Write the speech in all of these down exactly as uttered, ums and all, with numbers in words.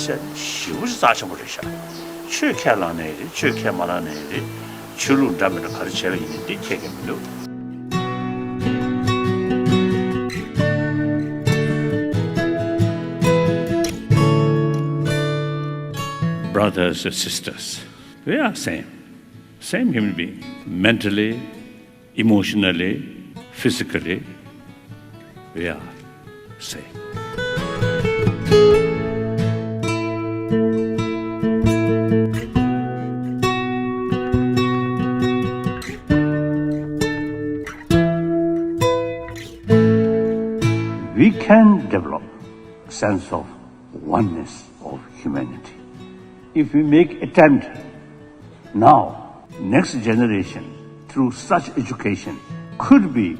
ཞེ་པོ་ཅིག་རྩ་ཆེན་པོ་རེད་ཤག་ཆོས་ཁས་བླངས་ནའི་རེད། ཆོས་ཁས་མ་བླངས་ནའི་རེད། ཆོས་ལུགས་འདྲ་མི་འདྲ་ག་རེ་བྱས་པ་ཡིན་ནའི་འདི་ཁྱད་ཀྱང་མི་འདུག Brothers and sisters, we are same. Same human being. Mentally, emotionally, physically, we are same. We can develop a sense of oneness of humanity if we make attempt now, next generation, through such education, could be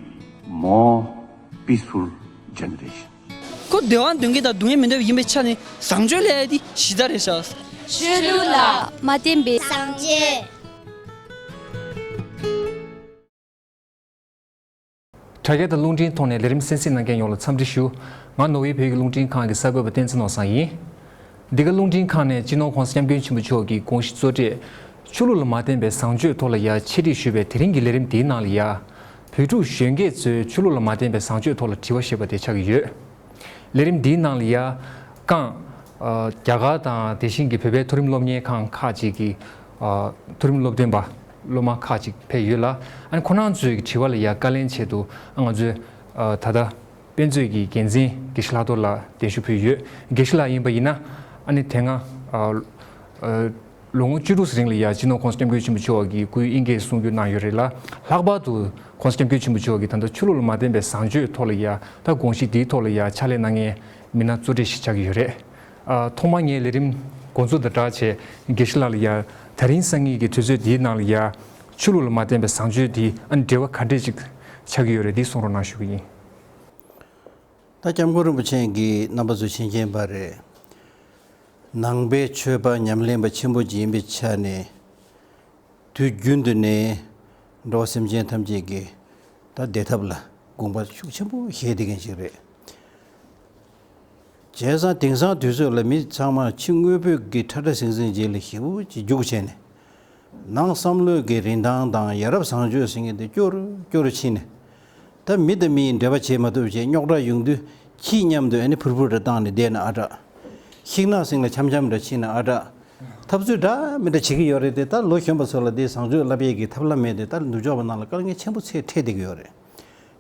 more peaceful generation. ཁོ་བདེ་བ་འདོད་མཁན་དང་སྡུག་བསྔལ་མི་འདོད་པ་ཡིན་པའི་ཆ་ནས་བཟང་སྤྱོད་ལབ་ཡ་དེ་གཞི་རྩ་རེད་ཤག་ཆོས་ལུགས་ལ་མ་བརྟེན་པའི་བཟང་སྤྱོད། དྲ་རྒྱ་དང་རླུང་འཕྲིན་ཐོག་ནས་ལས་རིམ་གསན་གཟིགས་གནང་མཁན་ཡོངས་ལ་འཚམས་འདྲི་ཞུ། ང་ནོར་ཝེ་བོད་ཀྱི་རླུང་འཕྲིན་ཁང་གི་གསར་འགོད་པ་བསྟན་འཛིན་ནོར་བཟང་ཡིན། འདི་ག་རླུང་འཕྲིན་ཁང་ནས་སྤྱི་ནོར་༸གོང་ས་༸སྐྱབས་མགོན་ཆེན་པོ་མཆོག་གི་དགོངས་གཞི་གཙོ་གྲས། ཆོས་ལུགས་ལ་མ་བརྟེན་པའི་བཟང་སྤྱོད་ཐོག་ལ་ཡ་འཆད་ཁྲིད་ཞུས་པའི་དེ་རིང་གི་ལས་རིམ་འདིའི་ནང་ལ་ཡ། བོད་ཕྲུག་གཞོན་སྐྱེས་ཚོས་ཆོས་ལུགས་ལ་མ་བརྟེན་པའི་བཟང་སྤྱོད་ཐོག་ལ་དྲི་བ་ཞེས་པ་དེ་ཆགས་ཀྱི་ཡོད། ལས་རིམ་འདིའི་ནང་ལ་ཡ། རྐང་། ཨ། རྒྱ་གར་དང་དེ་བཞིན་གྱི་བོད་པའི་མཐོ་རིམ་སློབ་གཉེར་ཁང་ཁག་ཅིག་གི། ཨ། མཐོ་རིམ་སློབ་སྟོན་པ། སློབ་མ་ཁག་ཅིག་ཕེབས་ཡོད་ལ། ཨ་ནི་ཁོ་རང་ཚོའི་དྲི་བ་ལ་ཡ་བཀའ་ལན་ཆེད་དུ། ཨ། ང་ཚོས། ཨ། ད་ལྟ་དཔེ་མཛོད་ཀྱི་འགན་འཛིན་དགེ་བཤེས་ལྷག་རྡོར་ལགས་གདན་ཞུ་ཕུལ་ཡོད། དགེ་བཤེས་ལགས་ཡིན་པ་ཡིན་ན། ཨ་ནི་དེ་སྔ། ཨ། ཨ། ལོ་ངོ་བཅུ་དྲུག་ཙམ་རིང་ལ་ཡ་སྤྱི་ནོར་༸གོང་ས་༸སྐྱབས་མགོན་ཆེན་པོ་མཆོག་གི་སྐུའི་དབྱིན་སྐད་གསུང་བསྒྱུར་གནང་ཡོད་རེད་ལ། ལྷག་པར་དུ་༸གོང་ས་༸སྐྱབས་མགོན་ཆེན་པོ་མཆོག་གིས་ད་ལྟ་ཆོས་ལུགས་ལ་མ་བརྟེན་པའི་བཟང་སྤྱོད་ཐོག་ལ་ཡ། ད་དགོངས་གཞི་འདིའི་ཐོག་ལ་ཡ་ཕྱག་ལས་གནང་མཁན་མི་སྣ་གཙོ་གྲས་ཤིག་ཆགས་ཀྱི་ཡོད་རེད། ཨ། ཐོག་མར་ངས་ལས་རིམ་འགོ་འཛུགས་དང་སྦྲགས་བྱས་དགེ་བཤེས་ལགས་ལ་ཡ། དེ་རིང་སང་ཉིན་གྱི་དུས་ཚོད་འདིའི་ནང་ལ་ཡ། ཆོས་ལུགས་ལ་མ་བརྟེན་པའི་བཟང་སྤྱོད་འདི་ཨ་ནི་འབྲེལ་བ་ག་འདྲས་ཅིག་ཆགས་ཀྱི་ཡོད་རེད། འདི་གསུང་རོགས་གནང་ཞུ་གི་ཡིན། ད་༸སྐྱབས་མགོན་རིན་པོ་ཆེ་གིས་རྣམ་པ་ཚོས་མཁྱེན་མཁྱེན་པ་རེད། ནང་པའི་ཆོས་པ་ཉམས་ལེན་པ་ཆེན་པོ་ཅིག་ཡིན་པའི་ཆ་ནས། དུས་རྒྱུན་དུ་ནས་འགྲོ་བ་སེམས་ཅན་ཐམས་ཅད་ཀྱི་ད་བདེ་ཐབས་ལ་དགོངས་པ་ཤུགས་ཆེན་པོ་བཞེས་བསྡད་མཁན་ཞིག་རེད། བྱས་ཙང་དེང་སང་དུས་ཚོད་ལ་མི་ཚང་མ་ཕྱི་དངོས་པོའི་གི་ཁྲ་ཁྲ་ཟིང་ཟིང་རྗེས་ལ་ཞེ་པོ་ཅིག་རྒྱུགས་བྱས་ནས། ནང་བསམ་བློའི་གི་རིན་ཐང་དང་ཡ་རབས་བཟང་སྤྱོད་ཟེར་མཁན་དེ་སྐྱོ་རུ་སྐྱོ་རུ་ཕྱིན་ནས། ད་མི་དང་མི་ཡི་འབྲེལ་བ་བྱེད་མ་ཐུབ་བྱས་རྙོག་དྲ་ཡོང་དུས་ཁྱི་མཉམ་དུ་ཨ་ནི་ཕུར་ཕུར་རེ་བཏང་ནས་བསྡད་ན་ཨ་དྲག་ཤིང་ནགས་སེང་ལ་འཆམ་འཆམ་འདྲ་ཕྱིན་ན་ཨ་དྲག་འཐབ་རྩོད་འདྲ་མི་འདྲ་བྱེད་ཀྱི་ཡོད་རེད་དེ། ད་ལོ་གཞོན་པ་ཚོ་ལ་དེ་བཟང་སྤྱོད་བསླབ་ཡས་ཀྱི་ཐབས་ལམ་མེད་དེ། ད་ནུབ་ཕྱོགས་པ་ནང་ལ་དཀའ་ངལ་ཆེན་པོ་ཚད་འཕྲད་བསྡད་ཀྱི་ཡོད་རེད།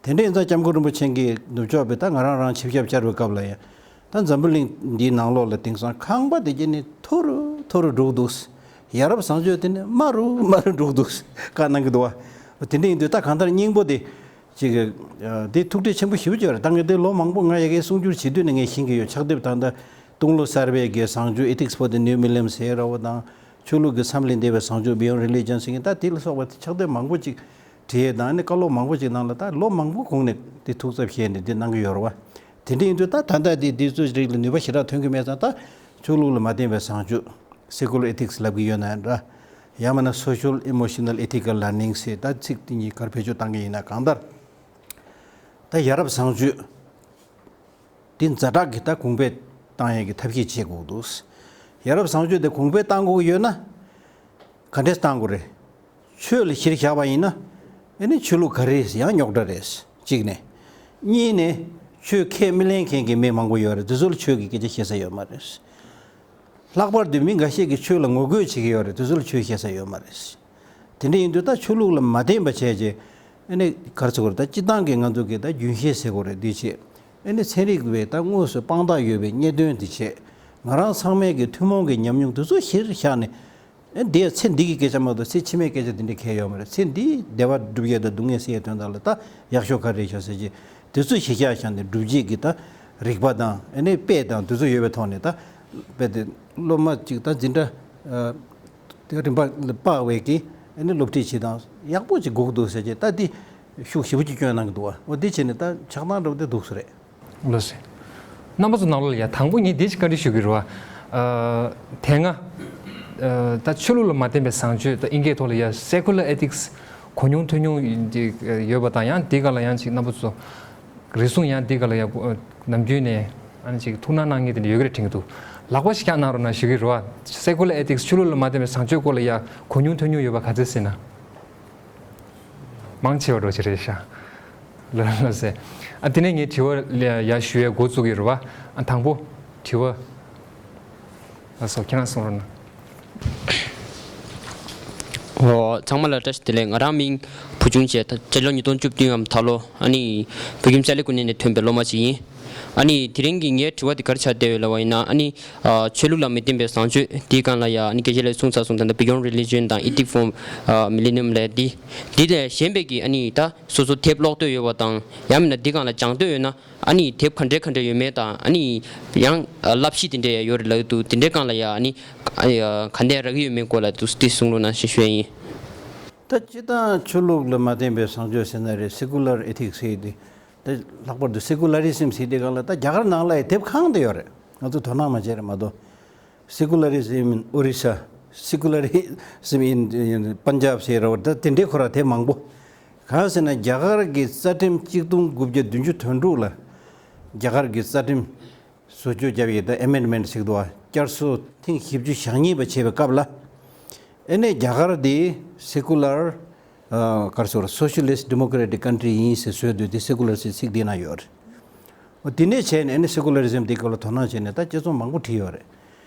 དེ་འདྲ་ཡིན་ཙང་༸སྐྱབས་མགོན་རིན་པོ་ཆེ་གིས་ནུབ་ཕྱོགས་པའི་ད་ང་རང་རང་ཆིབས་ཞབས་བཅར་བའི་སྐབས་ལ་ཡང་། ད་འཛམ་བུ་གླིང་འདིའི་ནང་ལོགས་ལ་དེང་སང་ཁང་པ་དེ་གྱད་ནི་མཐོ་རུ་མཐོ་རུ་འགྲོ་གི་འདུག་ཡ་རབས་བཟང་སྤྱོད་དེ་ནི་དམའ་རུ་དམའ་རུ་འགྲོ་གི་འདུག་བཀའ་གནང་གི་འདུག་བ། དེ་འདྲ་ཡིན་དུས་ད་གང་ལྟར་སྙིང་པོ་དེ། ཅིག་ཨ། དེ་ཐུགས་ཁྲལ་ཆེན་པོ་ཞེ་པོ་ཅིག་ཡོད་རེད། ད་ངས་དེ་ལོ་མང་པོ་ང་ཡ་གིའི་གསུང་སྒྱུར་བྱེད་དུས་ནས་ངས་ཤེས་ཀྱི་ཡོད། ཕྱག་དེབ་ད་ལྟ་སྟོང་ལོ་གསར་པའི་གི་བཟང་སྤྱོད། Ethics for the New Millennium ཟེར་ར་བ་དང་། ཆོས་ལུགས་ཀྱི་མཚམས་ལས་འདས་པའི་བཟང་སྤྱོད། Beyond Religion ཟེར་མཁན། ད་དེ་ལ་སོགས་པ་ཕྱག་དེབ་མང་པོ་ཅིག་བྲིས་ཡས་དང་། ཨ་ནི་བཀའ་སློབ་མང་པོ་ཅིག་གནང་ལ། ད་ལོ་མང་པོ་གོང་ནས་དེ་ཐུགས་འཚབ་བཞེས་ནས་དེ་གནང་གི་ཡོད་རེད་བ། དེ་འདྲ་ཡིན་དུས་ད་ད་ལྟ་དེ་དུས་ཚོད་རིགས་ལ་ནུས་པ་ཞེ་དྲག་ཐོན་གྱི་མེད་ཙང་། ད་ཆོས་ལུགས་ལ་མ་བརྟེན་པའི་བཟང་སྤྱོད། Secular Ethics ལབ་ཀྱི་ཡོད་ན་འདྲ། ཡང་མིན་ན་Social Emotional Ethical Learning ཟེར། ད་ཚིག་དེ་གཉིས་ག་རེ་བེད་སྤྱོད་བཏང་གི་ཡིན་ན། གང་ལྟར་ད་ཡ་རབས་བཟང་སྤྱོད་འདི་ཛ་དྲག་གི་ད་གོང་འཕེལ་བཏང་ཡས་ཀྱི་ཐབས་ཤེས་བྱེད་དགོས་འདུག་ཡ་རབས་བཟང་སྤྱོད་དེ་གོང་འཕེལ་བཏང་དགོས་ཀྱི་ཡོད་ན་ག་འདྲས་བཏང་དགོས་རེད། ཆོས་ལ་གཞིར་བཞག་པ་ཡིན་ན། ཨ་ནི་ཆོས་ལུགས་ག་རེ་ཡང་རྙོག་དྲ་རེད། གཅིག་ནས། གཉིས་ནས། ཆོས་ཁས་མི་ལེན་མཁན་གྱི་མི་མང་པོ་ཡོད་རེད། དེ་ཚོ་ལ་ཆོས་ཀྱི་སྐད་ཆ་བཤད་ས་ཡོད་མ་རེད། ལྷག་པར་དུ་མི་འགའ་ཤས་ཀྱིས་ཆོས་ལ་ངོ་རྒོལ་བྱེད་ཀྱི་ཡོད་རེད། དེ་ཚོ་ལ་ཆོས་བཤད་ས་ཡོད་མ་རེད། དེ་འདྲ་ཡིན་དུས་ད་ཆོས་ལུགས་ལ་མ་བརྟེན་པ་བྱས་རྗེས། ཨ་ནི་ག་རེ་ཟེར་དགོས་རེད། ད་སྤྱིར་བཏང་གི་ང་ཚོ་གི་ད་རྒྱུན་ཤེས་ཟེར་དགོས་རེད། འདི་བྱས། ཨ་ནི་ཚན་རིག་པའི་ད་དངོས་སུ་དཔང་རྟགས་ཡོད་པའི་རྙེད་དོན་འདི་བྱས། ང་རང་ཚང་མས་ཀྱི་ཐུན་མོང་གི་ཉམས་མྱོང་དེ་ཚོ་གཞིར་བཞག་ནས། ཨ། འདི་ཡང་ཚེ་འདི་གི་སྐད་ཆ་མ་གཏོགས་ཚེ་ཕྱི་མའི་སྐད་ཆ་དེ་འདྲ་གང་ཡང་ཡོད་མ་རེད། ཚེ་འདིའི་བདེ་བ་སྒྲུབ་ཡས་དང་སྡུག་བསྔལ་སེལ་ཡས་དོན་དག་ལ་ད་ཡག་ཤོས་ག་རེ་རེད་ཤག་ཟེར་གྱི། དེ་ཚོ་གཞི་བཞག་བཞག་ནས་སྒྲུབ་བྱེད་ཀྱི་ད་རིག་པ་དང་། ཨ་ནི་དཔེ་དང་དེ་ཚོ་ཡོད་པའི་ཐོག་ནས། ད་དཔེ་དེ་སློབ་མ་ཅིག་ད་འཛིན་གྲྭ། ཨ། དེ་རིམ་པ་ལ་དཔག་པའི་གི། ཨ་ནི་སློབ་ཁྲིད་བྱེད་སྟངས་ཡག་པོ་ཅིག་དགོས་ཀྱི་འདུག་ཟེར་གྱི། ད་འདི་ཤུགས་ཞེ་པོ་ཅིག་སྐྱོན་གནང་གི་འདུག་བ། འོ་འདི་བྱས་ནས་ད་ཆགས་སྟངས་འདྲ་བོ་དེ་འདུག་ས་རེད། ལགས་སོ། རྣམ་པ་ཚོ་ནང་ལོགས་ལ་ཡ། དང་པོ་ངས་འདི་ཞིག་བཀའ་འདྲི་ཞུ་གི་རེད་བ། ཨ། དེ་སྔ། ཨ། ད་ཆོས་ལུགས་ལ་མ་བརྟེན་པའི་བཟང་སྤྱོད། ད་དབྱིན་སྐད་ཐོག་ལ་ཡ་Secular Ethics གོ་མྱོང་ཐོས་མྱོང་ཡོད་པ་དང་། ཡང་འདི་སྒང་ལ་ཡང་ཅིག་རྣམ་པ་ཚོ་རེ་ཟུང་ཡང་འདི་སྒང་ལ་ཡ་ནམ་རྒྱུན་ནས་ཨ་ནི་ཅིག་ཐུགས་སྣང་གནང་མཁན་དེ་འདྲ་ཡོད་ཀྱི་རེད་དྲན་གྱི་འདུག་ལག་པ་ཞིག་བརྐྱངས་གནང་རོགས་གནང་ཞུ་གི་རེད་བ། Secular Ethics ཆོས་ལུགས་ལ་མ་བརྟེན་པའི་བཟང་སྤྱོད་སྐོར་ལ་ཡ་གོ་མྱོང་ཐོས་མྱོང་ཡོད་པ་ག་ཚོད་ཟེར་ན། མང་ཆེ་བ་འགྲོ་ཆེ་རེད་ཤག་ལགས་སོ། ཨ་དེ་ནས་ངས་དྲི་བ་ཡ་ཞུ་ཡའི་འགོ་བཙུགས་ཀྱི་རེད་བ། ཨ་དང་པོ་དྲི་བ། ལགས་སོ། ཁྱེད་རང་གསུང་རོགས་གནང་། ཨོ། ཚང་མ་ལ་བཀྲ་ཤིས་བདེ་ལེགས། ང་རང་མིང་བུ་ཆུང་བྱས། ད་སྤྱི་ལོ་ཉིས་སྟོང་བཅུ་བདུན་ངམ་ད་ལོ་ཨ་ནི་བོད་ཁྱིམ་ཅཱ་ལི་ཀུ་ནེ་ནས་ཐོན་པའི་སློབ་མ་ཅིག་ཡིན། ཨ་ནི་དེ་རིང་གི་ངའི་དྲི་བ་དེ་ག་རེ་ཆགས་བསྡད་ཡོད་ལབ་པ་ཡིན་ན། ཨ་ནི་ཨ་ཆོས་ལུགས་ལ་མི་བརྟེན་པའི་བཟང་སྤྱོད་དེའི་སྒང་ལ་ཡ། ཨ་ནི་སྐད་ཆ་ལ་གསུངས་ཚར་སོང་། ད་ལྟ་Beyond Religion དང་Ethic for ཨ་Millennium ལབ་དེ། དེ་དང་གཞན་པའི་གི་ཨ་ནི་ད་སོ་སོ་དེབ་ཀློག་འདོད་ཡོད་པ་དང་། ཡང་མིན་ན་དེའི་སྒང་ལ་སྦྱང་འདོད་ཡོད་ན། ཨ་ནི་དེབ་ག་འདྲ་ག་འདྲ་ཡོད་མེད་དང་། ཨ་ནི་ཡང་ཨ་བསླབ་གཞི་དེ་འདྲ་ཡང་ཡོད་རེད་ལབ་འདུག་དེ་འདྲའི་སྒང་ལ་ཡ་ཨ་ནི་ཨ་ཡ་ག་འདྲ་རག་གི་ཡོད་མེད་སྐོར་ལ་འདུག་དེ་གསུང་རོགས་གནང་ཞེས་ཞུ་ཡ་ཡིན། ད་སྤྱིར་བཏང་ཆོས་ལུགས་ལ་མ་བརྟེན་པའི་བཟང་སྤྱོད་ཟེར་ན་རེད། Secular Ethics ཟེར་དེ། ད་ལྷག་པར་དུ་Secularism ཟེར་དེ་སྒང་ལ་ད་རྒྱ་གར་ནང་ལ་ཡ་དེབ་གང་དེ་ཡོད་རེད། ང་ཚོ་དོ་སྣང་མ་བྱས་རེད་མ་གཏོགས། Secularism in Orissa, Secularism in Punjab ཟེར་ར་བ། ད་དེ་འདྲའི་ཁོ་ར་དེབ་མང་པོ། གང་ཟེར་ན་རྒྱ་གར་གྱི་རྩ་ཁྲིམས་གཅིག་སྟོང་དགུ་བརྒྱ་བདུན་ཅུ་དོན་དྲུག་ལ་རྒྱ་གར་གྱི་རྩ་ཁྲིམས་བཟོ་བཅོས་བརྒྱབ་ཡོད། ད་Amendment ཟེར་གི་འདུག་བ། བསྐྱར་གསོ་ཐེངས་བཞི་བཅུ་ཞེ་གཉིས་པ་བྱས་པའི་སྐབས་ལ། ཨེ་ནས་རྒྱ་གར་དེ་Secular ཨ་ག་རེ་ཟེར། Socialist Democratic Country ཡིན་ཟེར་བཟོས་དུས་དེ་Secular ཟེར་ཚིག་དེ་ན་ཡོད་རེད། འོ་དེ་ནས་བྱས་ནས་ཨེ་ནས་Secularism དེ་སྐོར་ལ་དོ་སྣང་བྱས་ནས་ད་དཔྱད་རྩོམ་མང་པོ་བྲིས་ཡོད་རེད།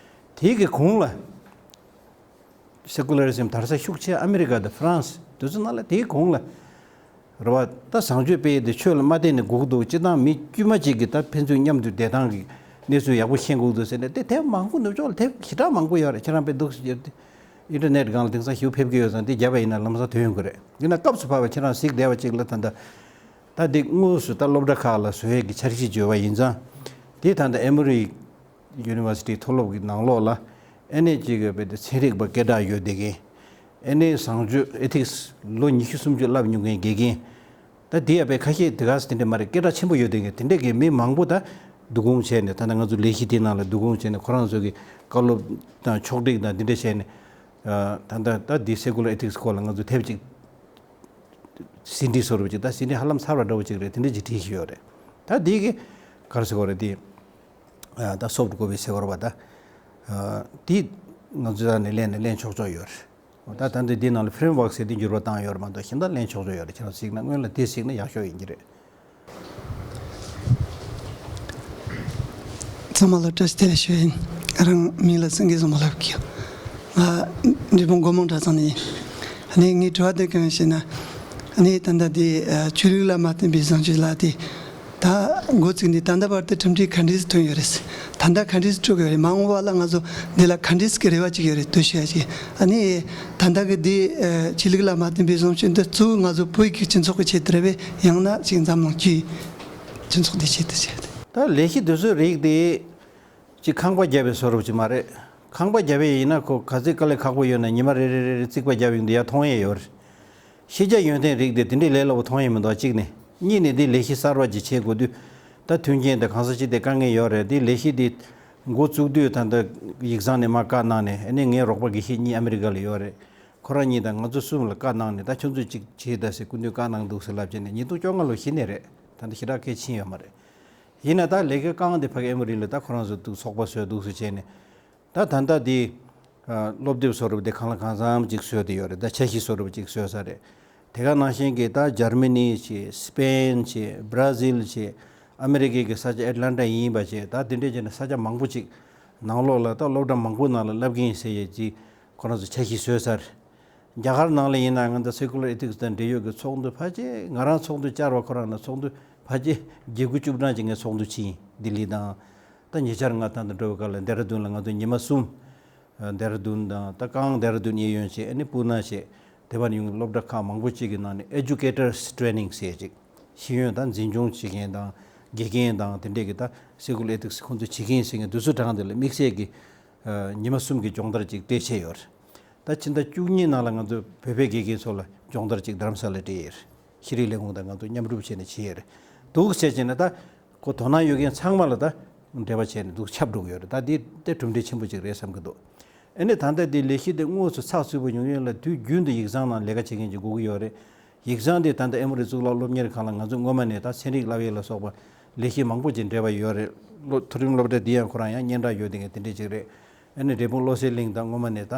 དེའི་གི་གོང་ལ། Secularism དར་ས་ཤུགས་ཆེ་ཨ་མི་རི་ཀ་དང་ཧྥ་རན་སི་དེ་ཚོ་ནང་ལ། དེའི་གོང་ལ་རེད་བ། ད་བཟང་སྤྱོད་སྤེལ་ཡས་དེ་ཆོས་ལ་མ་བརྟེན་ནས་དགོས་ཀྱི་འདུག་སྤྱིར་བཏང་མི་དཀྱུས་མ་གཅིག་གིས་ད་ཕན་ཚུན་མཉམ་དུ་བསྡད་སྟངས་ཀྱི་གནས་ཚུལ་ཡག་པོ་ཤེས་དགོས་ཀྱི་འདུག་ཟེར་ནས། དེ་དེབ་མང་པོ་ནུབ་ཕྱོགས་ལ་དེབ་ཞེ་དྲག་མང་པོ་ཡོད་རེད། ཁྱེད་རང་དཔེ་འདུག་ཟེར་ཏེ། ཨིན་ཊར་ནེཊ་སྒང་ལ་དེང་སང་ཞེ་པོ་ཕེབས་ཀྱི་ཡོད་ཙང་། དེ་བརྒྱབ་པ་ཡིན་ན་ལམ་སང་ཐོན་ཡོང་གི་རེད། ཡིན་ན་སྐབས་སུ་བབས་པ་ཁྱེད་རང་གཟིགས་བསྡད་པ་གཅིག་ལ། ད་ལྟ་ད་འདི་དངོས་སུ་ད་སློབ་གྲྭ་ཁག་ལ་བཟོ་ཡས་ཀྱི་འཆར་གཞི་བརྗོད་པ་ཡིན་ཙང་། དེ་ད་ལྟ་Emory University མཐོ་སློབ་ཀྱི་ནང་ལོགས་ལ། ཨེ་ནས་ཅིག་གི་དཔེ་དེ་ཚན་རིག་པ་སྐད་གྲགས་ཡོད་བསྡད་མཁན། ཨེ་ནས་བཟང་སྤྱོད་Ethics ལོ་ཉི་ཤུ་སུམ་ཅུ་བསླབ་མྱོང་མཁན་དགེ་རྒན། ད་དེ་ཡང་དཔེ་ཁ་ཤས་དེ་ག་ས་དེ་འདྲ་མ་རེད། སྐད་གྲགས་ཆེན་པོ་ཡོད་བསྡད་མཁན་དེ་འདྲ་གི་མི་མང་པོ་ད་བསྡུ་སྐོང་བྱས་ནས། ད་ལྟ་ང་ཚོ་ལས་གཞི་དེ་ནང་ལ་བསྡུ་སྐོང་བྱས་ནས། ཁོ་རང་ཚོ་གི་བཀའ་སློབ་དང་ཕྱོགས་སྒྲིག་དང་དེ་འདྲ་བྱས་ནས། ཨ་ད་ལྟ་ད་འདི་Secular Ethics སྐོར་ལ་ང་ཚོ་དེབ་ཅིག་ཟིན་བྲིས་བཟོ་འདྲ་བོ་ཅིག་ད་ཟིན་བྲིས་ཧ་ལམ་ཚར་བ་འདྲ་བོ་ཅིག་རེད། དེ་འདྲ་ཅིག་བྲིས་བཞག་ཡོད་རེད། ད་འདི་གི་ག་རེ་ཟེར་དགོས་རེད། འདི་ཨ་ད་soft copy ཟེར་དགོས་རེད་པ། ད་ཨ་འདི་ང་ཚོ་ད་ནས་ལེན་ནས་ལེན་ཆོག་ཆོག་ཡོད་རེད། ད་ད་འདི་འདི་ནང་ལ་framework ཟེར་དེ་འགྱུར་བ་བཏང་ཡོད་རེད་མ་གཏོགས། གཞན་དག་ལེན་ཆོག་ཆོག་ཡོད་རེད། ཁྱེད་རང་གཟིགས་ན། སྔོན་ལ་དེ་གཟིགས་ན་ཡག་ཤོས་ཡིན་གྱི་རེད། ཚང་མ་ལ་བཀྲ་ཤིས་བདེ་ལེགས་ཞུ་ཡིན། ང་རང་མིང་ལ་སེང་གེ་བཟང་པོ་ལབ་ཀྱི་ཡོད། ང་འབྲས་སྤུངས་སྒོ་མང་གྲྭ་ཚང་ནས་ཡིན། ཨ་ནི་ངའི་དྲི་བ་དེ་གང་ཡིན་ཞེ་ན། ཨ་ནི་ད་ལྟ་དེ་ཨ་ཆོས་ལུགས་ལ་མ་བརྟེན་པའི་བཟང་སྤྱོད་ལབ་དེ། ད་འགོ་བཙུགས་ནས་ད་ལྟ་བར་དུ་གྲུབ་འབྲས་ག་འདྲས་ཐོན་ཡོད་རེད། ད་ལྟ་ག་འདྲས་སྤྲོད་ཀྱི་ཡོད་རེད། མ་འོངས་པ་ལ་ང་ཚོ་འདི་ལ་ག་འདྲས་ཀྱི་རེ་བ་ཅིག་ཡོད་རེད། དུ་ཤེས་ཡ་ཅིག་ཨ་ནི་ད་ལྟ་གི་འདི་ཨ་ཆོས་ལུགས་ལ་མ་བརྟེན་པའི་བཟང་སྤྱོད་འདི་གཙོ་བོ་ང་ཚོ་བོད་ཀྱི་སྤྱི་ཚོགས་ཀྱི་ཆེད་དུ་རེད་པས། ཡང་ན་ཅིག་འཛམ་གླིང་སྤྱིའི་སྤྱི་ཚོགས་འདི་ཆེད་དུ་བྱས་ཏེ། ད་ལས་གཞི་དེ་ཚོའི་རིགས་དེ་ཅིག་ཁང་པ་བརྒྱབ་པའི་བཟོ་འདྲ་ཅིག་མ་རེད། ཁང་པ་བརྒྱབ་པ་ཡིན་ན་ཁོ་ག་ཚོད་དཀའ་ལས་ཁག་པོ་ཡོད་ན་ཉི་མ་རེ་རེ་རེ་རེ་རྩིག་པ་བརྒྱབ་ཡོང་དུས་ཡར་མཐོང་ཡས་ཡོད་རེད། ཤེས་བྱ་ཡོན་ཏན་རིགས་དེ་དེ་འདྲའི་ལས་སླ་པོ་མཐོང་ཡས་མི་འདུག་གཅིག་ནས། གཉིས་ནས་འདི་ལས་གཞི་གསར་པ་ཅིག་བྱེད་དགོས་དུས། ད་མཐུན་རྐྱེན་དང་གང་ས་ཅི་དེ་དཀའ་ངལ་ཡོད་རེད། འདི་ལས་གཞི་འདི་འགོ་བཙུགས་དུས་ད་ལྟ་ཡིག་ཚང་ནས་མར་བཀའ་གནང་ནས། ཨ་ནི་ངའི་རོགས་པ་དགེ་བཤེས་གཉིས་ཨ་མི་རི་ཀ་ལ་ཡོད་རེད། ཁོ་རང་གཉིས་དང་ང་ཚོ་གསུམ་ལ་བཀའ་གནང་ནས། ད་ཁྱོད་ཚོས་ཅིག་བྱེད་ད་ཟེར་སྐུ་མདུན་བཀའ་གནང་འདུག་ཟེར་ལབ་བྱས་ནས། ཉིས་སྟོང་བཅོ་ལྔ་ལོ་གཞི་ནས་རེད། ད་ལྟ་ཞེ་དྲག་གལ་ཕྱིན་ཡོད་མ་རེད། ཡིན་ན་ད་ལས་ཀ་རྐང་དེ་ཕ་གི་ཨེ་མོ་རི་ལ་ད་ཁོ་རང་ཚོ་འདུག་ཚོགས་པ་བཟོས་འདུག་ཟེར་བྱས་ནས། ད་ད་ལྟ་དེ་ཨ་སློབ་དེབ་བཟོ་འདྲ་པོ་དེ་གང་ལ་གང་འཚམ་ཅིག་བཟོས་བསྡད་ཡོད་རེད། ད་འཆར་གཞི་བཟོ་འདྲ་པོ་ཅིག་བཟོས་ཚར་རེད། དེ་ག་ནང་བཞིན་གྱི་ད་འཇར་མ་ནི་བྱས། སི་པེན་བྱས། བྷ་ར་ཟིལ་བྱས། ཨ་མི་རི་ཀའི་གི་ས་ཆ་ཨེ་ཊ་ལན་ཊ་ཡིན་པ་བྱས། ད་དེ་འདྲས་བྱས་ནས་ས་ཆ་མང་པོ་ཅིག་ནང་ལོགས་ལ་ད་སློབ་གྲྭ་མང་པོ་ནང་ལ་བསླབ་ཀྱི་ཡིན་ཟེར་ཡས་ཅིག་ཁོ་རང་ཚོ་འཆར་གཞི་བཟོས་ཚར། རྒྱ་གར་ནང་ལ་ཡིན་ན་ང་ཚོ་Secular Ethics དང་འབྲེལ་ཡོད་ཀྱི་ཚོགས་འདུ་ཕལ་ཆེར། ང་རང་ཚོགས་འདུ་བཅར་བ་ཁོ་རང་ལ་ཚོགས་འདུ་ཕལ་ཆེར་བརྒྱད་དགུ་བཅུ་གྲངས་ཅིག་ངས་ཚོགས་འདུ་ཕྱིན། ལྡི་ལི་དང་། ད་ཉེ་ཆར་ང་ད་ལྟ་འགྲོ་བའི་སྐབས་ལ་ལྡེ་ར་ལྡུན་ལ་ང་ཚོ་ཉི་མ་གསུམ། ལྡེ་ར་ལྡུན་དང་། ད་རྐང་ལྡེ་ར་ལྡུན་གཡས་གཡོན་བྱས། ཨ་ནི་པུ་ན་བྱས། དེ་བར་ཡོང་སློབ་གྲྭ་ཁག་མང་པོ་ཅིག་གི་ནང་ནས་Educators Training ཟེར་ཅིག་ཤེས་ཡོན་དང་འཛིན་སྐྱོང་བྱེད་མཁན་དང་། དགེ་རྒན་དང་དེ་འདྲས་ཀྱི་ད་Secular Ethics ཁོང་ཚོ་བྱེད་མཁན་ཟེར་མཁན་དེ་ཚོ་གྲངས་དེ་ལ་དམིགས་བསལ་གྱི་ཉི་མ་གསུམ་གྱི་སྦྱོང་བརྡར་ཅིག་སྤྲད་བྱས་ཡོད་རེད། ད་ཕྱི་ཟླ་བཅུ་གཉིས་ནང་ལ་ང་ཚོ་བོད་པའི་དགེ་རྒན་ཚོ་ལ་སྦྱོང་བརྡར་ཅིག་རྡ་རམ་ས་ལ་སྤྲད་ཡོད་རེད། ཤེས་རིག་ལས་ཁུངས་དང་ང་ཚོ་མཉམ་རུབ་བྱས་ནས་བྱས་ཡོད་རེད། འདུག་བྱས་བྱས་ནས་ད་ཁོ་དོ་སྣང་ཡོད་མཁན་ཚང་མ་ལ་ད་འབྲེལ་བ་བྱས་ནས་འདུག་ཁྱབ་འགྲོ་གི་ཡོད་རེད། ད་འདི་དེ་གྲུབ་འབྲས་ཆེན་པོ་ཅིག་རེད་བསམ་གྱི་འདུག་ཨ་ནི་ད་ལྟ་འདི་ལས་གཞི་དེ་དངོས་སུ་ཚགས་ཚུད་པོ་ཡོང་ཡོང་ལ། དུས་རྒྱུན་དུ་ཡིག་ཚང་ནང་ལས་ཀ་བྱེད་མཁན་ཅིག་དགོས་ཀྱི་ཡོད་རེད། ཡིག་ཚང་དེ་ད་ལྟ་ཨེ་མོ་རི་གཙུག་ལག་སློབ་གཉེར་ཁང་ལ་ང་ཚོ་སྔོན་མ་ནས་ད་ཚན་རིག་བསླབ་ཡས་ལ་སོགས་པ་ ལས་གཞི་མང་པོ་ཅིག་འབྲེལ་བ་ཡོད་རེད། སློབ་མཐོ་རིམ་སློབ་གྲྭ་འདི་ཡང་ཁོ་རང་ཡང་སྙན་གྲགས་ཡོད་དེ་ངས་དེ་འདྲས་ཅིག་རེད། ཨ་ནི་འབྲས་སྤུངས་བློ་གསལ་གླིང་དང་སྔོན་མ་ནས་ད་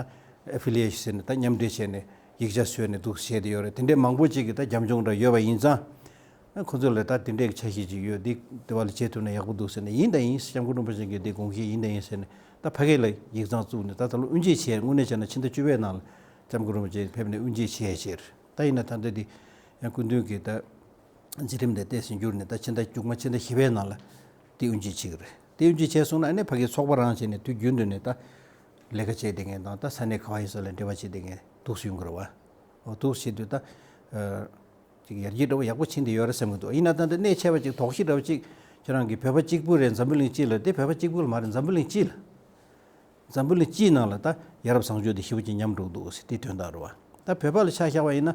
ཨེ་ཕི་ལི་ཡེ་ཤན་ཟེར་ནས་ད་མཉམ་འབྲེལ་བྱས་ནས་ཡིག་ཆ་བཟོས་ནས་འདུག་བྱས་ཏེ་ཡོད་རེད། དེ་འདྲས་མང་པོ་ཅིག་གི་ད་རྒྱབ་ལྗོངས་འདྲ་ཡོད་པ་ཡིན་ཙང་། ཁོ་ཚོ་ལ་ད་དེ་འདྲའི་འཆར་གཞི་ཅིག་ཡོད། འདི་དེ་བ་ལ་བྱེད་ཐུབ་ན་ཡག་པོ་འདུག་ཟེར་ནས། ཡིན་དང་ཡིན། སྐྱབས་མགོན་རིན་པོ་ཆེ་གི་འདི་དགོངས་གཞི་ཡིན་དང་ཡིན་ཟེར་ནས། ད་ཕ་གི་ལ་ཡིག་ཚང་བཙུགས་ནས་ད་ད་ལོ་དབུ་འབྱེད་བྱས། དངོས་གནས་བྱས་ན་ཕྱི་ཟླ་བཅུ་པའི་ནང་ལ་སྐྱབས་མགོན་རིན་པོ་ཆེ་ཕེབས་ནས་དབུ་འབྱེད་བྱས་ཕྱིར། ད་ཡིན་ན་ད་ལྟ་འདི་ཡང་སྐུ་མདུན་གྱི་ད་མཛད་རིམ་དེ་ཏོག་ཙམ་འགྱུར་ནས། ད་ཕྱི་ཟླ་བཅུ་གཅིག་ཕྱི་ཟླ་བཞི་པའི་ནང་ལ་འདི་དབུ་འབྱེད་བྱེད་ཀྱི་རེད། འདི་དབུ་འབྱེད་བྱས་སོང་ན་ཨ་ནི་ཕ་གིའི་ཚོགས་པ་རང་བྱས་ནས་དུས་རྒྱུན་དུ་ནས་ད་ལས་ཀ་བྱེད་བསྡད་མཁན་དང་། ད་ས་གནས་ག་བ་ཡིན་ས་ལ་འབྲེལ་བ་བྱེད་བསྡད་མཁན་འདུག་སེ་ཡོང་གི་རེད་བ། འོ་འདུག་སེ་བྱེད་དུས་ད། ཨ། ཅིག་ཡར་རྒྱས་འདྲ་བོ་ཡག་པོ་ཕྱིན་བསྡད་ཡོད་རེད་བསམ་གྱི་འདུག། ཡིན་ན་ད་ལྟ་གནད་ཆེ་བ་ཅིག་དོགས་གཞི་འདྲ་བོ་ཅིག་ཁྱེད་རང་གི་བོད་པ་གཅིག་པུ་རེད། འཛམ་བུ་གླིང་སྤྱི་ལ། དེ་བོད་པ་གཅིག་པུ་ལ་མ་རེད། འཛམ་བུ་གླིང་སྤྱི་ལ། འཛམ་བུ་གླིང་སྤྱིའི་ནང་ལ་ད་ཡ་རབས་བཟང་སྤྱོད་དེ་ཞེ་པོ་ཅིག་ཉམས་འགྲོ་གི་འདུག་ཟེར། དེ་དོན་དག་རེད་བ། ད་བོད་པ་ལ་ཆ་བཞག་པ་ཡིན་ན།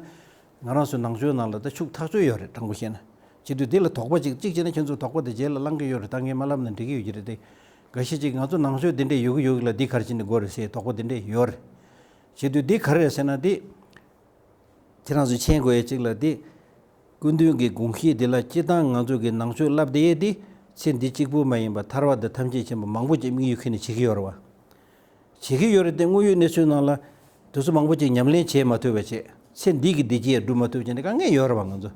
ང་རང་ཚོའི་ནང་ཆོས་ནང་ལ་ད་ཤུགས་ཐག་ཆོད་ཡོད་རེད། དྲང་པོ་བཤད་ན། བྱེད་དུས་དེ་ལ་དོགས་པ་ཅིག་གཅིག་བྱས་ན་ཁྱེད་ཚོ་དོགས་པ་དེ་རྗེས་ལ་བསླང་གི་ཡོད་རེད། ད་ངས་མ་ལབ་ན་འགྲིག་གི་ཡོད་ཀྱི་རེད་དེ། འགའ་ཤས་ཅིག་ང་ཚོ་ནང་ཆོས་དེ་འདྲས་ཡོད་ཀྱི་ཡོད་ཀྱི་ལ་འདི་ག་རེ་བྱས་ནས་དགོས་རེད་ཟེར་དོགས་པ་དེ་འདྲས་ཡོད་རེད། བྱེད་དུས་འདི་ག་རེ་རེད་ཟེར་ན་དེ། ཁྱེད་རང་ཚོས་མཁྱེན་དགོས་ཡ་གཅིག་ལ་དེ། སྐུ་མདུན་གྱི་དགོངས་གཞི་འདི་ལ་སྤྱིར་བཏང་ང་ཚོ་གི་ནང་ཆོས་བསླབ་བསྡད་ཡས་དེ། ཚེ་འདི་གཅིག་པུ་མ་ཡིན་པར་ཐར་པ་དང་ཐམས་ཅད་མཁྱེན་པ་མང་པོ་ཅིག་དམིགས་ཡུལ་འཁྱེར་ནས་བྱེད་ཀྱི་ཡོད་རེད་བ། བྱེད་ཀྱི་ཡོད་རེད་དེ། དངོས་ཡོད་གནས་ཚུལ་ནང་ལ་དེ་ཚོ་མང་པོ་ཅིག་ཉམས་ལེན་བྱེད་མ་ཐུབ་པ་བྱས། ཚེ་འདི་གི་བདེ་སྐྱིད་ཡང་སྒྲུབ་མ་ཐུབ་བྱས་ནས་དཀའ་ངལ་ཡོད་རེད་བ། ང་ཚོ་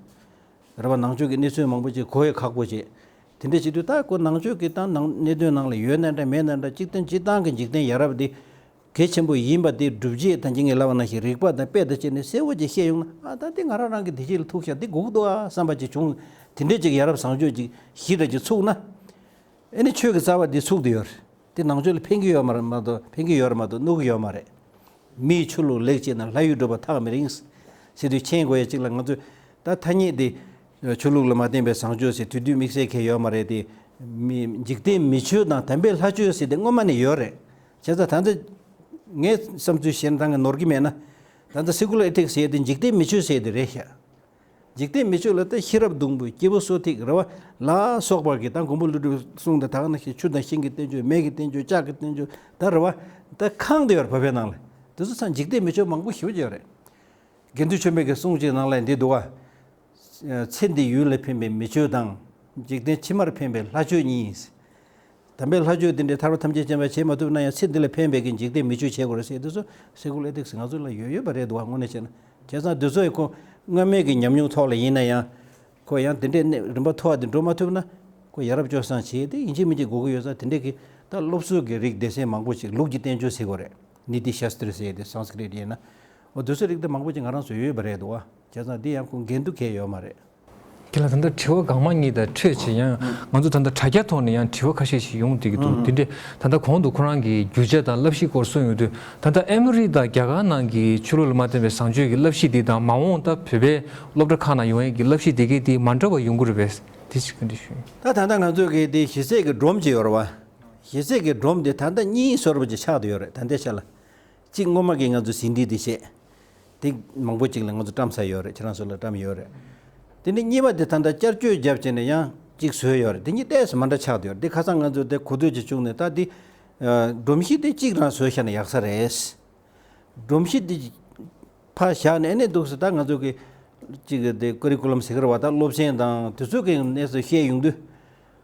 རེད་བ། ནང་ཆོས་ཀྱི་གནས་ཚུལ་མང་པོ་ཅིག་གོ་ཡས་ཁག་པོ་བྱས། དེ་འདྲ་བྱེད་དུས་ད་ཁོ་ནང་ཆོས་ཀྱི་ད་ནང་གནད་དོན་ནང་ལ་ཡོད་ན་འདྲ་མེད་ན་འདྲ། སྤྱིར་བཏང་སྤྱིར་བཏང་གི་འཇིག་རྟེན་ཡ་རབས་འདི་གལ་ཆེན་པོ་ཡིན་པ་དེ་སྒྲུབ་བྱེད་ད་ཅི་ངས་ལབ་པ་ནང་བཞིན་རིགས་པ་དང་དཔེ་དང་བཅས་ནས་གསལ་བོ་ཅིག་བཤད་ཡོང་ན། ཨ། ད་འདི་ང་རང་རང་གི་བདེ་སྐྱིད་ལ་ཐུག་ཤག་འདི་དགོས་ཀྱི་འདུག་ཨ་བསམ་པ་ཅིག་བྱུང་། དེ་འདྲས་ཅིག་ཡ་རབས་བཟང་སྤྱོད་ཅིག་གཞི་འདྲ་ཅིག་ཚུགས་ན། ཨ་ནི་ཆོས་ཀྱི་རྩ་བ་འདི་ཚུགས་བསྡད་ཡོད་རེད། དེ་ནང་ཆོས་ལ་ཕན་གྱི་ཡོད་མ་རེད་མ་གཏོགས། ཕན་གྱི་ཡོད་རེད་མ་གཏོགས་གནོད་ཀྱི་ཡོད་མ་རེད། མིའི་ཆོས་ལུགས་ལེགས་བྱས་ན། ལྷ་ཡུལ་འགྲོ་བ་ཐག་མི་རིང་། ཟེར་དུས་མཁྱེན་དགོས་ཡ་གཅིག་ལ། ང་ཚོས་ད་ཐ་སྙད་འདི་ཆོས་ལུགས་ལ་མ་བརྟེན་པའི་བཟང་སྤྱོད་ཟེར་དུས་དུས་དམིགས་བསལ་གང་ཡོད་མ་རེད་དེ། མི། འཇིག་རྟེན་མི་ཆོས་དང་དམ་པའི་ལྷ་ཆོས་ཟེར་དེ་སྔོན་མ་ནས་ཡོད་རེད། བྱས་ཙང་ད་ལྟ་ངའི་བསམ་ཚུལ་བཤད་ན་ད་ངས་ནོར་གྱི་མེད་ན། ད་ལྟ་སེ་ཀུ་ལར་ཨེ་ཐིག་སི་ཟེར་དེ་འཇིག་རྟེན་མི་ཆོས་ཟེར་དེ་རེད་ཤག། འཇིག་རྟེན་མི་ཆོས་ལ་ད་ཤེས་རབ་སྡོང་པོ། སྐྱེས་བུ་སོ་ཐིག་རེད་བ། ལ་སོགས་པ་གི་ད་མགོན་པོ་ཀླུ་སྒྲུབ་གསུང་དང་། ད་ག་ནང་བཞིན་ཆུ་དང་ཤིང་གི་བསྟན་བཅོས། མེ་གི་བསྟན་བཅོས། ལྕགས་ཀྱི་བསྟན་བཅོས། ད་རེད་བ། ད་ཁེངས་བསྡད་ཡོད་རེད་བོད་པའི་ནང་ལ། དེ་ཚོ་ཚང་འཇིག་རྟེན་མི་ཆོས་མང་པོ་ཞེ་པོ་ཅིག་ཡོད་རེད། དགེ་འདུན་ཆོས་འཕེལ་གྱི་གསུང་གཅིག་ནང་ལ་འདི་འདུག་བ། ཚེ་འདི་ཡུལ་ལ་ཕན་པའི་མི་ཆོས་དང་། འཇིག་རྟེན་ཕྱི་མར་ཕན་པའི་ལྷ་ཆོས་གཉིས། དམ་པའི་ལྷ་ཆོས་འདི་འདྲའི་ཐར་པ་ཐམས་ཅད་མཁྱེན་པ་བྱེད་མ་ཐུབ་ན་ཡང་། ཚེ་འདི་ལ་ཕན་པའི་གི་འཇིག་རྟེན་མི་ཆོས་བྱེད་དགོས་རེད་ཟེར། དེ་ཚོ་སེ་ཀུ་ལར་ཨེ་ཐིག་སི་ང་ཚོ་ལ་ཡོད་ཡོད་པ་རེད་འདུག་བ། དངོས་གནས་བྱས་ན། བྱས་ཙང་འདི་ཚོ་ཡི་ཁོ་སྔ་མའི་གི་ཉམས་མྱོང་ཐོག་ལ་ཡིན་ན་ཡང་། ཁོ་ཡང་དེ་འདྲའི་གནས་རིམ་པ་མཐོ་བ་དེ་འགྲོ་མ་ཐུབ་ན། ཁོ་ཡ་རབས་སྤྱོད་བཟང་བྱེད་དེ་ཡིན་གཅིག་མིན་གཅིག་དགོས་ཀྱི་ཡོད་ཙང་། དེ་འདྲའི་གི་ད་སློབ་གསོ་གི་རིགས་སྡེ་ཚན་མང་པོ་ཞིག། ལུགས་ཀྱི་བསྟན་བཅོས་ཟེར་དགོས་རེད། ནི་ཏི་ཤཱསྟྲི་ཟེར་དེ་སཾ་སྐྲྀཏ་ཡིན་ན། འོ་དེ་ཚོའི་རིགས་དེ་མང་པོ་ཅིག་ང་རང་ཚོ་ཡོད་པ་རེད་འདུག་བ། བྱས་ཙང་འདི་ཡང་ཁོ་འགན་དུ་འཁེལ་ཡོད་མ་རེད། ཁྱེད་ལ་ད་ལྟ་དྲི་བ་གང་མང་གཉིས་དང་འཕྲད་བྱས། ཡང་ང་ཚོ་ད་ལྟ་དྲ་རྒྱ་ཐོག་ནས་ཡང་དྲི་བ་ཁ་ཤས་ཤིག་ཡོང་བསྡད་ཀྱི་འདུག། ཨང་། དེ་འདྲས་ད་ལྟ་གོང་དུ་ཁོ་རང་གིས་རྒྱུ་ཆ་དང་བསླབ་གཞི་སྐོར་གསུངས་ཡོང་དུས། ད་ལྟ་ཨ་མི་རི་ཀ་དང་རྒྱ་གར་ནང་གི་ཆོས་ལུགས་ལ་མ་བརྟེན་པའི་བཟང་སྤྱོད་ཀྱི་བསླབ་གཞི་འདི་དང་། མ་འོངས་ད་བོད་པའི་སློབ་གྲྭ་ཁག་ནང་ཡོང་ཡས་ཀྱི་བསླབ་གཞི་དེ་གའི་དེ་མ་འདྲ་བ་ཡོང་གི་རེད་པས། དེ་ཞིག་ག་འདྲ་ཞུ། ད་ད་ལྟ་ང་ཚོ་གི་དེ་གཞི་རྩའི་གི་སྒྲོམ་ཅིག་ཡོད་རེད་བ། གཞི་རྩའི་གི་སྒྲོམ་དེ་ད་ལྟ་གཉིས་བཟོ་འདྲ་པོ་ཅིག་ཆགས་བསྡད་ཡོད་རེད། ད་ལྟའི་ཆ་ལ། གཅིག་སྔོན་མ་གི་ང་ཚོ་ཟིན་བྲིས་དེ་བྱས། དེ་མང་པོ་ཅིག་ལ་ང་ཚོ་བཀྲམ་ཚར་ཡོད་རེད། ཁྱེད་རང་ཚོ་ལ་བཀྲམ་ཡོད་རེད། དེ་ནས་གཉིས་པ་དེ་ད་ལྟ་བསྐྱར་བཅོས་བརྒྱབ་བྱས་ནས་ཡང་གཅིག་བཟོས་ཡོད་རེད། དེ་གཉིས་ཏོག་ཙམ་མ་འདྲ་ཆགས་བསྡད་ཡོད་རེད། དེ་ཁ་སང་ང་ཚོ་དེ་གོ་ཐོས་ཅིག་བྱུང་ནས། ད་དེ་སྒྲོམ་གཞི་དེ་གཅིག་རང་བཟོས་བཞག་ན་ཡག་ས་རེད། སྒྲོམ་གཞི་འདི་ཕར་བཞག་ནས། ཨ་ནི་འདུག་སེ་ད་ང་ཚོ་གི་ཅིག་གི་དེ་ཀུ་རི་ཀུ་ལམ་ཟེར་གི་རེད་བ། ད་སློབ་ཚན་དང་དེ་ཚོ་གི་གནས་ཚུལ་བཤད་ཡོང་དུས།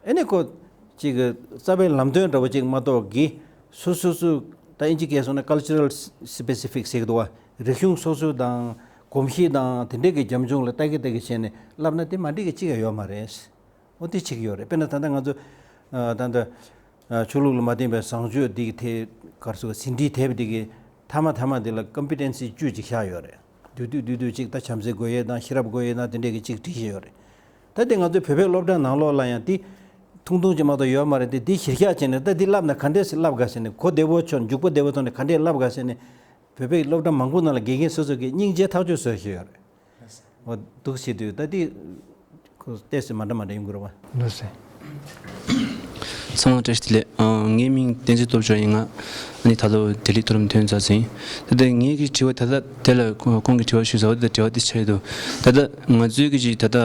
ཨ་ནི་ཁོ་ཅིག་གི་རྩ་བའི་ལམ་སྟོན་འདྲ་བོ་ཅིག་མ་གཏོགས་གི། སོ་སོ་སོ་ད་ཨིན་ཇི་སྐད་སོང་ན་ཀལ་ཅ་རལ་སི་པེ་སི་ཕིག་ཟེར་གི་འདུག་བ། རིག་གཞུང་སོ་སོ་དང་གོམས་གཤིས་དང་དེ་འདྲའི་གི་རྒྱབ་ལྗོངས་ལ་ལྟ་གི་ལྟ་གི་བྱས་ནས་བསླབ་ན་དེ་མ་འགྲིག་གི་གཅིག་ཡང་ཡོད་མ་རེད། འོ་དེ་བྱེད་ཀྱི་ཡོད་རེད། དཔེར་ན་ད་ལྟ་ང་ཚོ་ཨ་ད་ལྟ་ཨ་ཆོས་ལུགས་ལ་མ་བརྟེན་པའི་བཟང་སྤྱོད་འདི་གི་ཐད་ག་རེ་ཟེར་དགོས། ཟིན་བྲིས་དེབ་འདི་གི་མཐའ་མ་མཐའ་མ་འདི་ལ་ཀོམ་པི་ཊེན་སི་བཅུ་ཅིག་བཞག་ཡོད་རེད། བསྡུས་བསྡུས་བསྡུས་བསྡུས་ཅིག་ད་བྱམས་བརྩེ་དགོས་ཡས་དང་། ཤེས་རབ་དགོས་ཡས་དང་། དེ་འདྲས་ཀྱི་ཅིག་བྲིས་བཞག་ཡོད་རེད། ད་དེ་ང་ཚོའི་བོད་པའི་སློབ་གྲྭ་ནང་ལོགས་ལ་ཡང་དེ་ཐུང་ཐུང་ཅིག་མ་གཏོགས་ཡོད་མ་རེད་དེ། དེ་གཞིར་བཞག་བྱས་ནས་ད་དེ་བསླབ་ན་ག་འདྲས་སེ་བསླབ་དགའ་ཟེར་ནས། གོ་བདེ་བོ་ཆོག་འཇུག་པོ་བདེ་བོ་ཐོག་ནས་ག་འདྲས་བསླབ་དགའ་ཟེར་ནས། བོད་པའི་སློབ་གྲྭ་མང་པོ་ནང་ལ་དགེ་རྒན་སོ་སོ་གིས་སྙིང་རྗེ་ཐག་གཅོད་བཟོས་བཞག་ཡོད་རེད། འོ་འདུག་བྱེད་དུས་ད་དེ་ཁོ་ཏོག་ཙམ་མ་འདྲ་མ་འདྲ་ཡོང་གི་རེད་བ། ལགས་སེ། ཚང་མ་བཀྲ་ཤིས་བདེ་ལེགས། ཨ། ངའི་མིང་བསྟན་འཛིན་སྟོབས་འབྱོར་ཡིན། ང་ ཨ་ནི་ད་ལོ་ལྡི་ལི་མཐོ་རིམ་ཐོན་ཚར་ཟིན། ད་ལྟ་ངེད་ཀྱི་དྲི་བ་ད་ལྟ་དེ་ལ་ཁོང་གིས་དྲི་བ་ཞུས་ཚར་བ་དེ་དང་འབྲེལ་བ་དེ་ཆགས་ཡོད་དོ། ད་ལྟ་ང་ཚོའི་གི་ཅིག་ད་ལྟ་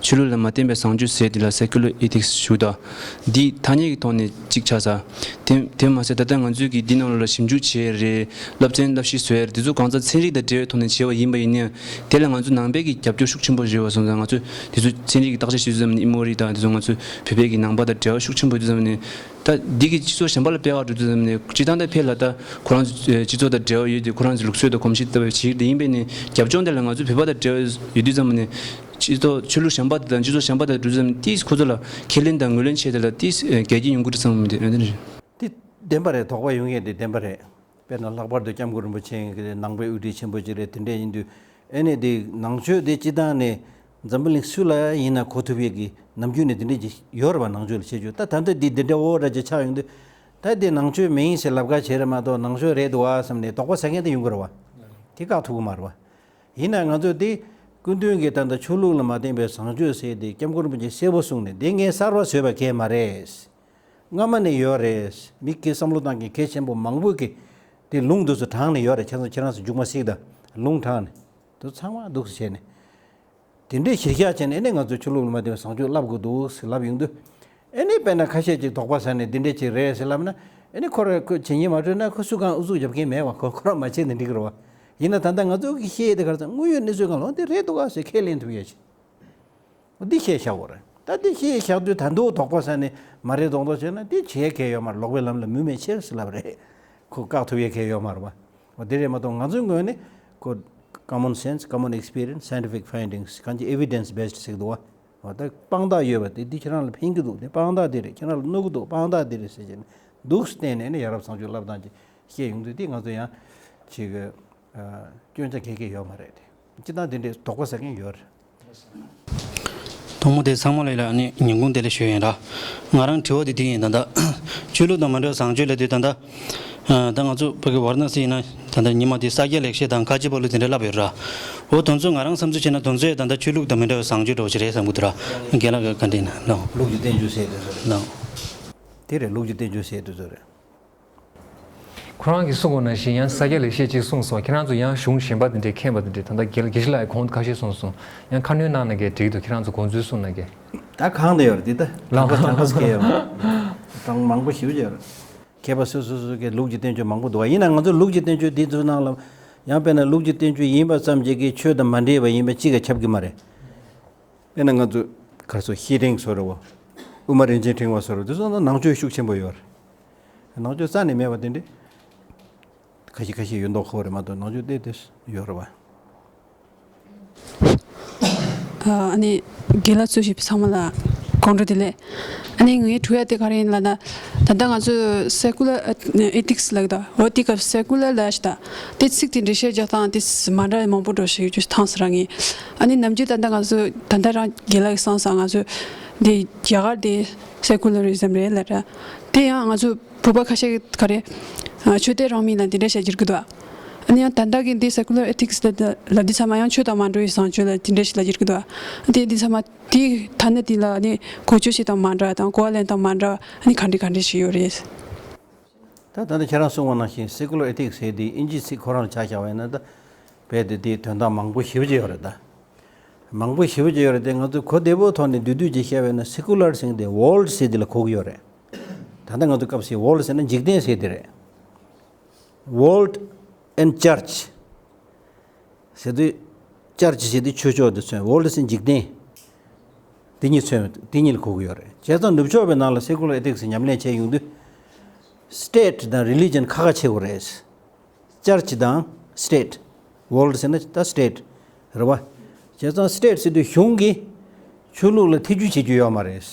ཆོས་ལུགས་ལ་མ་བརྟེན་པའི་བཟང་སྤྱོད་ཟེར་དེ་ལ་སེ་ཀུ་ལར་ཨེ་ཐིག་སི་ཞུ་དང་། འདི་ཐ་སྙད་ཀྱི་ཐོག་ནས་གཅིག་ཆགས་ས། དེ་དེ་མ་ཟད་ད་ལྟ་ང་ཚོས་ཀྱི་འདི་ནང་ལོགས་ལ་ཞིབ་འཇུག་བྱས་རེད། བསླབ་ཚན་བསླབ་གཞི་བཟོས་རེད། དེ་ཚོ་གང་ཚང་ཚན་རིག་དང་འབྲེལ་བའི་ཐོག་ནས་བྱས་པ་ཡིན་པ་ཡིན་ནའང་། དེ་ལ་ང་ཚོ་ནང་པའི་གི་རྒྱབ་སྐྱོར་ཤུགས་ཆེན་པོ་ཡོད་པ་སོང་ཙང་། ང་ཚོས་དེ་ཚོ་ཚན་རིག་གི་བརྟག་དཔྱད་བྱེད་དུས་ཙམ་ནས་ཨི་མོ་རི་དང་དེ་ཚོ་ང་ཚོ་བོད་པའི་གི་ནང་པ་དང་འབྲེལ་བ་ཤུགས་ཆེན་པོ་ཡོད་དུས་ཙམ་ནས། ད་འདི་གི་སྤྱི་ཚོགས་གཞན་པ་ལ་སྤེལ་བ་འགྲོ་དུས་ཙམ་ནས། སྤྱིར་བཏང་ད་ཕལ་ཆེར་ད་ཁོ་རང་ཚོ་ཨེ་སྤྱི་ཚོགས་དང་འབྲེལ་བ་ཡོད་དེ། ཁོ་རང་ཚོའི་ལུགས་སྲོལ་དང་གོམས་གཤིས་ལྟ་བུ་ཞིག་དེ་ཡིན་པས་ནས། རྒྱབ་ལྗོངས་དེ་ལ་ང་ཚོ་བོད་པ་དང་འབྲེལ་བ་ཡོད་དུས་ཙམ་ནས། སྤྱི་ཚོགས་ཆོས་ལུགས་གཞན་པ་དེ་དང་སྤྱི་ཚོགས་གཞན་པ་དང་འགྲོ་དུས་ཙམ་ནས། ཏིས་ཁོ་ཚོ་ལ་ཁས་ལེན་དང་ངོས་ལེན་བྱས། དེ་ལ་ཏིས་ཨེ་འགལ་རྐྱེན་ཡོང་གི་རེད་བསམ་གི་མི་འདུག་ཨ་ནི་རེད། དེ་བདེན་པ་རེད། དོགས་པ་ཡོང་ཡས་དེ་བདེན་པ་རེད། དཔེར་ན་ལྷག་པར་དུ་སྐྱབས་མགོན་རིན་པོ་ཆེ་གི་ནང་པའི་དབུ་ཁྲིད་ཆེན་པོ་ཅིག་རེད། དེ་འདྲ་ཡིན་དུས། ཨེ་ནས་དེ་ནང་ཆོས་དེ་སྤྱིར་བཏང་ནས་འཛམ་བུ་གླིང་སུ་ལ་ཡིན་ན་གོ་ཐུབ་ཡས་ཀྱི་ནམ་རྒྱུན་ནས་དེ་འདྲ་ཅིག་ཡོད་རེད་པ། ནང་ཆོས་ལ་བྱེད་རྒྱུ། ད་ད་ལྟ་འདི་འདི་འདྲ་འོ་འདྲ་ཅིག་ཆགས་ཡོང་དུས། ད་དེ་ནང་ཆོས་མ་ཡིན་ཟེར་ལབ་ཁ་བྱས་རེད་མ་གཏོགས། ནང་ཆོས་རེད་འདུག་བ་བསམ་ནས་དོགས་པ་ཟ་མཁན་དེ་ཡོང་གི་རེད་པ། དེ་བཀག་ཐུབ་ཀྱི་མ་རེད་པ། ཡིན་ན་ང་ཚོས་དེ་སྐུ་མདུན་གྱིས་ད་ལྟ་ཆོས་ལུགས་ལ་མ་བརྟེན་པའི་བཟང་སྤྱོད་ཟེར་དེ་སྐྱབས་མགོན་རིན་པོ་ཆེས་གསལ་པོ་གསུངས་ནས། དེ་ངས་གསར་པ་བཟོས་པ་གང་ཡང་མ་རེད། སྔ་མ་ནས་ཡོད་རེད། མི་སྐྱ་བསམ་བློ་གཏོང་མཁན་གལ་ཆེན་པོ་མང་པོ་གིས་དེ་ལུང་དེ་ཚོ་དྲངས་ནས་ཡོད་རེད། ཁྱེད་ཚོ་ཁྱེད་རང་ཚོ་མཇུག་མ་གཟིགས་དང་། ལུང་དྲངས་ནས་དེ་ཚོ་ཚང་མ་འདུག་སེ་བྱས་ནས། དེ་འདྲའི་གཞིར་བཞག་བྱས་ནས། ཨེ་ནས་ང་ཚོས་ཆོས་ལུགས་ལ་མ་བརྟེན་པའི་བཟང་སྤྱོད་བསླབ་དགོས་འདུག་ཟེར་ལབ་ཡོང་དུས། ཨེ་ནས་དཔེར་ན་ཁ་ཤས་ཅིག་དོགས་པ་ཟ་ནས་འདི་འདྲ་ཅིག་རེད་ཟེར་ལབ་ན། ཨེ་ནས་ཁོ་རང་ཁོ་བྱེད་སྙིང་མ་འདོད་ན་ཁོ་སུ་གང་ཨུ་ཚུགས་རྒྱབ་མཁན་མེད་པ། ཁོ་ཁོ་རང་མ་བྱས་ན་འགྲིག་གི་རེད་པ། ཡིན་ན་ད་ལྟ་ང་ཚོ་གིས་བཤད་ཡས་དེ་ག་རེ་ཟེར། དངོས་ཡོད་གནས་ཚུལ་སྒང་ལ་འདི་རེད་འདུག་ག་ཟེར་ཁས་ལེན་ཐུབ་ཡས་ཅིག་འདི་བཤད་བཞག་དགོས་རེད། ད་འདི་བཤད་བཞག་དུས་ད་དུང་དོགས་པ་ཟ་ནས་མ་རེད་མདོག་མདོག་བྱས་ན་འདི་བྱེད་ཡས་གང་ཡང་ཡོད་མ་རེད། ལོག་པའི་ལམ་ལ་མུ་མེད་ཕྱིར་ཟེར་ལབ་རེད། ཁོ་བཀག་ཐུབ་ཡས་གང་ཡང་ཡོད་མ་རེད་པ། འོ་དེ་རེད་མ་གཏོགས། ང་ཚོའི་ངོས་ནས་ཁོ་common sense, common experience, scientific findings, གང་ཅི་evidence based ཟེར་གི་འདུག་བ། འོ་ད་དཔང་རྟགས་ཡོད་པ་དེ། འདི་ཁྱེད་རང་ལ་ཕན་གྱི་འདུག་འདི་དཔང་རྟགས་འདི་རེད། ཁྱེད་རང་ལ་གནོད་ཀྱི་འདུག་དཔང་རྟགས་འདི་རེད་ཟེར་བྱས་ནས་འདུག་སེ་བསྟན་ནས་ནི། ཡ་རབས་བཟང་སྤྱོད་བསླབ་སྟངས་ཅིག་བཤད་ཡོང་དུས། དེ་ང་ཚོ་ཡང་ཅིག་གི་ཨ་སྐྱོན་ཆ་གང་ཡང་ཡོད་མ་རེད་དེ། སྤྱིར་བཏང་དེ་འདྲའི་དོགས་པ་ཟ་མཁན་ཡོད་རེད། དང་པོ་དེ་ཚང་མ་ལ་ཡ་ལ་ཨ་ནི་ཉིན་གུང་དེ་ལ་ཞུས་ཡིན་ར། ང་རང་དྲི་བ་དེ་དེ་ཡིན། ད་ལྟ་ཆོས་ལུགས་དང་མ་འབྲེལ་བའི་བཟང་སྤྱོད་ལབ་དུས། ད་ལྟ་ཨ་ད་ང་ཚོ་ཕ་གི་ཝཱ་ར་ཎ་སི་ཡིན་ན། ད་ལྟ་ཉི་མ་དེ་ས་སྐྱ་ལེགས་བཤད་དང་ཁ་ཆེ་པོ་ལོ་དེ་འདྲ་ལབ་ཡོད་ར། འོ་དེ་ཚོ་ང་རང་བསམ་ཚུལ་བྱས་ན་དེ་ཚོ་ད་ལྟ་ཆོས་ལུགས་དང་མི་འབྲེལ་བའི་བཟང་སྤྱོད་འདྲ་བོ་ཞིག་རེད་བསམ་གྱི་འདུག་ར། རྒན་ལགས་ཀྱིས་བཀའ་འདྲི་གནང་། ལགས། ལུགས་ཀྱི་བསྟན་བཅོས་ཟེར་དེ་ཚོ་རེད། ལགས། དེ་རེད། ལུགས་ཀྱི་བསྟན་བཅོས་ཟེར་དེ་ཚོ་རེད། ཁོ་རང་གིས་གསུངས་པ་ནང་བཞིན་ཡང་ས་སྐྱ་ལེགས་བཤད་ཅིག་གསུངས་སོང་། ཁྱེད་རང་ཚོ་ཡང་གཞུང་གཞན་པ་དེ་འདྲས་མཁྱེན་པ་དེ་འདྲས། ད་ལྟ་དགེ་དགེ་བཤེས་ལགས་ཀྱིས་གོང་དུ་ཁ་ཤས་གསུངས་སོང་། ཡང་ཁ་སྣོན་གནང་ན་གི་འགྲིག་འདུག་ཁྱེད་རང་ཚོ་དགོངས་ཚུལ་གསུངས་ན་གི། ད་གང་དེ་ཡོད་རེད། དེ་ད་ལགས། གང་པ་གང་པ་ཟེར་གི་ཡོད་རེད། གྲངས་མང་པོ་ཞེ་པོ་ཅིག་ཡོད་རེད། མཁས་པ་སོ་སོ་སོ་སོ་གི་ལུགས་ཀྱི་བསྟན་བཅོས་མང་པོ་འདུག་བ། ཡིན་ན་ང་ཚོ་ལུགས་ཀྱི་བསྟན་བཅོས་འདི་ཚོའི་ནང་ལ་ཡང་དཔེར་ན་ལུགས་ཀྱི་བསྟན་བཅོས་ཡིན་པ་ཙམ་གྱིས་ཀྱི་ཆོས་དང་མ་འདྲེས་པ་ཡིན་པ་གཅིག་ཀྱང་ཁྱབ་ཀྱི་མ་རེད། དཔེར་ན་ང་ཚོ་ག་རེ་ཟེར། བཤེས་སྤྲིང་ཟེར་བ། དབུ་མ་རིན་ཆེན་ཕྲེང་བ་ཟེར་བ། དེ་ཚོ་ནང་ཆོས་ཤུགས་ཆེན་པོ་ཡོད་རེད། ནང་ཆོས་རྩ་ནས་མེད་པ་དེ་འདྲ་ཁ་ཤས་ཁ་ཤས་ཡོད་མདོག་ཁ་པོ་རེད་མ་གཏོགས། ནང་ཆོས་ཏོག་ཙམ་ཡོད་རེད་པ། ཨ་ནི་རྒན་ལགས་གཙོས་བྱས་པའི་ཚང་མ་ལ་དགོང་དྲོ་བདེ་ལེགས། ཨ་ནི་ངའི་དྲི་བ་དེ་ག་རེ་ཡིན་ལབ་ན། ད་ལྟ་ང་ཚོས་སེ་ཀུ་ལར་ཨེ་ཐིག་སི་ལབ་ཀྱི་འདུག་འོ་དེ་སྐབས་སེ་ཀུ་ལར་ལབ་ཤག་ད། དེ་ཚིག་དེ་འགྲེལ་བཤད་རྒྱག་སྟངས་དེ་མ་འདྲ་མང་པོ་འགྲོ་བཞིན་ཡོད་རྒྱུ་མཐོང་སོང་ར་ངས། ཨ་ནི་ནམ་རྒྱུན་ད་ལྟ་ང་ཚོ་ད་ལྟ་རང་རྒན་ལགས་ཀྱིས་གསུངས་སོང་། ང་ཚོ་འདི་རྒྱ་གར་དེ་སེ་ཀུ་ལར་ཨི་ཛམ་རེད་ལབ་ར། དེ་ཡང་ང་ཚོ་བོད་པ་ཁ་ཤས་ཀྱིས་ག་རེ། ཨ་ཆོས་དད་རང་མོས་ལ་འདི་འདྲ་བྱས་བསྒྱུར་གྱི་འདུག་ཨ་ནི་ཡང་ད་ལྟ་གི་འདི་སེ་ཀུ་ལར་ཨེ་ཐིག་སི་ལབ་འདི་ཚང་མ་ཡང་ཆོས་དང་མ་འབྲེལ་བའི་བཟང་སྤྱོད་ལ་འདི་འདྲ་ཞིག་ལ་བསྒྱུར་གྱི་འདུག་ཨ་དེ་འདི་ཚང་མ་དེ་ཐ་སྙད་འདི་ལ་ནི་གོ་ཆོད་བྱེད་སྟངས་མ་འདྲ་དང་། གོ་བ་ལེན་སྟངས་མ་འདྲ། ཨ་ནི་ག་འདྲ་ག་འདྲ་ཞིག་ཡོད་རེད། ད་ད་ལྟ་ཁྱེད་རང་གསུངས་པ་ནང་བཞིན་སེ་ཀུ་ལར་ཨེ་ཐིག་སི་ཟེར་དེ་དབྱིན་ཇིའི་ཚིག་ཁོ་རང་ལ་ཆ་བཞག་པ་ཡིན་ན། ད་རྦད་དེ་དེའི་དོན་དག་མང་པོ་ཞེ་པོ་ཅིག་ཡོད་རེད་ད། མང་པོ་ཞེ་པོ་ཅིག་ཡོད་རེད་དེ། ང་ཚོས་གོ་བདེ་པོའི་ཐོག་ནས་བསྡུས་བསྡུས་ཅིག་བཤད་པ་ཡིན་ན། སེ་ཀུ་ལར་ཟེར་དེ་ཝོརལ་ཌི་ཟེར་དེ་ལ་གོ་གི་ཡོད་རེད། ད་ལྟ་ང་ཚོ་སྐབས་སུ་ཝོརལ་ཌི་ཟེར་ན་འཇིག་རྟེན་ཟེར་དེ་རེད། World and Church ཟེར་དུས། Church ཟེར་དུས་ཆོས་ཕྱོགས་དེ་མཚོན། World ཟེར་འཇིག་རྟེན། དེ་གཉིས་མཚོན། དེ་གཉིས་ལ་གོ་གི་ཡོད་རེད། བྱས་ཙང་ནུབ་ཕྱོགས་པའི་ནང་ལ་སེ་ཀུ་ལར་ཨེ་ཐིག་སི་ཉམས་ལེན་བྱས་ཡོང་དུས། State དང་Religion ཁ་ཁ་ཕྱེ་དགོས་རེད། Church དང་State། World ཟེར་ན་ད་State རེད་བ། བྱས་ཙང་State ཟེར་དུས་གཞུང་གིས་ཆོས་ལུགས་ལ་ཐེ་ཇུས་བྱེད་རྒྱུ་ཡོད་མ་རེད།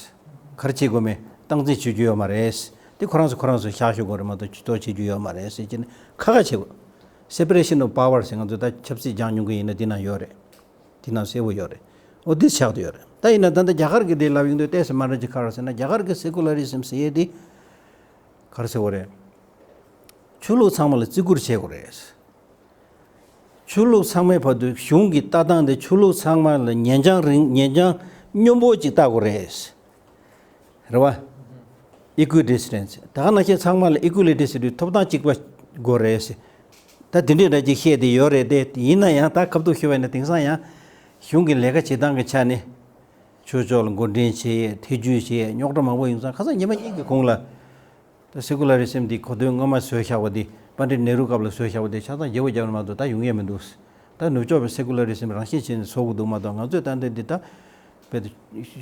ག་རེ་བྱེད་དགོས་མེད་སྟངས་འཛིན་བྱེད་རྒྱུ་ཡོད་མ་རེད། དེ་ཁོ་རང་ཚོ་ཁོ་རང་ཚོ་བཞག་ཞུ་དགོས་རེད་མ་གཏོགས། ཇུས་གཏོགས་བྱེད་རྒྱུ་ཡོད་མ་རེད་ཟེར་གྱི་ནས་ཁ་ཁ་བྱེད་དགོས། Separation of Power ཟེར་ང་ཚོ་ད་ཆབ་སྲིད་སྦྱངས་མྱོང་གི་ཡིན་ན་དེ་ནང་ཡོད་རེད། དེ་ནང་གསལ་པོ་ཡོད་རེད། འོ་འདི་ཆགས་བསྡད་ཡོད་རེད། ད་ཡིན་ན་ད་ལྟ་རྒྱ་གར་གྱི་དེ་ལབ་ཡོང་དུས་ཏོག་ཙམ་མ་འདྲ་ཅིག་ག་རེ་ཟེར་ན། རྒྱ་གར་གྱི་Secularism ཟེར་ཡས་དེ་ག་རེ་ཟེར་དགོས་རེད། ཆོས་ལུགས་ཚང་མ་ལ་བརྩི་བཀུར་བྱེད་དགོས་རེད། ཆོས་ལུགས་ཚང་མའི་བར་དུ་གཞུང་གི་ལྟ་སྟངས་དེ་ཆོས་ལུགས་ཚང་མ་ལ་ཉེ་འགྲམ་རིང་། ཉེ་འགྲམ་སྙོམས་པོ་ཅིག་ལྟ་དགོས་རེད། རེད་བ། equidistance། ད་ག་ནང་བཞིན་ཚང་མ་ལ་equality ཟེར་དུས་ཐོབ་ཐང་གཅིག་པ་དགོས་རེད་ཟེར། ད་དེ་འདྲའི་འདྲ་ཅིག་བཤད་དེ་ཡོད་རེད་དེ། ཡིན་ན་ཡང་ད་ཁ་ཐུག་ཞུ་བ་ཡིན་ན། དེང་སང་ཡང་གཞུང་གི་ལས་ཀ་བྱེད་སྟངས་ཀྱི་ཆ་ནས་ཆོས་ཕྱོགས་ལ་མགོ་འདྲེན་བྱེད་ཡས། ཐེ་ཇུས་བྱེད་ཡས། རྙོག་དྲ་མང་པོ་ཡོང་ཙང་། ཁ་སང་ཉི་མ་གཉིས་ཀྱི་གོང་ལ་ད་སེ་ཀུ་ལ་རི་སིམ་འདི་གོ་དོན་སྔོན་མ་བཟོས་བཞག་པ་འདི། པཎྜི་ཏ་ནེ་རུ་སྐབས་ལ་བཟོས་བཞག་པ་འདི་ཆ་ཚང་བརྗེ་པོ་རྒྱབ་ན་མ་གཏོགས་ད་ཡོང་ཡས་མི་འདུག། ད་ནུབ་ཕྱོགས་པའི་སེ་ཀུ་ལ་རི་སིམ་རང་བཞིན་བྱས་ནས་བཟོ་དགོས་འདུག་མ་གཏོགས། ང་ཚོས་ད་ལྟ་འདི་ད་བོད་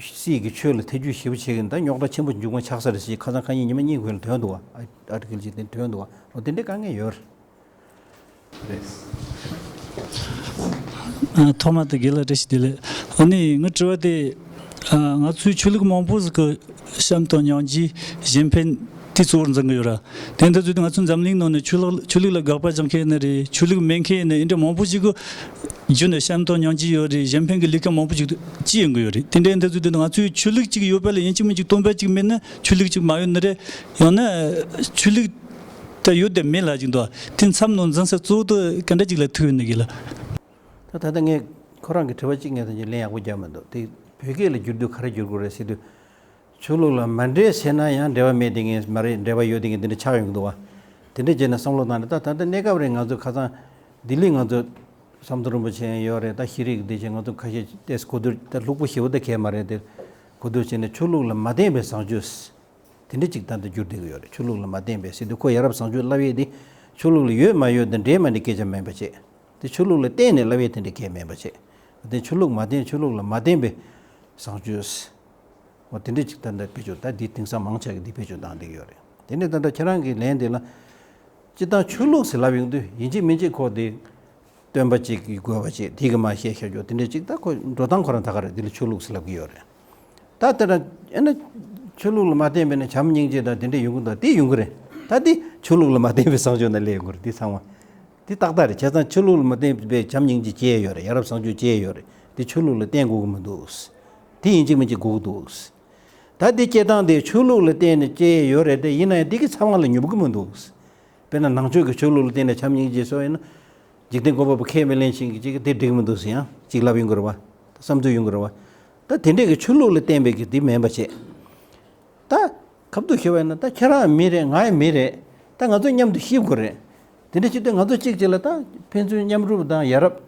སྲིད་ཀྱི་ཆོས་ལ་ཐེ་ཇུས་ཞེ་པོ་བྱེད་ཀྱི་ཡིན། ད་རྙོག་དྲ་ཆེན་པོ་མཇུག་མ་ཆགས་ས་རེད་ཟེར། ཁ་སང་ཁ་ཉིན་ཉི་མ་གཉིས་གོང་ལ་ཐོན་འདུག་བ། ཨ་ཨར་ཊི་ཀལ་ཅིག་དེ་ཐོན་འདུག་བ། འོ་དེ་འདྲའི་དཀའ་ངལ་ཡོད་རེད། ཨ། ཐོག་མ་དེ་རྒན་ལགས་བཀྲ་ཤིས་བདེ་ལེགས། ཨ་ནི་ངའི་དྲི་བ་དེ། ཨ། ང་ཚོའི་ཆོས་ལུགས་མང་པོ་ཟིག་གི་བྱམས་དང་སྙིང་རྗེ་གཞན་ཕན་དེ་གཙོ་བོར་འཛིན་གི་ཡོད་ར། དེ་འདྲ་ཟིག་དུས་ང་ཚོའི་འཛམ་གླིང་ནང་ནས་ཆོས་ལུགས་ཆོས་ལུགས་ལ་དགག་པ་རྒྱག་མཁན་ཡིན་ནི་རེད། ཆོས་ལུགས་མེད་མཁན་ཡིན་ནི། འདི་འདྲ་མང་པོ་ཞིག་གི་རྒྱུད་ནས་བྱམས་དང་སྙིང་རྗེ་ཡོད་རེད། གཞན་ཕན་གྱི་ལས་ཀ་མང་པོ་ཞིག་བྱེད་ཡོང་གི་ཡོད་རེད། དེ་འདྲའི་འདི་ཚོའི་དུས་ན་ང་ཚོའི་ཆོས་ལུགས་གཅིག་ཡོད་པ་ལ་ཡིན་གཅིག་མིན་གཅིག་སྟོང་པ་གཅིག་མེད་ན། ཆོས་ལུགས་གཅིག་མ་ཡོང་ནི་རེད། ཡང་ན་ཆོས་ལུགས་ད་ཡོད་དེ་མེད་ལ་ཅིག་འདུག། དེ་མཚམས་ནང་འཛིན་ས་གཙོ་བོ་དེ་ག་འདྲ་ཅིག་ལ་ཐུག་ཡོད་ནི་གི་ལ། ད་ད་ལྟ་ངས་ཁོ་རང་གི་དྲི་བ་གཅིག་ངས་ད་ཅིག་ལན་ཡག་པོ་རྒྱག་མི་འདུག། དེ་བོད་སྐད་ལ་བསྒྱུར་དུས་ག་རེ་བསྒྱུར་དགོས་རེད་ཟེར་དུས། ཆོས་ལུགས་ལ་མ་འདྲེས་ཟེར་ན་ཡང་འབྲེལ་བ་མེད་དེ་ངས་མ་རེད། འབྲེལ་བ་ཡོད་དེ་ངས་འདི་འདྲ་ཆགས་ཡོང་གི་འདུག་བ། དེ་འདྲ་བྱས་ན་བསམ་བློ་བཏང་ནས། ད་ད་ལྟ་གནས་སྐབས་རེད་ང་ཚོ་ཁ་སང་ལྡི་ལི་ང་ཚོ་ཟམ་གདོང་རིན་པོ་ཆེ་ཡོད་རེད། ད་ཤེས་རིག་འདི་བྱས་ང་ཚོ་ཁ་ཤས་ཏེས་གོ་བསྡུར། ད་ལྷུག་པོ་ཞེ་པོ་ད་གས་མ་རེད་དེ། གོ་བསྡུར་བྱས་ནས་ཆོས་ལུགས་ལ་མ་བརྟེན་པའི་བཟང་སྤྱོད་དེ་འདྲ་ཅིག་ད་ལྟ་བསྒྱུར་བསྡད་ཀྱི་ཡོད་རེད། ཆོས་ལུགས་ལ་མ་བརྟེན་པའི་ཟེར་དུས་ཁོ་ཡ་རབས་བཟང་སྤྱོད་ལབ་ཡས་དེ་ཆོས་ལུགས་ལ་ཡོད་མ་ཡོད་དང་འདྲེས་མ་འདྲེས་སྐད་ཆ་མིན་པ་བྱས། དེ་ཆོས་ལུགས་ལ་བརྟེན་ནས་ལབ་ཡས་དེ་འདྲ་གས་མིན་པ་བྱས། དེ་ཆོས་ལུགས་མ་བརྟེན་ཆོས་ལུགས་ལ་མ་བརྟེན་པའི་བཟང་སྤྱོད། འོ་དེ་འདྲ་ཅིག་ད་ལྟ་བེད་སྤྱོད། ད་འདི་དེང་སང་མང་ཆེ་གིས་འདི་བེད་སྤྱོད་བཏང་བསྡད་ཀྱི་ཡོད་རེད། དེ་ནས་ད་ལྟ་ཁྱེད་རང་གི་ལན་དེ་ལ། སྤྱིར་བཏང་ཆོས་ལུགས་ཟེར་ལབ་ཡོང་དུས་ཡིན་གཅིག་མིན་གཅིག་ཁོ་དེ་སྟོན་པ་གཅིག་གི་དགོས་པ་བྱས། དེ་གི་མ་བཤད་ཤར་རྒྱུ་དེ་འདྲ་ཅིག། ད་ཁོ་འགྲོ་སྟངས་ཁོ་རང་ད་ག་རེད། དེ་ལ་ཆོས་ལུགས་ཟེར་ལབ་ཀྱི་ཡོད་རེད། ད་དེ་ལ་ཨེ་ན་ཆོས་ལུགས་ལ་མ་བརྟེན་པའི་ནས་བྱམས་སྙིང་རྗེ་དང་དེ་འདྲ་ཡོང་གི་འདུག། དེ་ཡོང་གི་རེད། ད་དེ་ཆོས་ལུགས་ལ་མ་བརྟེན་པའི་བཟང་སྤྱོད་ནང་སླེབས་ཡོང་གི་རེད། དེ་ཚང་མ། འདི་ཏག་ཏག་རེད། བྱས་ཙང་ཆོས་ལུགས་ལ་མ་བརྟེན་པའི་བྱམས་སྙིང་རྗེ་སྐྱེ་ཡོད་རེད། ཡ་རབས་བཟང་སྤྱོད་སྐྱེ་ཡོད་རེད། འདི་ཆོས་ལུགས་ལ་བརྟེན་དགོས་ཀྱི་མི་འདུག། དེ་ཡིན་གཅིག་མིན་གཅིག་དགོས་ཀྱི་འདུག། ད་འདི་སྐྱེ་སྟངས་དེ་ཆོས་ལུགས་ལ་བརྟེན་ནས་སྐྱེ་ཡོད་རེད་དེ། ཡིན་ན་ཡང་འདི་གི་ཚབ་མ་ལ་ཉོབ་ཀྱི་མི་འདུག། དཔེར་ན་ནང་ཆོས་ཀྱི་ཆོས་ལུགས་ལ་བརྟེན་ནས་བྱམས་སྙིང་རྗེ་བཟོ་ཡིན་ན། འཇིག་རྟེན་བཀོད་པ་པོ་ཁས་མི་ལེན་ཞིང་གི་ཅིག་དེ་འགྲིག་མི་འདུག་ཟེར་ཡང་ཅིག་ལབ་ཡོང་གི་རེད་བ། བསམ་ཚུལ་ཡོང་གི་རེད་བ། ད་དེ་འདྲས་ཀྱི་ཆོས་ལུགས་ལ་བརྟེན་པའི་གི་དེ་མིན་པ་བྱས། ད་ཁ་ཐུག་ཞུ་བ་ཡིན་ན། ད་ཁྱེད་རང་མི་རེད། ང་ཡང་མི་རེད། ད་ང་ཚོ་མཉམ་དུ་ཤེས་དགོས་རེད། དེ་འདྲ་བྱེད་དུས་ང་ཚོ་གཅིག་གཅིག་ལ་ད་ཕན་ཚུན་མཉམ་རུབ་དང་ཡ་རབས།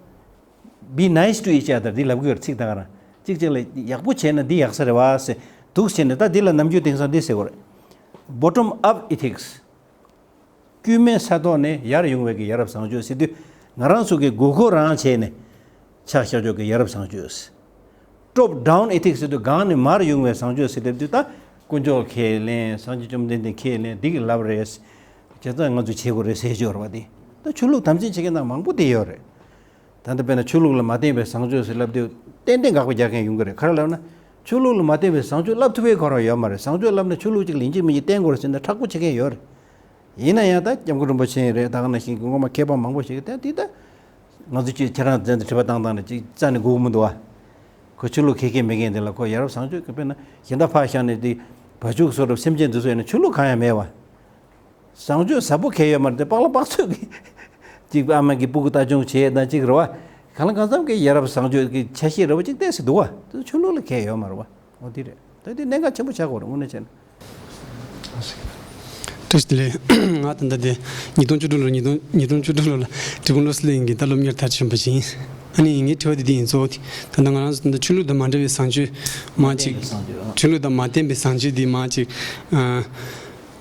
Be nice to each other འདི་ལབ་གི་ཡོད་རེད། ཚིག་ད་ག་རང་གཅིག་གཅིག་ལ་ཡག་པོ་བྱས་ན་འདི་ཡག་ས་རེད་བ་ཟེར་འདུག་བྱས་ནས། ད་འདི་ལ་ནམ་རྒྱུན་དེང་སང་འདི་ཟེར་གི་ཡོད་རེད། Bottom up ethics། དཀྱུས་མའི་ས་ཐོག་ནས་ཡར་ཡོང་བའི་གི་ཡ་རབས་བཟང་སྤྱོད་ཟེར་དུས། ང་རང་ཚོ་གི་མགོ་སྐོར་རང་བྱས་ནས་ཆ་བཞག་ཕྱོགས་ཀྱི་ཡ་རབས་བཟང་སྤྱོད། Top down ethics ཟེར་དུས་སྒང་ནས་མར་ཡོང་བའི་བཟང་སྤྱོད་ཟེར་དེ་དུས། ད་དཀོན་མཆོག་ཁས་ལེན། སངས་རྒྱས་བཅོམ་ལྡན་འདས་ཁས་ལེན། འདི་གི་ལབ་རེད། བྱས་ཙང་ང་ཚོས་བྱེད་དགོས་རེད་ཟེར་ཅིག་ཡོད་རེད་བ། དེ་ད་ཆོས་ལུགས་དམ་འཛིན་བྱེད་མཁན་ནང་མང་པོ་དེ་ཡོད་རེད། ད་ལྟ་དཔེར་ན་ཆོས་ལུགས་ལ་མ་བརྟེན་པའི་བཟང་སྤྱོད་ཟེར་ལབ་དུས་ཏན་ཏན་དགག་པ་རྒྱག་མཁན་ཡོང་གི་རེད། ག་རེ་ལབ་ན། ཆོས་ལུགས་ལ་མ་བརྟེན་པའི་བཟང་སྤྱོད་ལབ་ཐུབ་པའི་ཁོ་རང་ཡོད་མ་རེད། བཟང་སྤྱོད་ལབ་ན་ཆོས་ལུགས་གཅིག་ལ་ཡིན་གཅིག་མིན་གཅིག་བརྟེན་དགོས་རེད་ཟེར་ན་མཁྲེགས་པོ་བྱེད་མཁན་ཡོད་རེད། ཡིན་ན་ཡང་ད་སྐྱབས་མགོན་རིན་པོ་ཆེ་ཡིན་རེད། ད་ག་ནང་བཞིན་གྱི་སྔོན་མ་མཁས་པ་མང་པོ་ཞིག་གིས་ད་འདི་ད་ང་ཚོ་ཅིག་ཁྱེད་རང་མཚན་དུ་དྲི་བ་བཏང་བཏང་ནས་ཅིག་རྩ་ནས་དགོས་ཀྱི་མི་འདུག་བ། ཁོ་ཆོས་ལུགས་ཁེ་ཁེ་མེད་མཁན་དེ་ལ་ཁོ་ཡ་རབས་བཟང་སྤྱོད་ཀྱི། དཔེར་ན་གཞན་དག་ཕར་བཞག་ནས་དེ་བ་ཕྱུགས་གསོ་རབས་སེམས་ཅན་འདི་ཚོ་ཡིན་ན་ཆོས་ལུགས་གང་ཡང་མེད་བ། བཟང་སྤྱོད་ཟབ་པོ་གང་ཡང་ཡོད་མ་རེད་དེ། པགས་ལ་པགས་ཚོད་ཀྱི་ཅིག་ཨ་མ་གི་སྤུ་གུ་ལྟ་སྐྱོང་བྱེད་དང་ཅིག་རེད་བ། གང་ལ་གང་འཚམ་གྱི་ཡ་རབས་བཟང་སྤྱོད་ཀྱི་ཆ་ཤས་རེད་བ། ཅིག་ཏོག་ཙམ་འདུག་བ། དེ་ཆོས་ལུགས་ལ་གང་ཡང་ཡོད་མ་རེད་བ། འོ་དེ་རེད། ད་དེ་གནད་འགག་ཆེན་པོ་ཆགས་ཀྱི་ཡོད་རེད་དངོས་གནས་བྱས་ན། བཀྲ་ཤིས་བདེ་ལེགས། ང་ད་ལྟ་དེ་ཉིས་སྟོང་བཅུ་དྲུག་ལོ། ཉིས་སྟོང་ཉིས་སྟོང་བཅུ་དྲུག་ལོ་ལ་འབྲས་སྤུངས་བློ་གསལ་གླིང་གི་ད་སློབ་གཉེར་མཐར་ཕྱིན་པ་ཞིག་ཡིན། ཨ་ནི་ངའི་དྲི་བ་དེ་འདི་ཡིན། གཙོ་བོ་དེ་ད་ལྟ་ང་རང་ཚོ་ད་ལྟ་ཆོས་ལུགས་དང་མ་འབྲེལ་བའི་བཟང་སྤྱོད་མང་ཅིག། ཆོས་ལུགས་དང་མ་བརྟེན་པའི་བཟང་སྤྱོད་འདི་མང་ཅིག། ཨ།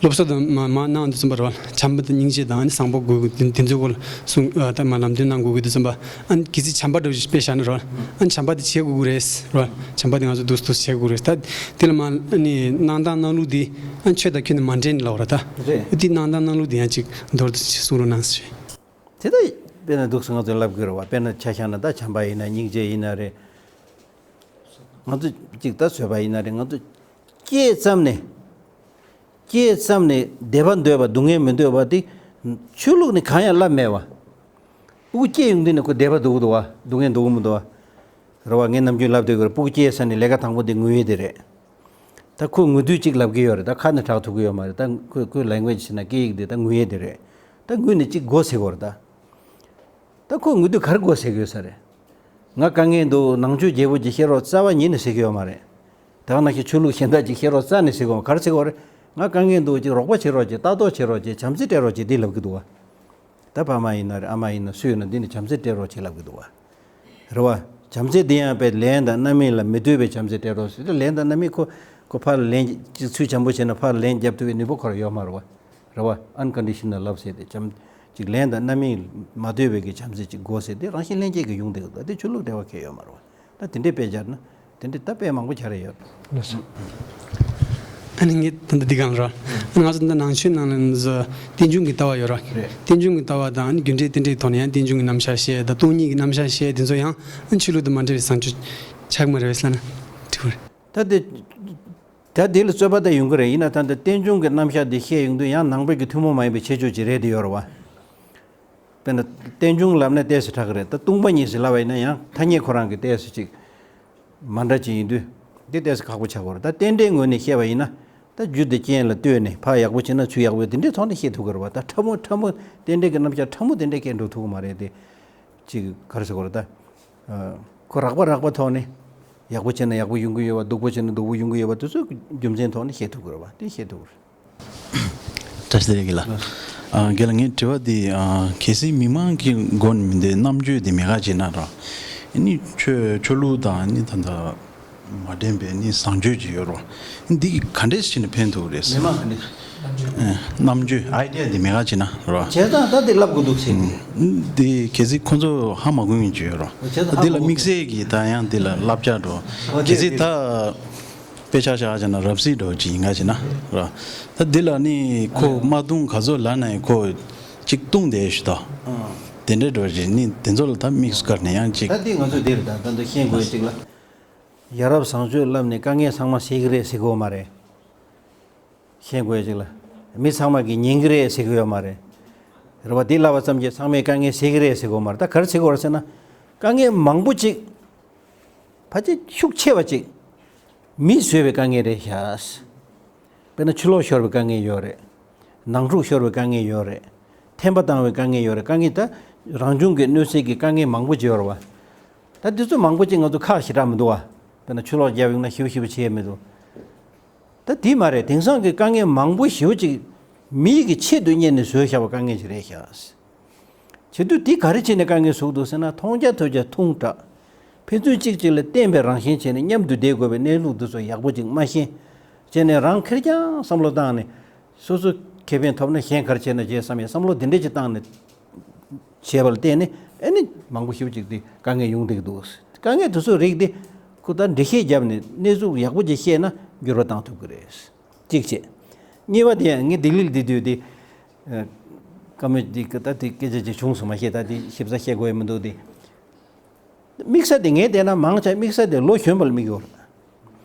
སློབ་གསོ་དང་མ་མ་གནང་དུས་ཙམ་པ་རེད་བ། བྱམས་པ་དང་སྙིང་རྗེ་དང་ཨ་ནི་བཟང་པོ་དགོས་ཀྱི། དེ་དེ་ཚོའི་སྐོར་ལ་གསུང་། ཨ། ད་མ་ལམ་སྟོན་གནང་དགོས་ཀྱི་དུས་ཙམ་པ། ཨ་ནི་གལ་སྲིད་བྱམས་པ་འདྲ་བོ་ཞིག་དཔེ་བཞག་ན་རེད་བ། ཨ་ནི་བྱམས་པ་དེ་བྱེད་དགོས་ཀྱི་རེད་རེད་བ། བྱམས་པ་དེ་ང་ཚོ་འདུག་འདུག་བྱེད་དགོས་རེད། ད་དེ་ལ་མ་ཨ་ནི་གནང་སྟངས་གནང་ལུགས་དེ་ཨ་ནི་ཆོས་དང་ཁྱོན་ནས་མ་འདྲེས་ནས་ལབ་པ་རེད་ད། རེད། དེ་གནང་སྟངས་གནང་ལུགས་དེ་ཡང་ཅིག་མདོར་བསྡུས་ཤིག་གསུང་རོགས་གནང་ཞེས། དེ་ལྟར་དཔེར་ན་འདུག་སེ་ང་ཚོས་ལབ་དགོས་རེད་བ། དཔེར་ན་ཆ་བཞག་ན་ད་བྱམས་པ་ཡིན་ན་སྙིང་རྗེ་ཡིན་ན་རེད། ང་ཚོ་གཅིག་ད་བཟོད་པ་ཡིན་ན་རེད། ང་ཚོ་སྐྱེས་ཙམ་ནས། སྐྱེས་ཙམ་ནས་བདེ་བ་འདོད་པ་སྡུག་བསྔལ་མི་འདོད་པ་དེ་ཆོས་ལུགས་ནས་གང་ཡང་བསླབས་མེད་བ། སྤུ་གུ་སྐྱེས་ཡོང་དུས་ནས་ཁོ་བདེ་བ་འདོད་ཀྱི་འདུག་བ། སྡུག་བསྔལ་འདོད་ཀྱི་མི་འདུག་བ། རེད་བ། ངས་ནམ་རྒྱུན་ལབ་སྡོད་ཀྱི་རེད། སྤུ་གུ་སྐྱེས་ས་ནས་ལས་ཀ་དང་པོ་དེ་ངུ་ཡས་དེ་རེད། ད་ཁོས་ངུ་དུས་གཅིག་ལབ་ཀྱི་ཡོད་རེད། ད་ཁ་ནས་གྲགས་ཐུབ་ཀྱི་ཡོད་མ་རེད། ད་ཁོས་ཁོའི་ལེང་གུ་ཨེཇ་བྱས་ན་སྐད་ཡིག་དེ་ད་ངུ་ཡས་དེ་རེད། ད་ངུས་ནས་གཅིག་མགོ་ཟེར་གྱི་ཡོད་རེད་ད། ད་ཁོས་ངུ་དུས་ག་རེ་མགོ་ཟེར་གྱི་ཡོད་ས་རེད། ང་དཀའ་ངལ་འདུག། ནང་ཆོས་རྒྱས་པོ་ཅིག་བཤད་རོགས་རྩ་བ་ཉིད་ནས་ཟེར་གྱི་ཡོད་མ་རེད། དེ་ག་ནང་བཞིན་ཆོས་ལུགས་གཞན་དག་ཅིག་བཤད་རོགས་རྩ་ནས་ཟེར་གྱི་ཡོད་མ། ག་རེ་ཟེར་གྱི་ཡོད་རེད། ང་དཀའ་ངལ་འདུག་ཅིག་རོགས་པ་བྱེད་རོགས་བྱེད། ལྟ་རྟོག་བྱེད་རོགས་བྱེད། བྱམས་བརྩེ་སྤྲད་རོགས་བྱེད། འདི་ལབ་ཀྱི་འདུག་བ། ད་ཕ་མ་ཡིན་ན་རེད། ཨ་མ་ཡིན་ན་སུ་ཡིན་ན་འདི་ནི་བྱམས་བརྩེ་སྤྲད་རོགས་བྱེད་ལབ་ཀྱི་འདུག་བ། རེད་བ། བྱམས་བརྩེ་འདི་ཡང་དཔེ་ལན་དང་རྣམ་སྨིན་ལ་མི་ལྟོས་པའི་བྱམས་བརྩེ་སྤྲད་རོགས་ཟེར་ཏེ། ལན་དང་རྣམ་སྨིན་ཁོ་ཁོ་ཕར་ལན་ཅིག་ཚུལ་བྱམས་པོ་བྱས་ན་ཕར་ལན་རྒྱབ་ཐུབ་པའི་ནུས་པ་ཁོ་རང་ཡོད་མ་རེད་བ། རེད་བ། Unconditional love ཟེར་ཏེ་བྱམས་ཅིག་ལན་དང་རྣམ་སྨིན་མ་ལྟོས་པའི་གི་བྱམས་བརྩེ་ཅིག་དགོས་ཟེར་ཏེ་རང་བཞིན་ལྷན་སྐྱེས་ཀྱི་ཡོང་བསྡད་ཀྱི་འདུག་དེ་ཆོས་ལུགས་འབྲེལ་བ་གང་ཡང་ཡོད་མ་རེད་བ། ད་དེ་འདྲའི་དཔེ་སྦྱར་ན་དེ་འདྲའི་ད་དཔེ་མང་པོ་བྱ་རེ་ཡོད། ལགས་སོ། ཨ་ནི་ངས་ད་ལྟ་འདི་གང་ར། ཨ་ནི་ང་ཚོ་ད་ལྟ་ནང་ཆོས་ནང་ལ་ནི་བཟོ་རྟེན་འབྱུང་གི་ལྟ་བ་ཡོད་ར། རེད། རྟེན་འབྱུང་གི་ལྟ་བ་དང་ཨ་ནི་རྒྱུ་འབྲས་རྟེན་འབྲེལ་ཐོག་ནས་ཡང་རྟེན་འབྱུང་གི་རྣམ་གཞག་བཤད་དང་སྟོང་ཉིད་ཀྱི་རྣམ་གཞག་བཤད་དེ་ཚོ་ཡང་ཨ་ནི་ཆོས་ལུགས་དང་མ་འབྲེལ་བའི་བཟང་སྤྱོད་ཆགས་མ་རེད་བས་ལབ་ན་འགྲིག་གི་རེད། ད་དེ་ད་དེ་ལ་རྩོད་པ་ད་ཡོང་གི་རེད། ཡིན་ན་ད་ལྟ་རྟེན་འབྱུང་གི་རྣམ་གཞག་འདི་བཤད་ཡོང་དུས་ཡང་ནང་པའི་གི་ཐུན་མོང་མ་ཡིན་པའི་ཁྱད་ཆོས་ཅིག་རེད་དེ་ཡོད་ར་བ། དཔེར་ན་རྟེན་འབྱུང་ལབ་ན་ཏོག་ཙམ་དྲག་གི་རེད། ད་སྟོང་པ་ཉིད་ཟེར་ལབ་པ་ཡིན་ན་ཡང་ཐ་སྙད་ཁོ་རང་གི་ཏོག་ཙམ་ཅིག་མ་འདྲ་ཅིག་ཡིན་དུས་འདི་ཏོག་ཙམ་ཁག་པོ་ཆགས་ཀྱི་རེད། ད་རྟེན་འབྲེལ་ངོས་ནས་བཤད་པ་ཡིན་ན་ད་རྒྱུ་དེ་རྐྱེན་ལ་ལྟོས་ནས་ཕར་ཡག་པོ་བྱས་ན་ཚུར་ཡག་པོ་དེ་འདྲའི་ཐོག་ནས་བཤད་ཐུབ་ཀྱི་རེད་བ། ད་ཕྲ་མོ་ཕྲ་མོ་རྟེན་འབྲེལ་གྱི་རྣམ་གཞག་ཕྲ་མོ་དེ་འདྲའི་སྐད་འགྲོ་ཐུབ་ཀྱི་མ་རེད་དེ། ཅིག་ག་རེ་ཟེར་དགོས་རེད་ད། ཁོ་རགས་པ་རགས་པ་ཐོག་ནས་ཡག་པོ་བྱས་ན་ཡག་པོ་ཡོང་གི་ཡོད་པ། སྡུག་པོ་བྱས་ན་སྡུག་པོ་ཡོང་གི་ཡོད་པ། དེ་ཚོ་རྒྱུ་མཚན་ཐོག་ནས་བཤད་ཐུབ་ཀྱི་རེད་བ། དེ་བཤད་ཐུབ་ཀྱི་རེད། བཀྲ་ཤིས་བདེ་ལེགས་ལགས། ཨ། རྒན་ལགས་ངའི་དྲི་བ་འདི། ཨ། གལ་སྲིད་མི་མང་གི་མགོ་ནས་མི་འདི་རྣམ་དཔྱོད་འདི་མེད་ཁ་བྱས་ན་ར། ཨ་ནི་ཆོས་ཆོས་ལུགས་དང་ཨ་ནི་ད་ལྟ་མ་འགྲན་པའི་ཨ་ནི་བཟང་སྤྱོད་ཅིག་ཡོད་ར། འདི་ག་འདྲས་བྱས་ནས་ཕན་ཐོགས་རེད། མི་མང་ག་འདྲས། ཨ། རྣམ་དཔྱོད་ཨའི་ཌི་ཡ་འདི་མེད་ཁ་བྱས་ན་ར། བྱས་ཙང་ད་འདི་ལབ་དགོས་འདུག་ཟེར་གི། འདི་གལ་སྲིད་ཁོ་ཚོ་ཧ་མ་གོ་མཁན་ཅིག་ཡོད་ར། བྱས་ཙང་ཧ་འདི་ལ་མ་གོ་དམིགས་བསལ་གྱི་ད་ཡང་འདི་ལ་བསླབ་བྱ་འགྲོ། ཨོ་གལ་སྲིད་ད། དཔེ་ཆ་བཞག་བྱས་ན་རབ་གསལ་འདྲ་བོ་ཅིག་ཡིན་ག་བྱས་ན་ར། ད་འདི་ལ་ནི་ཁོ་མ་བཏུང་ག་ཚོད་ལབ་ན་ཡང་ཁོ་གཅིག་བཏུང་བསྡད་ཞུ་ད། དེ་འདྲ་འདྲ་བོ་ཅིག་ནི་དེ་ཚོ་ལ་ད་དམིགས་སུ་བཀར་ནས་ཡང་ཅིག་ད་འདི་ང་ཚོས་འདིར་ད་ད་འདི་ཤེས་དགོས་ཅིག་ལ། ཡ་རབས་བཟང་སྤྱོད་བསླབ་ནས་དཀའ་ངལ་ཚང་མ་སེལ་གི་རེད་ཟེར་གི་ཡོད་མ་རེད། ཤེས་དགོས་ཅིག་ལ། མི་ཚང་མ་གིས་ཉན་གི་རེད་ཟེར་གི་ཡོད་མ་རེད། རེད་བ། འདི་ལབ་པ་ཙམ་གྱིས་ཚང་མས་དཀའ་ངལ་སེལ་གི་རེད་ཟེར་གི་ཡོད་མ་རེད། ད་ག་རེ་ཟེར་གི་ཡོད་རེད་ཟེར་ན། དཀའ་ངལ་མང་པོ་ཅིག་ཕལ་ཆེར་ཤུགས་ཆེ་བ་ཅིག་མིས་བཟོས་པའི་དཀའ་ངལ་རེད་ཤག་དཔེར་ན་ཕྱི་ལོགས་ཤོར་བའི་དཀའ་ངལ་ཡོད་རེད། ནང་འཁྲུག་ཤོར་བའི་དཀའ་ངལ་ཡོད་རེད། འཐེན་པ་བཏང་བའི་དཀའ་ངལ་ཡོད་རེད། དཀའ་ངལ་ད་རང་བྱུང་གི་གནོད་འཚེ་གི་དཀའ་ངལ་མང་པོ་ཅིག་ཡོད་རེད་བ། ད་འདི་ཚོ་མང་པོ་ཅིག་ང་ཚོ་ཁག་ཞེ་དྲག་མི་འདུག་བ། དཔེར་ན་ཕྱི་ལོགས་རྒྱབ་ཡོང་ན་ཞིབ་ཞིབ་བྱེད་ཡས་མི་འདུག་ད་དེ་མ་རེད། དེང་སང་གི་དཀའ་ངལ་མང་པོ་ཞེ་པོ་ཅིག་མི་ཡི་གི་ཆེད་དུ་གཉེར་ནས་བཟོས་བཞག་པའི་དཀའ་ངལ་ཞིག་རེད་ཤག་བྱེད་དུས་དེ་ག་རེ་བྱས་ནས་དཀའ་ངལ་བཟོ་གི་འདུག་ཟེར་ན། མཐོང་རྒྱ་ཐོས་རྒྱ་ཐུང་དྲགས། ཕན་ཚུན་གཅིག་གཅིག་ལ་བརྟེན་པའི་རང་བཞིན་བྱས་ནས་མཉམ་དུ་བསྡད་དགོས་པའི་གནས་ལུགས་འདི་ཚོ་ཡག་པོ་ཅིག་མ་ཤེས། བྱས་ནས་རང་ཁེར་རྐྱང་བསམ་བློ་བཏང་ནས། སོ་སོ་ཁེ་ཕན་ཐོབ་ན་གཞན་ག་རེ་བྱས་ན་བྱས་བསམ་ཡས་བསམ་བློ་འདི་འདྲས་ཅིག་བཏང་ནས། བྱས་པ་ལ་བརྟེན་ནས་ཨ་ནི་མང་པོ་ཞེ་པོ་ཅིག་དེ་དཀའ་ངལ་ཡོང་བསྡད་ཀྱི་འདུག་དཀའ་ངལ་དེ་ཚོའི་རིགས་དེ་ཁོ་ད་འགྲེལ་བཤད་བརྒྱབ་ནས་གནས་ཚུལ་ཡག་པོ་ཅིག་བཤད་ན་འགྱུར་བ་བཏང་ཐུབ་ཀྱི་རེད། གཅིག་བྱས། གཉིས་པ་དེ་ཡང་ངས་ལྡི་ལིར་བསྡད་དུས་དེ། ཨ། བཀའ་མོལ་འདི་ད་དེ་སྐད་ཆ་ཅིག་བྱུང་སོང་མ་གཞི། ད་དེ་ཞིབ་ཚགས་བཤད་དགོས་ཡ་མི་འདུག་དེ། དམིགས་བསལ་དེ་ངས་བལྟས་ན་མང་ཆེ་དམིགས་བསལ་དེ་ལོ་གཞོན་པ་ལ་དམིགས་ཡོད་རེད།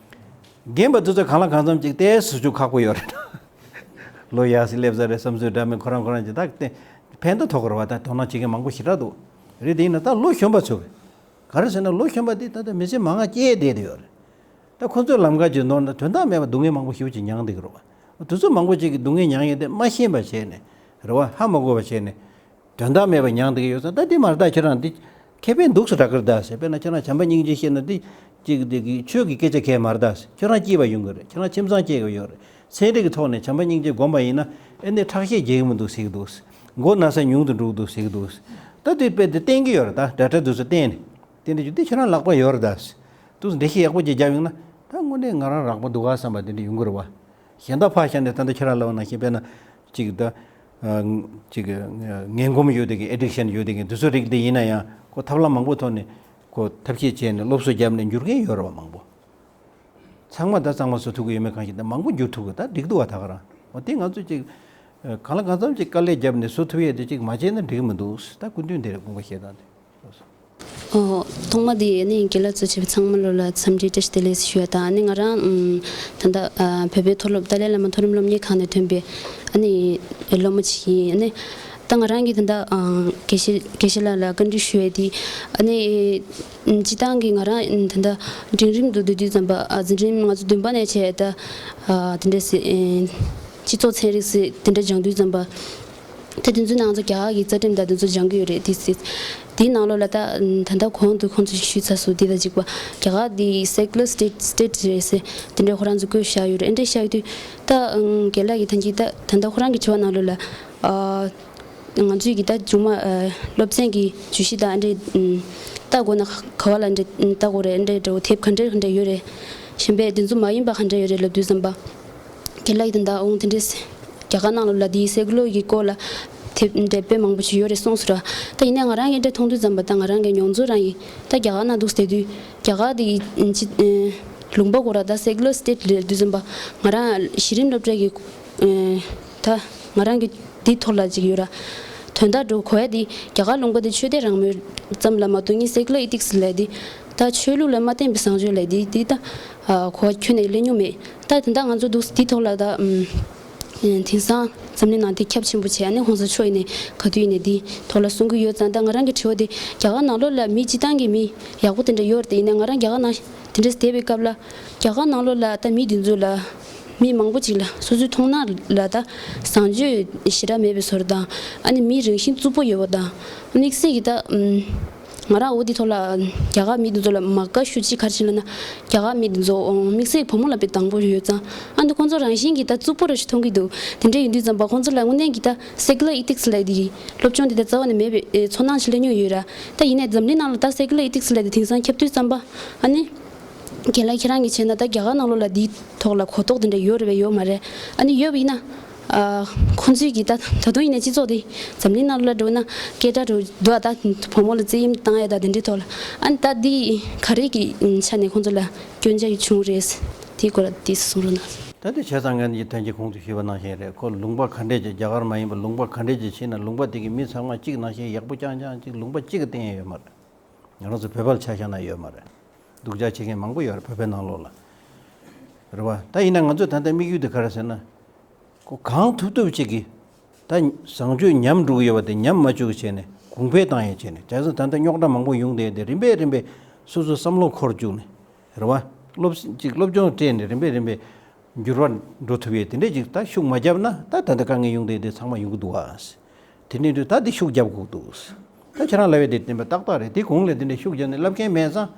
རྒན་པ་དེ་ཚོ་གང་ལ་གང་འཚམ་ཅིག་ཏོག་ཙམ་ཟུར་ཞུགས་ཁག་པོ་ཡོད་རེད། ལོ་ཡག་ཞིག་སླེབས་ས་རེད་བསམ་ཚུལ་འདྲ་མིན་ཁོ་རང་ཁོ་རང་གིས་ད་བལྟས། ཕན་ཐོགས་ཐོགས་ཀྱི་རེད་བ། ད་དོ་སྣང་བྱེད་མཁན་མང་པོ་ཞེ་དྲག་འདུག་རེད། དེ་ཡིན་ན་ད་ལོ་གཞོན་པ་ཚོ་ག་རེ་ཟེར་ན། ལོ་གཞོན་པ་དེ་ད་ལྟ་མི་ཚེ་མང་ང་སྐྱེལ་བསྡད་དེ་ཡོད་རེད། ད་ཁོ་ཚོས་ལམ་ཁ་ཅིག་ནོར་ན་དོན་དག་མེད་པ་སྡུག་བསྔལ་མང་པོ་ཞེ་པོ་ཅིག་མྱངས་བསྡད་ཀྱི་རེད་བ། དེ་ཚོ་མང་པོ་ཅིག་གིས་སྡུག་བསྔལ་མྱངས་ཡོད་དེ་མ་ཤེས་པ་བྱས་ནས་རེད་བ། ཧ་མ་གོ་བ་བྱས་ནས། དོན་དག་མེད་པ་མྱངས་བསྡད་ཀྱི་ཡོད་ཙང་། ད་འདི་མ་རེད་ད། ཁྱེད་རང་འདི་ཁེ་ཕན་འདུག་ས་དྲག་གི་རེད་ད་ཟེར། དཔེར་ན་ཁྱེད་རང་བྱམས་པ་སྙིང་རྗེ་བཤད་ན་འདི་གཅིག་འདི་གི་ཆོས་ཀྱི་སྐད་ཆ་གང་ཡང་མ་རེད་ད་ཟེར། ཁྱོད་རང་སྐྱིད་པ་ཡོང་གི་རེད། ཁྱེད་རང་ཁྱིམ་ཚང་སྐྱིད་པ་ཡོང་གི་རེད། ཚན་རིག་གི་ཐོག་ནས་བྱམས་པ་སྙིང་རྗེ་སྒོམ་པ་ཡིན་ན་ཨེ་ནས་ཁྲག་ཤེད་རྒྱས་ཀྱི་མི་འདུག་ཟེར་གྱི་འདུག་མགོ་ན་ཚ་ཉུང་དུ་འགྲོ་གི་འདུག་ཟེར་གྱི་འདུག་ད་དེ་དཔེ་དེ་བསྟན་གྱི་ཡོད་རེད་ད། ཌོག་ཊར་དེ་ཚོ་བསྟན་ནས། དེ་འདྲ་བྱུང་དུས་ཁྱེད་རང་ལག་པ་ཡོད་རེད་ད་ཟེར། འདུག་འགྲེལ་བཤད་ཡག་པོ་ཅིག་བརྒྱབ་ཡོང་ན། ད་དངོས་གནས་ང་རང་རག་པ་འདུག་ག་བསམ་པ་དེ་འདྲ་ཡོང་གི་རེད་བ། གཞན་དག་ཕར་བཞག་ནས་ད་ལྟ་ཁྱེད་རང་ལབ་པ་ནང་བཞིན་དཔེར་ན་ཅིག་ད། ཨ། ཅིག་ངན་གོམས་ཡོད་དེ་གི་ཨེ་ཌིག་ཤན་ཡོད་དེ་གི་དེ་ཚོ་རིགས་དེ་ཡིན་ན་ཡང་ཁོ་ཐབས་ལམ་མང་པོ་ཐོག་ནས་ཁོ་ཐབས་ཤེས་བྱས་ནས་སློབ་གསོ་བརྒྱབ་ནས་འགྱུར་མཁན་ཡོད་རེད་བ་མང་པོ། ཚང་མ་ད་གཙང་མ་བཟོ་ཐུབ་ཀྱི་ཡོད་མེད་གང་ཤེས། ད་མང་པོ་འགྱུར་ཐུབ་ཀྱི། ད་འགྲིག་འདུག་བ་ད་ག་རང་། འོ་དེ་ང་ཚོ་ཅིག་ཨ། གང་ལ་གང་འཚམ་ཅིག་དཀའ་ལས་བརྒྱབ་ནས་བཟོ་ཐུབ་ཡས་དེ་ཅིག་མ་བྱས་ན་འགྲིག་གི་མི་འདུག་ད་སྐུ་མདུན་དེར་དགོངས་པ་བཞེས་སྟངས་དེ། ཨོ། ཐོག་མ་དེ་ནི་རྒན་ལགས་གཙོ་བྱས་པའི་ཚང་མ་ལོ་ལ་འཚམས་འདྲི་བཀྲ་ཤིས་བདེ་ལེགས་ཞུ་ཡ་དང་། ནི་ང་རང་ཨམ། ད་ལྟ་ཨ། བོད་པའི་མཐོ་སློབ་ཏཱ་ལའི་བླ་མ་མཐོ་རིམ་སློབ་གཉེར་ཁང་ནས་ཐོན་པའི་ཨ་ནི་སློབ་མ་ཅིག་ཡིན། ཨ་ནི་ད་ང་རང་གིས་ད་ལྟ་ཨ། དགེ་བཤེས་དགེ་བཤེས་ལགས་ལ་བཀའ་འདྲི་ཞུ་ཡས་དེ། ཨ་ནི་སྤྱིར་བཏང་གི་ང་རང་ད་ལྟ་འབྲིང་རིམ་དུ་བསྡད་དུས་ཙམ་པ། ཨ། འཛིན་རིམ་ང་ཚོ་བདུན་པ་ནས་བྱས་ད། ཨ། དེ་འདྲ་ཟེར། ཨེ། སྤྱི་ཚོགས་ཚན་རིག་ཟེར་དེ་འདྲ་སྦྱང་དུས་ཙམ་པ། ད་དེ་ཚོའི་ནང་ཚོ་རྒྱ་གར་གྱི་རྩ་ཁྲིམས་དང་དེ་ཚོ་སྦྱང་གི་ཡོད་རེད། དེ་སྲིད་དེའི་ནང་ལོགས་ལ་ད་ད་ལྟ་གོང་དུ་ཁོང་ཚོས་ཞུས་ཚར་སོང་། དེ་དང་གཅིག་པ་རྒྱ་གར་དེ་secular state state རེད་ཟེར་དེ་འདྲའི་ཁོ་རང་ཚོ་བཀོད་བཞག་ཡོད་རེད། ཨ་འདྲས་བཞག་ཡོད་དུས་ད་རྒན་ལགས་ཀྱིས་ད་གིན་ད་ད་ལྟ་ཁོ་རང་གི་དྲི་བ་ནང་ལོགས་ལ་ཨ། ང་ཚོས་ཀྱི་ད་མཇུག་མ་ཨ་སློབ་ཚན་གྱི་བརྗོད་གཞི་དང་ཨ་འདྲས་ཨམ་ལྟ་དགོས་ན་ག་བ་ལ་འདྲས་ལྟ་དགོས་རེད། ཨ་འདྲས་འདྲ་བོ་དེབ་ག་འདྲས་ག་འདྲས་ཡོད་རེད། གཞན་པའི་དེ་ཚོ་མ་ཡིན་པ་ག་འདྲས་ཡོད་རེད་ལབ་དུས་ཙམ་པ། རྒན་ལགས་ཀྱིས་ད་ལྟ་འོང་དེ་འདྲས་རྒྱ་གར་ནང་ལོགས་ལ་དེའི་སེ་ཀུ་ལར་གྱི་སྐོར་ལ་དེབ་འདྲས་དཔེ་མང་པོ་ཞིག་ཡོད་རེད་གསུངས་སོང་ར། ད་ཡིན་ནའི་ང་རང་གིས་འདྲས་མཐོང་དུས་ཙམ་པ་ད་ང་རང་གི་མྱོང་ཚོར་རང་ཡིན། ད་རྒྱ་གར་ནང་འདུག་བསྡད་དུས་རྒྱ་གར་དེ་ཅི་ལུང་པ་སྐོར་ར་ད་secular state རེད་དུས་ཙམ་པ་ང་རང་གཞི་རིམ་སློབ་གྲྭ་གི་ཨེ། ད་ང་རང་གི་འདི་ཐོག་ལ་ཅིག་ཡོད་ར། དོན་དག་འགྲོ་གོ་ཡ་འདི་རྒྱ་གར་ལུང་པ་འདི་ཆོས་དད་རང་མོས་ཙམ་ལ་མ་གཏོགས་ངས་secular ethics ལབ་འདི་ད་ཆོས་ལུགས་ལ་མ་བརྟེན་པའི་བཟང་སྤྱོད་ལབ་འདི་འདི་ད་གོ་བ་ཁྱོན་ནས་སླེབས་མྱོང་མེད། ད་དེ་འདྲ་ང་ཚོ་འདུག་འདི་ཐོག་ལ་ད་ཨམ་དེང་སང་འཛམ་གླིང་ནང་འདི་ཁྱབ་ཆེན་པོ་བྱས་ཨ་ནི་ཧོན་སོ་ཕྱོགས་ཡིན་ནས་ག་དུས་ཡིན་ནས་འདི་ཐོག་ལ་གསུང་གི་ཡོད་ཙང་། ད་ང་རང་གི་དྲི་བ་འདི་རྒྱ་གར་ནང་ལོགས་ལ་མི་སྤྱི་བཏང་གི་མི་ཡག་པོ་དེ་འདྲ་ཡོད་རེད། དེ་ཡིན་ན་ང་རང་རྒྱ་གར་ནང་དེ་འདྲ་བསྡད་པའི་སྐབས་ལ་རྒྱ་གར་ནང་ལོགས་ལ་ད་མི་འདི་ཚོ་ལ་མི་མང་པོ་ཅིག་ལ་སོ་སོའི་མཐོང་སྣང་ལ་ད་བཟང་སྤྱོད་ཞེ་དྲག་མེད་པའི་བཟོ་འདྲ་དང་ཨ་ནི་མི་རང་བཞིན་རྩུབ་པོ་ཡོད་པ་དང་དམིགས་བསལ་གྱི་ད་ཨམ་ང་རང་འོ་འདི་ཐོག་ལ་རྒྱ་གར་མི་འདི་ཚོ་ལ་མ་དགའ་ཤོས་ཅིག་ག་རེ་བྱུང་ལབ་ན། རྒྱ་གར་མི་འདི་ཚོ་དམིགས་བསལ་བུ་མོ་ལ་དཔེ་དང་པོ་ཡོད་ཙང་ཨ་ནི་ཁོང་ཚོ་རང་བཞིན་གྱིས་ད་རྩུབ་པོ་ར་ཞིག་མཐོང་གི་འདུག་དེ་འདྲ་ཡིན་དུས་ཙམ་པ་ཁོང་ཚོ་ལ་དངོས་གནས་ཀྱི་ད་secular ethics ལབ་འདི་སློབ་སྦྱོང་འདི་ད་རྩ་བ་ནས་མེད་པའི་ཨེ་ཚོར་སྣང་ཞིག་སླེབས་མྱོང་ཡོད་ར། ད་ཡིན་ནའི་འཛམ་གླིང་ནང་ལ་ད་secular ethics ལབ་འདི་དེང་སང་ཁྱབ་དུས་ཙམ་པ་ཨ་ནི། རྒན་ལགས་ཁྱེད་རང་གིས་བྱས་ན་ད་རྒྱ་གར་ནང་ལོགས་ལ་འདིའི་ཐོག་ལ་གོ་རྟོགས་དེ་འདྲ་ཡོད་རེད་པས་ཡོད་མ་རེད། ཨ་ནི་ཡོད་པ་ཡིན་ན། ཨ་ཁོང་ཚོས་ཀྱིས་ད་ད་དུང་ཡིན་ན་སྤྱི་ཚོགས་དེ་འཛམ་གླིང་ནང་ལོགས་ལ་འགྲོ་ན་སྐད་གྲགས་འགྲོ་འདུག་ཨ་ད་བུ་མོ་ལ་བཙན་གཡེམ་བཏང་ཡ་ད་དེ་འདྲའི་ཐོག་ལ་ཨ་ནི་ད་འདི་ག་རེ་གི་ཆ་ནས་ཁོང་ཚོ་ལ་སྐྱོན་ཆ་བྱུང་རེད། དེའི་སྐོར་ལ་ཏོག་ཙམ་གསུང་རོགས་གནང་། ད་དེ་བྱས་ཙང་ངས་འདི་ཐེངས་ཀྱི་གོང་དུ་ཞུས་པ་ནང་བཞིན་རེད། ཁོ་ལུང་པ་ག་འདྲས་ཀྱི་རྒྱ་གར་མ་ཡིན་པ་ལུང་པ་ག་འདྲས་ཀྱི་ཕྱིན་ན་ལུང་པ་དེ་གི་མི་ཚང་མ་གཅིག་ནང་བཞིན་ཡག་པོ་རྐྱང་རྐྱང་གཅིག་ལུང་པ་གཅིག་གི་སྟེང་ཡོད་མ་རེད། ང་རང་ཚོ་བོད་པ་ལ་ཆ་བཞག་ན་ཡོད་མ་རེད། སྡུག་ཅག་བྱེད་མཁན་མང་པོ་ཡོད་རེད་བོད་པའི་ནང་ལོགས་ལ། རེད་བ། ད་ཡིན་ན་ང་ཚོས་ད་ལྟ་དམིགས་ཡུལ་དེ་ག་རེ་ཟེར་ན། ཁོ་གང་ཐུབ་ཐུབ་ཅིག་གིས་ད་བཟང་སྤྱོད་ཉམས་འགྲོ་གི་ཡོད་པ་དེ་ཉམས་མ་བཅུག་བྱས་ནས་གོང་འཕེལ་བཏང་ཡས་བྱས་ནས། བྱས་ཙང་ད་ལྟ་རྙོག་དྲ་མང་པོ་ཡོང་བསྡད་དེ་རིམ་པས་རིམ་པས་སོ་སོའི་བསམ་བློ་འཁོར་བཅུག་ནས། རེད་བ། སློབ་ཅིག་སློབ་སྦྱོང་སྤྲད་ནས་རིམ་པས་རིམ་པས་འགྱུར་བ་འགྲོ་ཐུབ་ཡས་དེ་འདྲས་ཅིག་ད་ཤུགས་མ་བརྒྱབ་ན་ད་ད་ལྟ་དཀའ་ངལ་ཡོང་བསྡད་དེ་ཚང་མ་ཡོང་གི་འདུག་ཨ། དེ་འདྲས་དུས་ད་འདི་ཤུགས་རྒྱབ་དགོས་འདུག་ད་ཁྱེད་རང་ལབ་ཡས་དེ་བདེན་པ་ཏག་ཏག་རེད། དེ་གོང་ལ་དེ་འདྲས་ཤུགས་བརྒྱབ་ནས་ལབ་མཁན་མེད་ཙང་།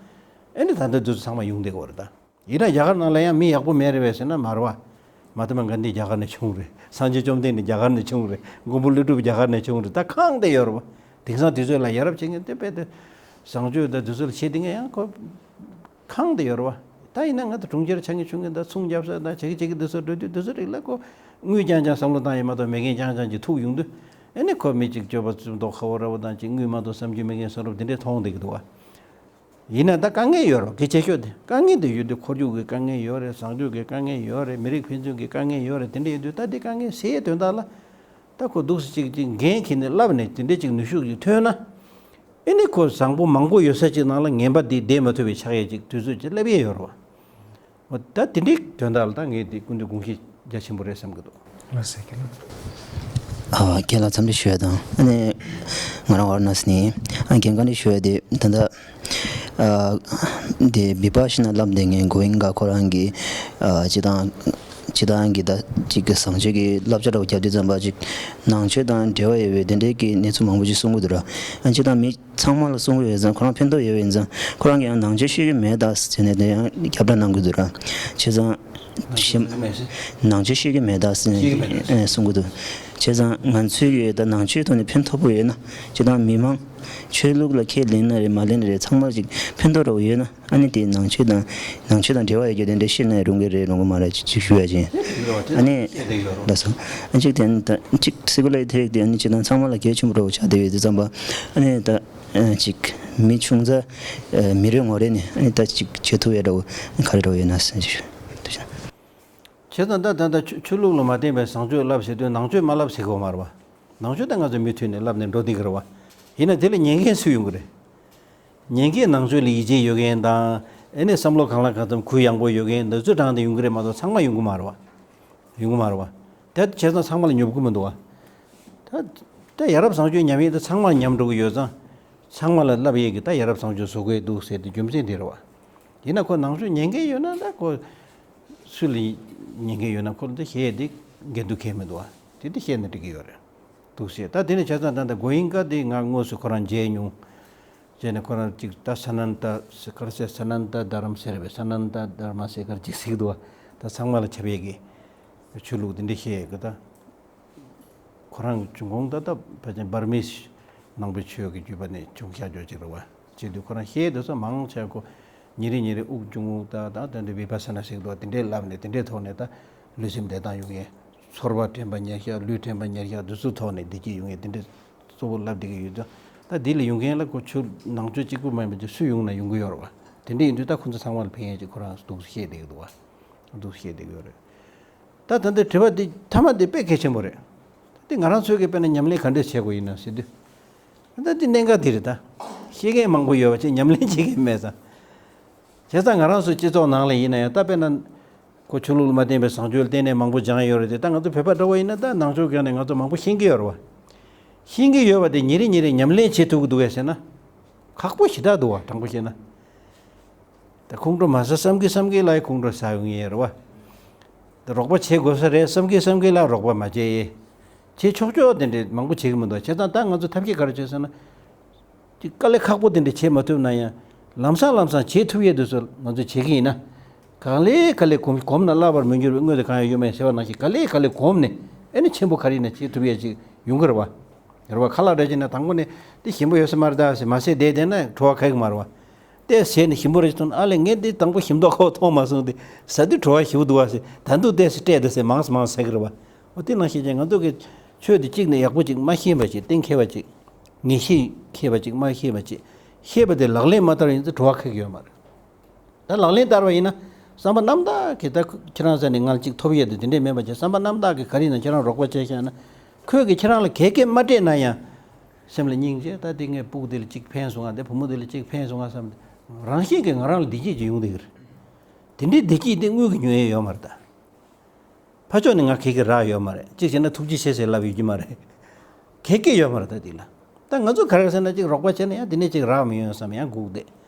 ཨེ་ནི་ད་ལྟ་འདི་ཚོ་ཚང་མ་ཡོང་བསྡད་ཀྱི་ཡོད་རེད་ད། ཡིན་ན་རྒྱ་གར་ནང་ལ་ཡང་མི་ཡག་པོ་མེད་རེད་པས་ཟེར་ན་མ་རེད་བ། མ་ཧཱ་ཏྨ་གྷན་དྷི་རྒྱ་གར་ནས་བྱུང་རེད། སངས་རྒྱས་བཅོམ་ལྡན་འདས་རྒྱ་གར་ནས་བྱུང་རེད། མགོན་པོ་ཀླུ་སྒྲུབ་རྒྱ་གར་ནས་བྱུང་རེད། ད་ཁེངས་ཏེ་ཡོད་རེད་བ། དེང་སང་དེ་ཚོ་ལ་ཡ་རབས་བྱེད་མཁན་དེ་དཔེ་དེ། བཟང་སྤྱོད་དང་དེ་ཚོ་ལ་བྱེད་དེ་ངས་ཡང་ཁོ་ཁེངས་ཏེ་ཡོད་རེད་བ། ད་ཡིན་ན་ང་ཚོ་གྲོང་ཁྱེར་ཆགས་མཁན་ཆུང་མཁན་དང་ཚོང་རྒྱབ་ས་དང་བྱེད་ཀྱི་བྱེད་ཀྱི་དེ་ཚོ་འགྲོ་དུས་དེ་ཚོ་རིགས་ལ་ཁོ་དངུལ་རྐྱང་རྐྱང་བསམ་བློ་བཏང་ཡོད་མ་གཏོགས་མེད་མཁན་རྐྱང་རྐྱང་གི་ཐུག་ཡོང་དུས། ཨེ་ནི་ཁོ་མི་གཅིག་སྤྱོད་པ་བཙུན་མདོག་ཁ་པོ་འདྲ་བོ་དང་གཅིག་དངུལ་མ་གཏོགས་བསམ་རྒྱུ་མེད་མཁན་བཟོ་འདྲ་བོ་དེ་འདྲས་མཐོང་བསྡད་ཀྱི་འདུག་བ། ཡིན་ན་ད་དཀའ་ངལ་ཡོད་རེད་བ། གལ་ཆེ་ཤོས་དེ་དཀའ་ངལ་དེ་ཡོད་དུས་ཁོར་ཡུག་གི་དཀའ་ངལ་ཡོད་རེད། བཟང་སྤྱོད་ཀྱི་དཀའ་ངལ་ཡོད་རེད། མི་རིགས་ཕན་ཚུན་གྱི་དཀའ་ངལ་ཡོད་རེད། དེ་འདྲ་ཡོད་དུས་ད་དེ་དཀའ་ངལ་སེལ་ཡས་དོན་དག་ལ། ད་ཁོ་འདུག་སེ་ཅིག་ཅིག་འགན་འཁྱེར་ནས་བསླབས་ནས་དེ་འདྲ་ཅིག་ནུས་ཤུགས་ཅིག་ཐོན་ན། ཨེ་ནི་ཁོ་བཟང་པོ་མང་པོ་ཡོད་ས་ཅིག་ནང་ལ་ངན་པ་འདི་བསྡད་མ་ཐུབ་པའི་ཆགས་ཡས་ཅིག་དུས་ཚོད་ཅིག་སླེབས་ཡས་ཡོད་རེད་བ། འོ་ད་དེ་འདྲའི་དོན་དག་ལ་ད་ངས་འདི་སྐུ་མདུན་དགོངས་གཞི་རྒྱ་ཆེན་པོ་རེད་བསམ་གྱི་འདུག་ལགས་སོ་རྒན་ལགས། ཨ། རྒན་ལགས་འཚམས་འདྲི་ཞུ་ཡ་དང་། ཨ་ནི་ང་རང་ཝཱ་ར་ཎ་སི་ནས། ཨ། རྒན་བཀའ་འདྲི་ཞུ་ཡ་དེ་ད་ལྟ། ཨ། དེ་བི་པ་ཤི་ན་བསླབ་བསྡད་མཁན་གོ་ཝིན་ག་ཁོ་རང་གིས། ཨ། སྤྱིར་བཏང་སྤྱིར་བཏང་གི་ད་ཅིག་གི་བཟང་སྤྱོད་ཀྱི་བསླབ་བྱ་འདྲ་བོ་བརྒྱབ་དུས་ཙམ་པ་ཅིག་ནང་ཆོས་དང་འབྲེལ་བ་ཡོད་པའི་དེ་འདྲའི་གི་གནས་ཚུལ་མང་པོ་ཅིག་གསུང་གི་འདུག་ར། ཨ། སྤྱིར་བཏང་མི་ཚང་མ་ལ་གསུང་གི་ཡོད་ཙང་། ཁོ་རང་ཕན་ཐོགས་ཡོད་པ་ཡིན་ཙང་། ཁོ་རང་གིས་ཡང་ནང་ཆོས་ཤེས་ཀྱི་མེད་ད་ཟེར་ནས་དེ་ཡང་རྒྱབ་ལ་གནང་གི་འདུག་ར། བྱས་ཙང་ནང་ཆོས་ཤེས་ཀྱི་མེད་ཟེར་ནས་ཤེས་ཀྱི་མེད་ད་ཟེར་ནས་ཤེས་ཀྱི་མེད་ད་ཟེར། ཨེ། གསུང་གི་འདུག་བྱས་ཙང་ང་ཚོས་ཀྱིས་ད་ནང་ཆོས་ཐོག་ནས་ཕན་ཐོགས་པོ་ཡོད་ན། སྤྱིར་བཏང་མི་མང་ཆོས་ལུགས་ལ་ཁས་ལེན་ན་རེད་མ་ལེན་ན་རེད། ཚང་མར་ཅིག་ཕན་ཐོགས་འདྲ་བོ་ཡོད་ན། ཨ་ནི་དེ་ནང་ཆོས་དང་ནང་ཆོས་དང་འབྲེལ་བ་ཡོད་རྒྱུ་དེ་འདྲ་ཤེས་ན་རུང་གི་རེད་རུང་གི་མ་རེད་ཅིག་ཞུ་ཡ་ཅིག་ཨ་ནི་ལགས་སོ། ཨ། གཅིག་དེ་ནི་ད་གཅིག་སེ་ཀུ་ལར་ཐེ་རིག་དེ་ཨ་ནི་སྤྱིར་བཏང་ཚང་མ་ལ་གལ་ཆེན་པོ་འདྲ་བོ་ཆགས་བསྡད་ཡོད་དུས་ཙམ་པ། ཨ་ནི་ད་ཨ་ཅིག་མི་ཆུང་ཙག་ཨ་མི་རེ་ངོ་རེ་ནས་ཨ་ནི་ད་ཅིག་བྱེད་ཐུབ་ཡ་འདྲ་བོ་ག་རེ་འདྲ་བོ་ཡོད་ན་ཟེར་ཞུ་འདུག་བྱས་ཙང་ད་ད་ད་ཆོས་ཆོས་ལུགས་ལ་མ་བརྟེན་པའི་བཟང་སྤྱོད་བསླབ་ཟེར་དུས་ནང་ཆོས་མ་བསླབ་ཟེར་གོ་མ་རེད་བ། ནང་ཆོས་ད་ང་ཚོ་མུ་མཐུད་ནས་བསླབ་ནས་འགྲོ་བསྡད་ཀྱི་རེད་བ། ཡིན་ན་དེ་ལ་ཉན་མཁན་སུ་ཡོང་གི་རེད། ཉན་མཁན་ནང་ཆོས་ལ་ཡིད་ཆེས་ཡོད་མཁན་དང་། ཨེ་ནས་བསམ་བློ་གང་ལ་གང་འཚམ་གུ་ཡངས་པོ་ཡོད་མཁན་འདི་ཚོ་དྲངས་ཏེ་ཡོང་གི་རེད་མ་གཏོགས་ཚང་མ་ཡོང་གི་མ་རེད་བ། ཡོང་གི་མ་རེད་བ། དེ་བྱས་ཙང་ཚང་མ་ལ་ཉོབ་ཀྱི་མི་འདུག་བ། ད་ད་ཡ་རབས་བཟང་སྤྱོད་ཉམས་ཡས་དེ་ཚང་མ་ལ་ཉམས་འགྲོ་གི་ཡོད་ཙང་། ཚང་མ་ལ་བསླབ་ཡས་ཀྱི་ད་ཡ་རབས་བཟང་སྤྱོད་བཟོ་དགོས་འདུག་ཟེར་ཏེ་རྒྱུ་མཚན་དེ་རེད་བ། ཡིན་ན་ཁོ་ནང་ཆོས་ཉན་མཁན་ཡོད་ན་ད་ཁོ། སུ་ལ་ཉན་མཁན་ཡོད་ན་ཁོ་ལ་ད་བཤད་ཡས་དེ་འགལ་འདུ་གང་ཡང་མི་འདུག་བ། དེ་དེ་བཤད་ན་འགྲིག་གི་ཡོད་རེད། འདུག་ཟེར། ད་དེ་ནས་བྱས་ཙང་ད་ལྟ་གོ་ཡིན་ཀ་དེ་ང་དངོས་སུ་ཁོ་རང་མཇལ་མྱོང་། བྱས་ནས་ཁོ་རང་ཅིག་ད་ས་ནན་ད་ག་རེ་ཟེར། ས་ནན་ད་དྷ་རམ་ཟེར་བས། ས་ནན་ད་དྷརྨ་ཟེར་ག་རེ་ཅིག་ཟེར་གི་འདུག་བ། ད་ཚང་མ་ལ་ཁྱབ་ཡས་ཀྱི་ཆོས་ལུགས་དེ་འདྲ་བཤད་ཡས་ཀྱི་ད། ཁོ་རང་བྱུང་ཁུངས་ད་ལྟ་ཕལ་ཆེར་འབར་མའི་ནང་པའི་ཆོས་ཀྱི་བརྒྱུད་པ་ནས་བྱུང་ཤག་ཅོག་ཅིག་རེད་བ། བྱས་དུས་ཁོ་རང་བཤད་དུས་ས་མང་ཆེ་ཁོ་ཉིན་རེ་ཉིན་རེ་དབུགས་འབྱུང་རྔུབ་ད་ད་དེ་འདྲ་བི་པ་ས་ན་ཟེར་གི་འདུག་བ། དེ་འདྲའི་ལབ་ནས་དེ་འདྲའི་ཐོག་ནས་ད་ལུས་སེམས་བདེ་ཐང་ཡོང་ཡས། ཚོར་བ་དྲན་པ་ཉེར་བཞག་ལུས་དྲན་པ་ཉེར་བཞག་དེ་ཚོའི་ཐོག་ནས་བདེ་སྐྱིད་ཡོང་ཡས་དེ་འདྲ་གཙོ་བོ་ལབ་བསྡད་ཀྱི་ཡོད་དུས། ད་འདི་ལ་ཡོང་མཁན་ལ་ཁོ་ཆོས་ནང་ཆོས་གཅིག་པུ་མ་ཡིན་པ་ཅིག་སུ་ཡོང་ན་ཡོང་གི་ཡོད་རེད་བ། དེ་འདྲ་ཡིན་དུས་ད་ཁོ་ཚོ་ཚང་མ་ལ་ཕན་ཡས་ཅིག་ཁོ་རང་འདུག་བཤད་བསྡད་ཀྱི་འདུག་བ། འདུག་བཤད་བསྡད་ཀྱི་ཡོད་རེད། ད་ད་ལྟའི་དྲི་བ་འདི་མཐའ་མ་འདི་དཔེ་གལ་ཆེན་པོ་རེད། འདི་ང་རང་ཚོས་ཀྱི་དཔེར་ན་ཉམས་ལེན་ག་འདྲས་བྱེད་དགོས་ཡིན་ན་ཟེར་དུས། ད་འདི་གནད་འགག་འདི་རེད་ད། ཤེས་མཁན་མང་པོ་ཡོད་པ་ཅིག་ཉམས་ལེན་བྱེད་མཁན་མེད་ཙང་། བྱས་ཙང་ང་རང་ཚོའི་སྤྱི་ཚོགས་ནང་ལ་ཡིན་ན་ཡང་ད་དཔེར་ན། ཁོ་ཆོས་ལུགས་ལ་མ་བརྟེན་པའི་བཟང་སྤྱོད་ལ་བརྟེན་ནས་མང་པོ་སྦྱངས་ཡོད་རེད་དེ། ད་ང་ཚོ་བོད་པ་འདྲ་བོ་ཡིན་ན་ད་ནང་ཆོས་སྒང་ནས་ང་ཚོ་མང་པོ་ཤེས་ཀྱི་ཡོད་རེད་བ། ཤེས་ཀྱི་ཡོད་པ་དེ་ཉིན་རེ་ཉིན་རེ་ཉམས་ལེན་བྱེད་ཐུབ་ཀྱི་འདུག་གས་ཟེར་ན། ཁག་པོ་ཞེ་དྲག་འདུག་བ། དྲང་པོ་བཤད་ན། ད་ཁོང་ཁྲོ་མ་ཟ་བསམ་གི་བསམ་གི་ལ་ཡི་ཁོང་ཁྲོ་ཟ་ཡོང་ངེས་རེད་བ། ད་རོགས་པ་བྱེད་དགོས་ས་རེད་བསམ་གི་བསམ་གི་ལ་རོགས་པ་མ་བྱེད་ཡེ། བྱེད་ཆོག་ཆོག་དེ་འདྲས་མང་པོ་བྱེད་གི་མི་འདུག་བྱས་ཙང་ད་ང་ཚོ་ཐབས་ཤེས་ག་རེ་བྱེད་ཟེར་ན། ཅིག་དཀའ་ལས་ཁག་པོ་དེ་འདྲས་བྱེད་མ་ཐུབ་ན་ཡང་། ལམ་སང་ལམ་སང་བྱེད་ཐུབ་ཡས་དུས་ཚོད་ང་ཚོ་བྱེད་གི་ཡིན་ན། གང་ལས་ག་ལས་གོམས་གོམས་ན་བསླབ་པར་མི་འགྱུར་བའི་དངོས་དེ་གང་ཡང་ཡོད་མེད་ཟེར་བ་ནང་བཞིན་ག་ལས་ག་ལས་གོམས་ནས་ཨེ་ནི་ཆེན་པོ་ག་རེ་ཡིན་ན་བྱེད་ཐུབ་ཡས་ཅིག་ཡོང་གི་རེད་བ། རེད་བ། ཁ་ལག་འདྲ་བྱས་ན་དང་པོ་ནས་འདི་ཞིམ་པོ་ཡོད་ས་མ་རེད་ད་ཟེར་མ་ཟས་བསྡད་བསྡད་ན་བྲོ་བ་ཁ་གི་མ་རེད་བ། དེ་ཟས་ནས་ཞིམ་པོ་རེ་ཞིག་མཐོང་ན་ཨ་ལས་ངས་འདི་དང་པོ་ཞིམ་མདོག་ཁ་པོ་མཐོང་མ་སོང་སྟེ་ཟ་དུས་བྲོ་བ་ཞིམ་པོ་འདུག་བ་ཟེར་ད་དུང་དེ་ཟེར་སྤྲད་དེ་ཟེར་མང་ཙམ་མང་ཙམ་ཟ་གི་རེད་བ། འོ་དེ་ནང་བཞིན་བྱས་ང་ཚོ་གི་ཆོས་དེ་གཅིག་ནས་ཡག་པོ་གཅིག་མ་ཤེས་པ་ཅིག་གཏན་འཁེལ་བ་ཅིག་ངེས་ཤེས་འཁེལ་བ་ཅིག་མ་ཤེས་པ་ཅིག་ཤེས་པ་དེ་ལག་ལེན་མ་བསྟར་ཡིན་ཚེ་བྲོ་བ་ཁ་གི་ཡོད་མ་རེད། ད་ལག་ལེན་བསྟར་བ་ཡིན་ན་བསམ་པ་རྣམ་དག་གིས་ད་ཁྱེད་རང་ས་ནས་ང་ལ་གཅིག་ཐོབ་ཡས་དེ་དེ་འདྲས་མེད་པ་བྱས་བསམ་པ་རྣམ་དག་གིས་ག་རེ་ཡིན་ན་ཁྱེད་རང་རོགས་པ་བྱས་བཞག་ན། ཁོས་ཀྱིས་ཁྱེད་རང་ལ་གད་སྐད་མ་སྤྲད་ན་ཡང་། སེམས་ལ་སྙིང་རྗེ་ད་དེ་ངའི་སྤུ་གུ་དེ་ལ་གཅིག་ཕན་སོང་ང་དེ་བུ་མོ་དེ་ལ་གཅིག་ཕན་སོང་ང་བསམ་སྟེ། རང་བཞིན་གྱིས་ང་རང་ལ་བདེ་སྐྱིད་ཅིག་ཡོང་བསྡད་ཀྱི་རེད། དེ་འདྲའི་བདེ་སྐྱིད་དེ་དངུལ་གྱིས་ཉོ་ཡས་ཡོད་མ་རེད་ད། ཕར་ཕྱོགས་ནས་ང་གད་སྐད་རག་ཡོད་མ་རེད། གཅིག་བྱས་ན་ཐུགས་རྗེ་ཆེ་ཟེར་ལབ་ཡོད་ཀྱི་མ་རེད། གད་སྐད་ཡོད་མ་རེད་ད་དེ་ལ། ད་ང་ཚོ་ག་རེ་ཟེར་ན་གཅིག་རོགས་པ་བྱས་ན་ཡང་དེ་ནས་གཅིག་རག་མི་ཡོང་བསམ་ཡང་སྒུག་བསྡད།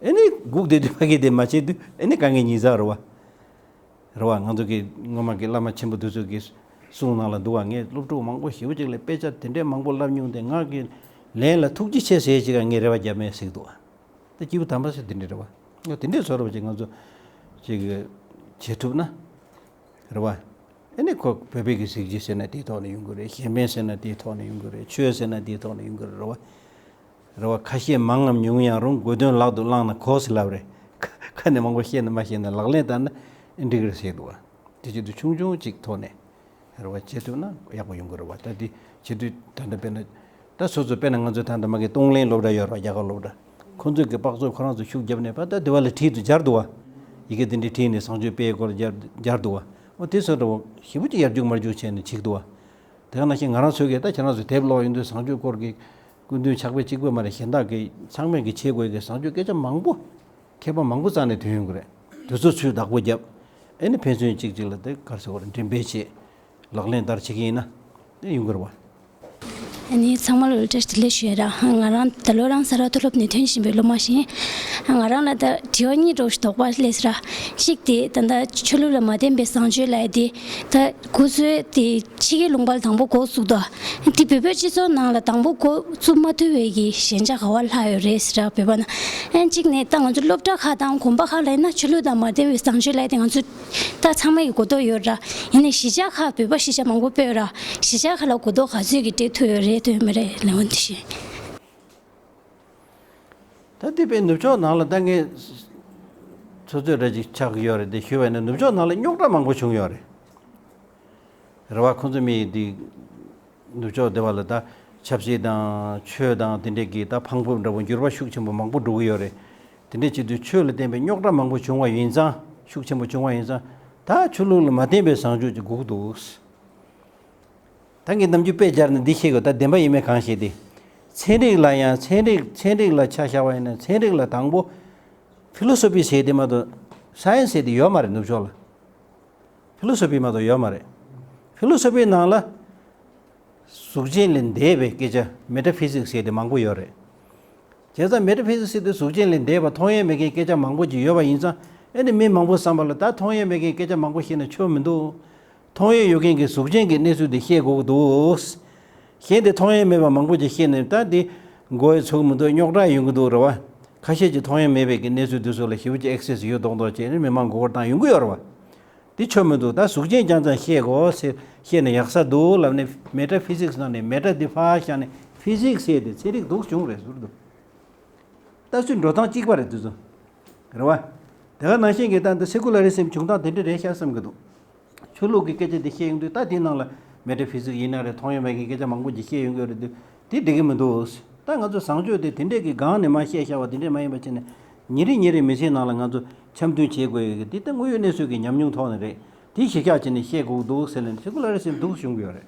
ཨེ་ནི་སྒུག་བསྡད་དུས་ཕ་གི་དེ་མ་བྱེད་དུས་ཨེ་ནི་དཀའ་ངལ་ཉིས་བརྩེགས་རེད་བ། རེད་བ། ང་ཚོ་གི་སྔོན་མ་གི་བླ་མ་ཆེན་པོ་དེ་ཚོ་གི་གསུང་ནང་ལ་འདུག་བ། ངས་སློབ་ཕྲུག་མང་པོ་ཞེ་པོ་ཅིག་ལ་དཔེ་ཆ་དེ་འདྲའི་མང་པོ་བསླབ་མྱོང་དེ་ང་གི་ལན་ལ་ཐུགས་རྗེ་ཆེ་ཟེར་ཅིག་ངས་རེ་བ་བརྒྱབ་མེད་ཟེར་གི་འདུག་བ། ད་སྐྱེས་བུ་དམ་པ་ཟེར་དེ་འདྲ་རེད་བ། ང་དེ་འདྲའི་བཟོ་འདྲ་བ་ཅིག་ང་ཚོ་ཅིག་བྱེད་ཐུབ་ན། རེད་བ། ཨེ་ནི་ཁོ་བོད་པའི་གི་གཟི་བརྗིད་ཟེར་ན་དེའི་ཐོག་ནས་ཡོང་གི་རེད། གཞན་ཕན་ཟེར་ན་དེའི་ཐོག་ནས་ཡོང་གི་རེད། ཆོས་ཟེར་ན་དེའི་ཐོག་ནས་ཡོང་གི་རེད། རེད་བ། རེད་བ། ཁ་ཤས་མང་ངམ་ཉུང་ཡང་རུང་དགོས་དོན་ལག་ཏུ་བླངས་ན་གོ་ཟེར་ལབ་རེད། ཁ་ཁ་ནས་མང་པོ་བཤད་ན་མ་བཤད་ན་ལག་ལེན་བསྟར་ན་ཨེ་འགྲིག་གི་རེད་ཟེར་འདུག་བ། དེ་བྱེད་དུས་ཆུང་ཆུང་ཅིག་ཐོག་ནས་རེད་བ་བྱེད་ཐུབ་ན་ཡག་པོ་ཡོང་གི་རེད་བ། ད་དེ་བྱེད་དུས་ད་ལྟ་དཔེར་ན་ད་སོ་སོ་དཔེར་ན་ང་ཚོ་ད་ལྟ་མ་གི་གཏོང་ལེན་སློབ་གྲྭ་ཡོད་རེད་བ། རྒྱ་གར་སློབ་གྲྭ་ཁོང་ཚོས་གི་དཔག་ཚོད་ཁོ་རང་ཚོ་ཤུགས་བརྒྱབ་ནས་ཕར་ད་དེ་བ་ལ་བྲིས་དུས་སྦྱར་འདུག་བ། ཡི་གེ་དེ་འདྲའི་བྲིས་ནས་བཟང་སྤྱོད་སྤེལ་སྐོར་སྦྱར་སྦྱར་འདུག་བ། འོ་དེ་སོ་འདྲ་བོ་ཞེ་པོ་ཅིག་ཡར་རྒྱུག་མར་རྒྱུག་བྱས་ནས་བྱེད་འདུག་བ། དེ་ག་ནང་བཞིན་ང་རང་ཚོའི་གི་ད་ཁྱེད་རང་ཚོ་དེབ་ཀློག་ཡོང་དུས་བཟང་སྤྱོད་སྐོར་གྱི་སྐུ་མདུན་ཕྱག་དཔེ་གཅིག་པུ་མ་རེད། གཞན་དག་གི་ཚང་མས་གི་བྱེད་དགོས་གི་བཟང་སྤྱོད་སྐད་ཆ་མང་པོ་མཁས་པ་མང་པོ་རྩ་ནས་ཐོན་ཡོང་གི་རེད། དེ་ཚོ་ཚུར་བདག་པོ་བརྒྱབ། ཨེ་ནི་ཕན་ཚུན་གཅིག་གཅིག་ལ་དེ་ག་རེ་ཟེར་དགོས་རེད། འགྲེམས་སྤེལ་བྱེད། ལག་ལེན་བསྟར་བྱེད་ཀྱི་ཡིན་ན་དེ་ཡོང་གི་རེད་བ། ཨ་ནི་ཚང་མ་ལ་བཀྲ་ཤིས་བདེ་ལེགས་ཞུ་ཡ་ར། ང་རང་ད་ལོ་རང་ས་ར་མཐོ་སློབ་ནས་ཐོན་བཞིན་པའི་སློབ་མ་ཞིག་ང་རང་ལ་ད་དྲི་བ་གཉིས་འདྲ་བོ་ཞིག་དོགས་པ་སླེབས་སོང་ར། གཅིག་དེ་ད་ལྟ་ཆོས་ལུགས་ལ་མ་བརྟེན་པའི་བཟང་སྤྱོད་ལབ་ཡ་དེ་ད་ཁོ་ཚོས་དེ་ཕྱི་རྒྱལ་ལུང་པ་ལ་དང་པོ་འགོ་བཙུགས་དོ། དེ་བོད་པའི་སྤྱི་ཚོགས་ནང་ལ་དང་པོ་འགོ་བཙུགས་མ་ཐུབ་པའི་གི་ཞན་ཆ་ག་བ་ལྷག་ཡོད་རེད་ཟེར་ར། བོད་པ་ན་ཨན་གཅིག་ནས་ད་ང་ཚོ་སློབ་གྲྭ་ཁག་དང་དགོན་པ་ཁག་ལ་ཡིན་ན་ཆོས་ལུགས་དང་མ་བརྟེན་པའི་བཟང་སྤྱོད་ལབ་ཡ་དེ་ང་ཚོ་ད་ཚང་མ་གི་གོ་རྟོགས་ཡོད་ར། ཡིན་ནའི་གཞིས་ཆགས་ཁག་བོད་པ་གཞིས་ཆགས་མང་པོ་དཔེ་ཡོད་ར། གཞིས་ཆགས་ཁག་ལ་གོ་རྟོགས་ག་ཚོད་ཀྱི་སྤྲད་ཐུབ་ཡོད་རེད་ཐུབ་ཡོད་མ་རེད་ལན་འོ་འདི་བཤད། ད་དེ་དཔེ་ནུབ་ཕྱོགས་ནང་ལ་ད་ངས་ཚོད་ཚོད་འདྲ་ཅིག་ཆགས་ཀྱི་ཡོད་རེད་དེ་ཞུས་པ་ཡིན་ན་ནུབ་ཕྱོགས་ནང་ལ་རྙོག་དྲ་མང་པོ་བྱུང་ཡོད་རེད། རེད་བ། ཁོང་ཚོ་མི་འདི་ནུབ་ཕྱོགས་སྡེ་བ་ལ་ད་ཆབ་སྲིད་དང་ཆོས་དང་དེ་འདྲས་ཀྱི་ད་འཕང་ཕུབ་འདྲ་བོ་འགྱུར་བ་ཤུགས་ཆེན་པོ་མང་པོ་འགྲོ་གི་ཡོད་རེད། དེ་འདྲས་བྱེད་དུས་ཆོས་ལ་བརྟེན་པའི་རྙོག་དྲ་མང་པོ་བྱུང་བ་ཡིན་ཙང་ཤུགས་ཆེན་པོ་བྱུང་བ་ཡིན་ཙང་ད་ཆོས་ལུགས་ལ་མ་བརྟེན་པའི་བཟང་སྤྱོད་ཅིག་སྒུག་འདུག་ད་ངས་ནམ་རྒྱུན་དཔེ་སྦྱར་ནས་འདི་བཤད་དགོས། ད་བདེན་པ་ཡིན་མིན་གང་ཤེས་ཏེ། ཚན་རིག་ལ་ཡང་ཚན་རིག་ཚན་རིག་ལ་ཆ་བཞག་པ་ཡིན་ན་ཚན་རིག་ལ་དང་པོ་ཕི་ལོ་སོ་ཕི་ཟེར་དེ་མ་གཏོགས་སའེན་སི་ཟེར་དེ་ཡོད་མ་རེད་ནུབ་ཕྱོགས་ལ། ཕི་ལོ་སོ་ཕི་མ་གཏོགས་ཡོད་མ་རེད། ཕི་ལོ་སོ་ཕིའི་ནང་ལ་གཟུགས་ཅན་ལས་འདས་པའི་སྐད་ཆ་མེ་ཊ་ཕི་སིག་ཟེར་དེ་མང་པོ་ཡོད་རེད། བྱས་ཙང་མེ་ཊ་ཕི་སིག་ཟེར་དེ་གཟུགས་ཅན་ལས་འདས་པ་མཐོང་ཡས་མེད་མཁན་སྐད་ཆ་མང་པོ་ཅིག་ཡོད་པ་ཡིན་ཙང་ཨེ་ནི་མི་མང་པོ་བསམ་པ་ལ་ད་མཐོང་ཡས་མེད་མཁན་སྐད་ཆ་མང་པོ་བཤད་ན་ཆོ་མི་འདུག་མཐོང་ཡས་ཡོད་མཁན་གྱི་གཟུགས་ཅན་གྱི་གནས་ཚུལ་དེ་བཤད་དགོས་ཀྱི་འདུག་གན་དེ་མཐོང་ཡས་མེད་པ་མང་པོ་ཅིག་བཤད་ནས་ད་འདི་མགོ་ཡི་ཚུགས་མི་འདུག་རྙོག་དྲ་ཡོང་གི་འདུག་རེད་བ། ཁ་ཤས་ཀྱིས་མཐོང་ཡས་མེད་པའི་གི་གནས་ཚུལ་འདི་ཚོ་ལ་ཞེ་པོ་ཅིག་ཨེག་སེ་སི་ཡོད་མདོག་མདོག་བྱས་ནས་མི་མང་མགོ་སྐོར་བཏང་ཡོང་གི་ཡོད་རེད་བ། འདི་ཆོ་མི་འདུག་ད་གཟུགས་ཅན་རྐྱང་རྐྱང་བཤད་དགོས་ཟེར་བཤད་ནས་ཡག་ས་འདུག་ལབ་ནས་མེ་ཊ་ཕི་ཟིག་སི་ནང་ནས་མེ་ཊ་འདི་ཕར་བཞག་ནས་ཕི་ཟིག་སི་ཟེར་ཏེ་ཚན་རིག་འདུག་བྱུང་རེད་ཟུར་དུ། ད་ཚུར་འགྲོ་སྟངས་གཅིག་པ་རེད་འདི་ཚོ། རེད་བ། དེ་ག་ནང་བཞིན་གྱི་ད་འདི་སེ་ཀུ་ལ་རི་སི་ཛམ་བྱུང་སྟངས་དེ་འདྲ་རེད་ཤག་བསམ་གྱི་འདུག་ཆོས་ལུགས་ཀྱི་སྐད་ཆ་འདི་བཤད་ཡོང་དུས་ད་དེའི་ནང་ལ་མེ་ཊ་ཕི་ཟིག་སི་ཡིན་ན་རེད། མཐོང་ཡོད་མེད་ཀྱི་སྐད་ཆ་མང་པོ་ཅིག་བཤད་ཡོང་གི་ཡོད་རེད་འདུག་དེ་འགྲིག་གི་མི་འདུག་ད་ང་ཚོ་བཟང་སྤྱོད་དེ་དེ་འདྲས་ཀྱི་སྒང་ནས་མ་བཤད་བཞག་པ་དེ་འདྲས་མ་ཡིན་པ་བྱས་ནས་ཉིན་རེ་ཉིན་རེ་མི་ཚེའི་ནང་ལ་ང་ཚོ་འཆམ་མཐུན་བྱེད་དགོས་ཡོད་གི་འདི་ད་དངོས་ཡོད་གནས་ཚུལ་གྱི་ཉམས་མྱོང་ཐོག་ནས་རེད། དེ་གཞི་བཞག་བྱས་ནས་བཤད་དགོས་འདུག་ཟེར་ལབ་ནས་སེ་ཀུ་ལ་རི་སི་ཛམ་འདུག་བྱུང་གི་ཡོད་རེད།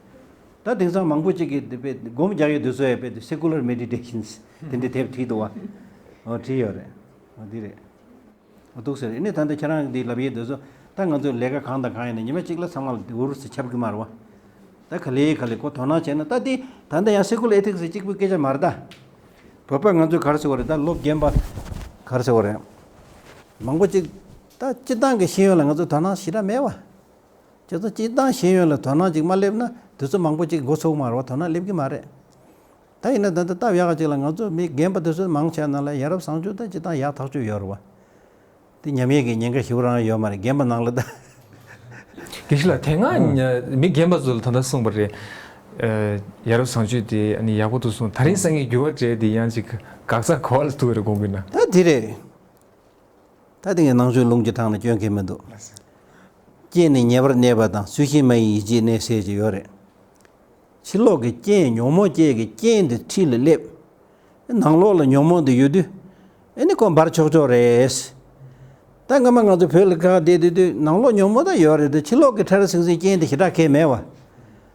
ད་དེང་སང་མང་པོ་ཅིག་གིས་དེ་དཔེ་སྒོམ་རྒྱག་ཡོད་དུས་ཚོད་ཡོད་པས་དེ་སེ་ཀུ་ལར་མེ་ཌི་ཊེ་ཤན་དེ་འདྲ་དེབ་བྲིས་འདུག་བ། འོ་བྲིས་ཡོད་རེད། འོ་འདི་རེད། འོ་འདུག་ཟེར་ཨ་ནི་ད་ལྟ་ཁྱེད་རང་འདི་ལབ་ཡས་དུས་ཚོད་ད་ང་ཚོ་ལས་ཀ་གང་དང་གང་ཡིན་ན་ཉི་མ་གཅིག་ལ་ཚང་མ་ལ་འུར་ཟེར་ཁྱབ་གི་མ་རེད་བ། ད་ག་ལེ་ག་ལེ་ཁོ་དོ་སྣང་བྱས་ན་ད་འདི་ད་ལྟ་ཡང་སེ་ཀུ་ལར་ཨེ་ཐིག་སི་གཅིག་པུའི་སྐད་ཆ་མ་རེད་ད། བོད་པ་ང་ཚོས་ག་རེ་ཟེར་བ་རེད་ད་ལོ་རྒན་པ་ག་རེ་ཟེར་བ་རེད། མང་པོ་ཅིག་ད་སྤྱིར་བཏང་གི་ཤེས་ཡོན་ལ་ང་ཚོ་དོ་སྣང་ཞེ་དྲག་མེད་བ། ཁྱེད་ཚོ་སྤྱིར་བཏང་ཤེས་ཡོན་ལ་དོ་སྣང་ཅིག་མ་སླེབས་ན་དུས་ཚོད་མང་པོ་ཅིག་འགོ་ཚུགས་མ་རེད་བ། དོ་སྣང་སླེབས་ཀྱི་མ་རེད། ད་ཡིན་ན་ད་ལྟ་སྟབས་ཡག་ག་ཅིག་ལ་ང་ཚོ་མི་རྒན་པ་དེ་ཚོ་མང་ཆེ་ནང་ལ་ཡ་རབས་བཟང་སྤྱོད་ད་སྤྱིར་བཏང་ཡག་ཐག་ཆོད་ཡོད་རེད་བ། དེ་ཉམས་ཡས་ཀྱི་ཉེན་ཁ་ཞེ་པོ་རང་ཡོད་མ་རེད་རྒན་པ་ནང་ལ་ད། དགེ་བཤེས་ལགས་དེ་སྔ་མི་རྒན་པ་ཚོ་ལ་ད་ལྟ་གསུངས་པ་རེད། ཡ་རབས་བཟང་སྤྱོད་དེ་ཨ་ནི་ཡག་པོ་འདུག་གསུངས། ད་རིང་སང་ཉིན་འགྱུར་བ་འགྲོ་དེ་ཡང་ཅིག་འགག་རྩ་ག་པ་ལ་ཐུག་རེད་དགོངས་ཀྱི་ན། ད་དེ་རེད། ད་དེ་ངས་ནང་ཆོས་ལུང་གི་ཐང་ནས་སྐྱོན་གལ་མི་འདུག་རྐྱེན་ནི་ཉེ་བར་གནས་པ་དང་ཚུལ་བཞིན་མ་ཡིན་ཡིད་བྱེད་གནས་ཟེར་གྱི་ཡོད་རེད། ཕྱི་ལོགས་ཀྱི་རྐྱེན་ཉོན་མོངས་ཅན་གྱི་རྐྱེན་དེ་འཁྲིས་ལ་སླེབས། ནང་ལོགས་ལ་ཉོན་མོངས་དེ་ཡོད་དུས། ཨེ་ནི་ཁོ་འབར་ཆོག་ཆོག་རེད། ད་སྔ་མ་ང་ཚོ་བོད་ལ་ཁག་བསྡད་དུས་དུས་ནང་ལོགས་ཉོན་མོངས་ད་ཡོད་རེད་དེ་ཕྱི་ལོགས་ཀྱི་ཕྲ་ར་ཟིང་ཟིང་རྐྱེན་དེ་ཞེ་དྲག་གལ་མེད་བ།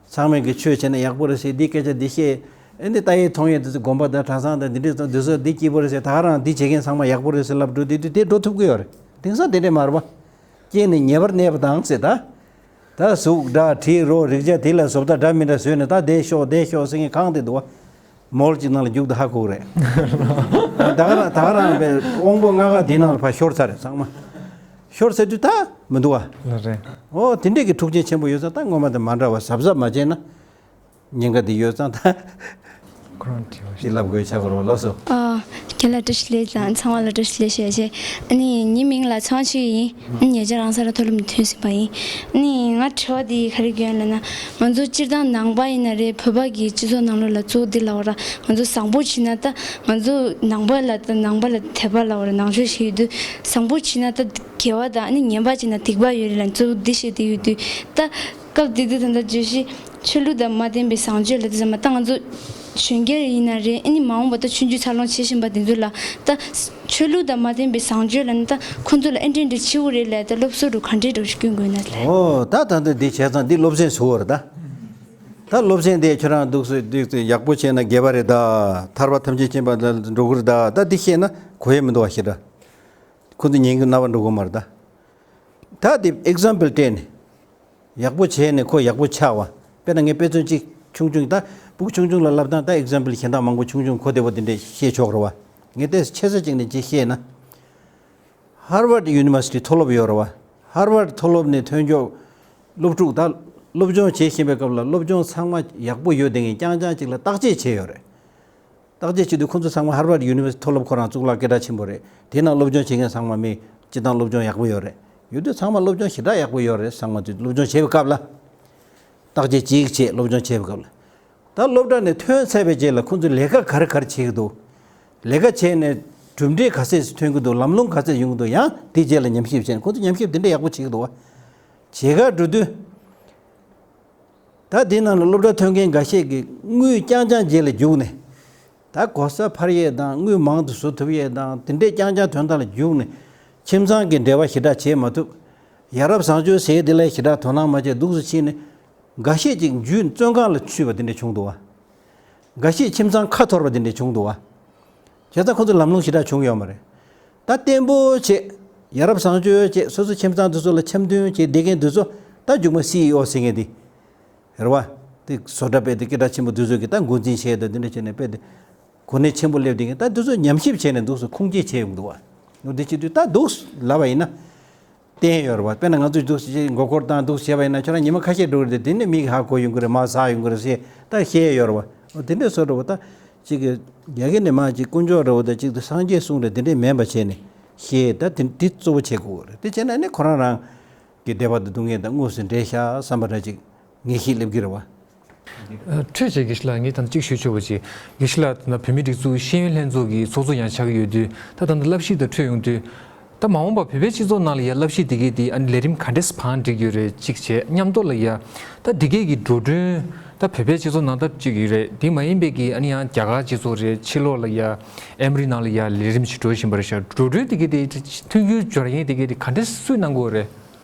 ཚང་མས་ཀྱི་ཆོས་བྱས་ན་ཡག་པོ་རེད་ཟེར་འདི་སྐད་ཆ་འདི་བཤད། ཨེ་འདི་ལྟ་ཡས་མཐོང་ཡས་འདི་ཚོ་དགོན་པ་དང་གྲྭ་ཚང་དང་འདི་འདྲས་ཚོ་འདི་ཚོ་འདི་སྐྱིད་པོ་རེད་ཟེར་ད་ག་རང་འདི་བྱེད་མཁན་ཚང་མ་ཡག་པོ་རེད་ཟེར་ལབ་འགྲོ་དུས་དུས་དེ་འགྲོ་ཐུབ་ཀྱི་ཡོད་རེད། དེང་སང་དེ་འདྲས་མ་རེད་བ། རྐྱེན་ནི་ཉེ་བར་གནས་པ་དང་ཟེར་ད། ད་གཟུགས་སྒྲ་དྲི་རོ་རེག་བྱ་དེ་ལ་བཟོ་ལྟ་འདྲ་མི་འདྲ་བཟོས་ནས་ད་བསྡད་ཤོག་བསྡད་ཤོག་ཟེར་མཁན་གང་དེ་འདུག་བ། མོལ་གཅིག་ནང་ལ་རྒྱུག་ད་ཧ་གོ་གི་རེད། ད་ག་རང་ད་ག་རང་པའི་དབང་པོ་ལྔ་ཀ་དེ་ནང་ལ་ཕར་ཤོར་ཚར་རེད་ཚང་མ། ཤོར་ཚར་དུས་ད་མི་འདུག་བ། ལགས་རེད། ཨོ་དེ་འདྲས་ཀྱི་འཁྲུག་རྐྱེན་ཆེན་པོ་ཡོད་ཙང་ད་སྔོན་མ་དང་མ་འདྲ་བ་གཟབ་གཟབ་མ་བྱས་ན། ཉེན་ཁ་འདི་ཡོད་ཙང་ད། ཁོ་རང་དྲི་བ་ཞིག་ལབ་དགོས་ཆགས་པ་རེད་བ་ལགས་སོ། ཨ། རྒན་ལགས་བཀྲ་ཤིས་བདེ་ལེགས་དང་ཚང་མ་ལ་བཀྲ་ཤིས་བདེ་ལེགས་ཞུ་ཡ་བྱས། ཨ་ནི་ངའི་མིང་ལ་ཚངས་ཆོས་ཡིན། ཨ་ནི་ཉེ་ཆར་རང་ས་ར་མཐོ་སློབ་ནས་ཐོན་ཟིན་པ་ཡིན། ཨ་ནི་ང་དྲི་བ་འདི་ག་རེ་བསྐྱོན་ཡོད་ལབ་ན། ང་ཚོ་སྤྱིར་བཏང་ནང་པ་ཡིན་ན་རེད་བོད་པ་གི་སྤྱི་ཚོགས་ནང་ལོགས་ལ་གཙོ་བོ་འདི་ལབ་པ་ར་ང་ཚོ་བཟང་པོ་བྱེད་ན་ད་ང་ཚོ་ནང་པ་ལ་ད་ནང་པ་ལ་དད་པ་ལབ་པ་ར་ནང་ཆོས་ཤིག་ཡོད་དུས་བཟང་པོ་བྱེད་ན་ད་དགེ་བ་དང་ཨ་ནི་ངན་པ་བྱེད་ན་སྡིག་པ་ཡོད་རེད་ལབ་གཙོ་བོ་འདི་བཤད་དེ་ཡོད་དུས་ད། སྐབས་དེ་དུས་ད་ལྟ་བརྗོད་གཞི་ཆོས་ལུགས་དང་མ་བརྟེན་པའི་བཟང་སྤྱོད་ལ་དེ་ཚང་མ་ད་ང་ཚོ་གཞོན་སྐྱེས་ཡིན་ན་རེད་ཨ་ནི་མ་འོངས་པ་ད་ཆུང་ཆུང་འཚར་ལོངས་བྱེད་བཞིན་པ་དེ་ཚོ་ལ་ད་ཆོས་ལུགས་དང་མ་བརྟེན་པའི་བཟང་སྤྱོད་ལ་ནི་ད་ཁོ་ཚོ་ལ་ཨེ་འདྲ་འདྲ་བྱེད་དགོས་རེད་ལ་ད་སློབ་གསོ་རུ་ག་འདྲས་འགྲོ་ཞིག་སྐྱོན་དགོས་ན་ལས། ཨོ་ད་ད་ལྟ་འདི་བྱས་ཙང་འདི་སློབ་ཚན་བཟོ་བར་ད། ད་སློབ་ཚན་དེ་ཁྱོད་རང་འདུག་སེ་འདུག་སེ་ཡག་པོ་བྱས་ན་དགེ་བ་རེད་ད། ཐར་པ་ཐམས་ཅད་མཁྱེན་པ་ལ་འགྲོ་གི་རེད་ད། ད་འདི་ཤེས་ན་གོ་ཡས་མི་འདུག་བ་ཞེ་དྲག་ཁོ་ཚོ་ཉན་གི་རྣ་བ་འགྲོ་གི་མ་རེད་ད། ད་དེ་ཨེག་ཛམ་པལ་སྤྲད་ནས། ཡག་པོ་བྱས་ནས་ཁོ་ཡག་པོ་ཆགས་བ། དཔེར་ན་ངས་དཔེ་མཚོན་གཅིག་ཆུང་ཆུང་ད་ཕྲུ་གུ་ཆུང་ཆུང་ལ་ལབ་སྟངས་ད་ཨེག་ཛམ་པལ་གཞན་དག་མང་པོ་ཆུང་ཆུང་གོ་བདེ་པོ་དེ་འདྲས་བཤད་ཆོག་རེད་བ། ངས་ཏོག་ཙམ་ཆེ་ས་ཅིག་ནས་ཅིག་བཤད་ན། ཧར་ཝརཌ་ཡུ་ནི་ཝར་སི་ཊི་མཐོ་སློབ་ཡོད་རེད་བ། ཧར་ཝརཌ་མཐོ་སློབ་ནས་ཐོན་ཆོག་སློབ་ཕྲུག་ད་སློབ་སྦྱོང་བྱེད་བཞིན་པའི་སྐབས་ལ་སློབ་སྦྱོང་ཚང་མ་ཡག་པོ་ཡོད་དེ་ངས་རྐྱང་རྐྱང་ཅིག་ལ་བརྟག་དཔྱད་བྱས་ཡོད་རེད། བརྟག་དཔྱད་བྱེད་དུས་ཁོང་ཚོ་ཚང་མ་ཧར་ཝརཌ་ཡུ་ནི་ཝར་སི་ཊི་མཐོ་སློབ་ཁོ་རང་གཙུག་ལག་སྐད་གྲགས་ཆེན་པོ་རེད། དེ་ནང་སློབ་སྦྱོང་བྱེད་མཁན་ཚང་མ་མི་སྤྱི་བཏང་སློབ་སྦྱོང་ཡག་པོ་ཡོད་རེད། ཡོད་དུས་ཚང་མ་སློབ་སྦྱོང་ཞེ་དྲག་ཡག་པོ་ཡོད་རེད་ཚང་མ་དུས་སློབ་སྦྱོང་བྱེད་པའི་སྐབས་ལ། བརྟག་དཔྱད་གཅིག་བྱེད་སློབ་སྦྱོང་བྱེད་པའི་སྐབས་ལ། ད་སློབ་གྲྭ་ནས་ཐོན་ཚར་བའི་རྗེས་ལ་ཁོང་ཚོས་ལས་ཀ་ག་རེ་ག་རེ་བྱེད་ཀྱི་འདུག་ལས་ཀ་བྱས་ནས་གྲུབ་འབྲས་ག་ཚད་ཐོན་གྱི་འདུག་ལམ་ལྷོང་ག་ཚད་ཡོང་གི་འདུག་ཡང་དེའི་རྗེས་ལ་ཉམས་ཞིབ་བྱས་ནས་ཁོང་ཚོས་ཉམས་ཞིབ་དེ་འདྲ་ཡག་པོ་བྱེད་ཀྱི་འདུག་བ། བྱེད་གར་འགྲོ་དུས། ད་དེ་ནང་ལ་སློབ་གྲྭ་ཐོན་མཁན་འགའ་ཤས་ཀྱིས་དངུལ་རྐྱང་རྐྱང་རྗེས་ལ་རྒྱུགས་ནས། ད་གོ་ས་འཕར་ཡས་དང་དངུལ་མང་དུ་བཟོ་ཐུབ་ཡས་དང་དེ་འདྲས་རྐྱང་རྐྱང་དོན་དག་ལ་རྒྱུགས་ནས། ཁྱིམ་ཚང་གི་འབྲེལ་བ་ཞེ་དྲག་བྱེད་མ་ཐུབ། ཡ་རབས་བཟང་སྤྱོད་ཟེར་དེ་ལ་ཞེ་དྲག་དོ་སྣང་མ་བྱས་འདུག་སེ་ཕྱིན་ནས། འགའ་ཤས་ཀྱིས་རྒྱུས་བཙོན་ཁང་ལ་ཚུད་པ་དེ་འདྲས་བྱུང་འདུག་བ། འགའ་ཤས་ཁྱིམ་ཚང་ཁ་འཐོར་བ་དེ་འདྲས་བྱུང་འདུག་བ། བྱས་ཙང་ཁོ་ཚོ་ལམ་ལྷོང་ཞེ་དྲག་བྱུང་ཡོད་མ་རེད། ད་བརྟན་པོ་བྱས། ཡ་རབས་བཟང་སྤྱོད་བྱས་སོ་སོ་ཁྱིམ་ཚང་དེ་ཚོ་ལ་འཆམ་མཐུན་བྱས་བསྡད་མཁན་དེ་ཚོ་ད་མཇུག་མ་སི་ཨི་ཨོ་ཟེར་མཁན་དེ། རེད་བ། དེ་བཟོ་གྲྭ་སྤེལ་དེ་སྐད་གྲགས་ཆེན་པོ་དེ་ཚོ་གིས་ད་འགོ་འཛིན་བྱས་ད་དེ་འདྲ་བྱས་ནས་སྤེལ་དེ། གོ་གནས་ཆེན་པོ་སླེབས་བསྡད་མཁན་ད་དེ་ཚོ་ཉམས་ཞིབ་བྱས་ནས་འདུག་སེ་ཁུངས་སྐྱེལ་བྱས་ཡོང་འདུག་བ། འོ་དེ་བྱེད་དུས་ད་འདུག་ལབ་པ་ཡིན་ན། བསྟན་ཡོད་རེད་བ། དཔེར་ན་ང་ཚོས་འདུག་སེ་མགོ་སྐོར་བཏང་འདུག་སེ་བྱས་པ་ཡིན་ན། ཁྱོད་རང་ཉི་མ་ཁ་ཤས་འགྲོ་གི་རེད་དེ། དེ་ནས་མིག་ཧ་གོ་ཡོང་གི་རེད། མར་ཟག་ཡོང་གི་རེད་ཟེར་ད་བཤད་ཡོད་རེད་བ། འོ་དེ་འདྲས་བཟོ་འདྲ་བོ་ད་ཅིག་གི་རྒྱ་སྐད་ནས་མར་ཅིག་དཀོན་མཆོག་འདྲ་བོ་ད་ཅིག་ཏུ་སངས་རྒྱས་གསུངས་རེད། དེ་འདྲས་མིན་པ་བྱས་ནས་བཤད་ད་དེ་འདི་གཙོ་བོ་བྱེད་དགོས་རེད། དེ་བྱས་ན་ནི་ཁོ་རང་རང་གི་འདོད་པ་དང་སྡུག་བསྔལ་དང་དངོས་སུ་འབྲེལ་ཤག་བསམ་པ་འདྲ་ཅིག་ངེས་ཤེས་སླེབས་ཀྱི་རེད་བ། ཨ། འཕྲོས་བྱས་དགེ་བཤེས་ལགས། ངས་ད་ལྟ་གཅིག་ཞུ་ཆོག་པ་ཅིག་དགེ་བཤེས་ལགས་ད་ལྟ་བོད་མིའི་སྒྲིག་འཛུགས་ཤེས་ཡོན་ལྷན་ཚོགས་ཀྱི་ཚོགས་གཙོ་ཡང་ཆགས་ཀྱི་ཡོད་དུས། ད་ད་ལྟ་བསླབ་གཞི་དང་འཕྲོད་ཡོང་དུས། ད་མ་འོངས་པར་བོད་པའི་སྤྱི་ཚོགས་ནང་ལ་ཡ་བསླབ་གཞི་འདི་གས་འདི་ཨ་ནི་ལས་རིམ་ག་འདྲས་བང་སྒྲིག་ཡོད་རེད། གཅིག་བྱས་མཉམ་དུ་ལ་ཡ་ད་འདི་གས་ཀྱི་འགྲོ་གྲོན་ད་བོད་པའི་སྤྱི་ཚོགས་ནང་ད་གཅིག་ཡོད་རེད། དེ་མ་ཡིན་པའི་གི་ཨ་ནི་ཡང་རྒྱ་གར་སྤྱི་ཚོགས་རེད། ཕྱི་ལོགས་ལ་ཡ་ཨེ་མ་རི་ནང་ལ་ཡ་ལས་རིམ་ཞིག་འགྲོ་བཞིན་པ་རེད་ཤག་འགྲོ་གྲོན་འདི་གས་འདི་མཐུན་འགྱུར་སྦྱོར་ཡས་འདི་གས་འདི་ག་འདྲས་སུ་གནང་དགོས་རེད།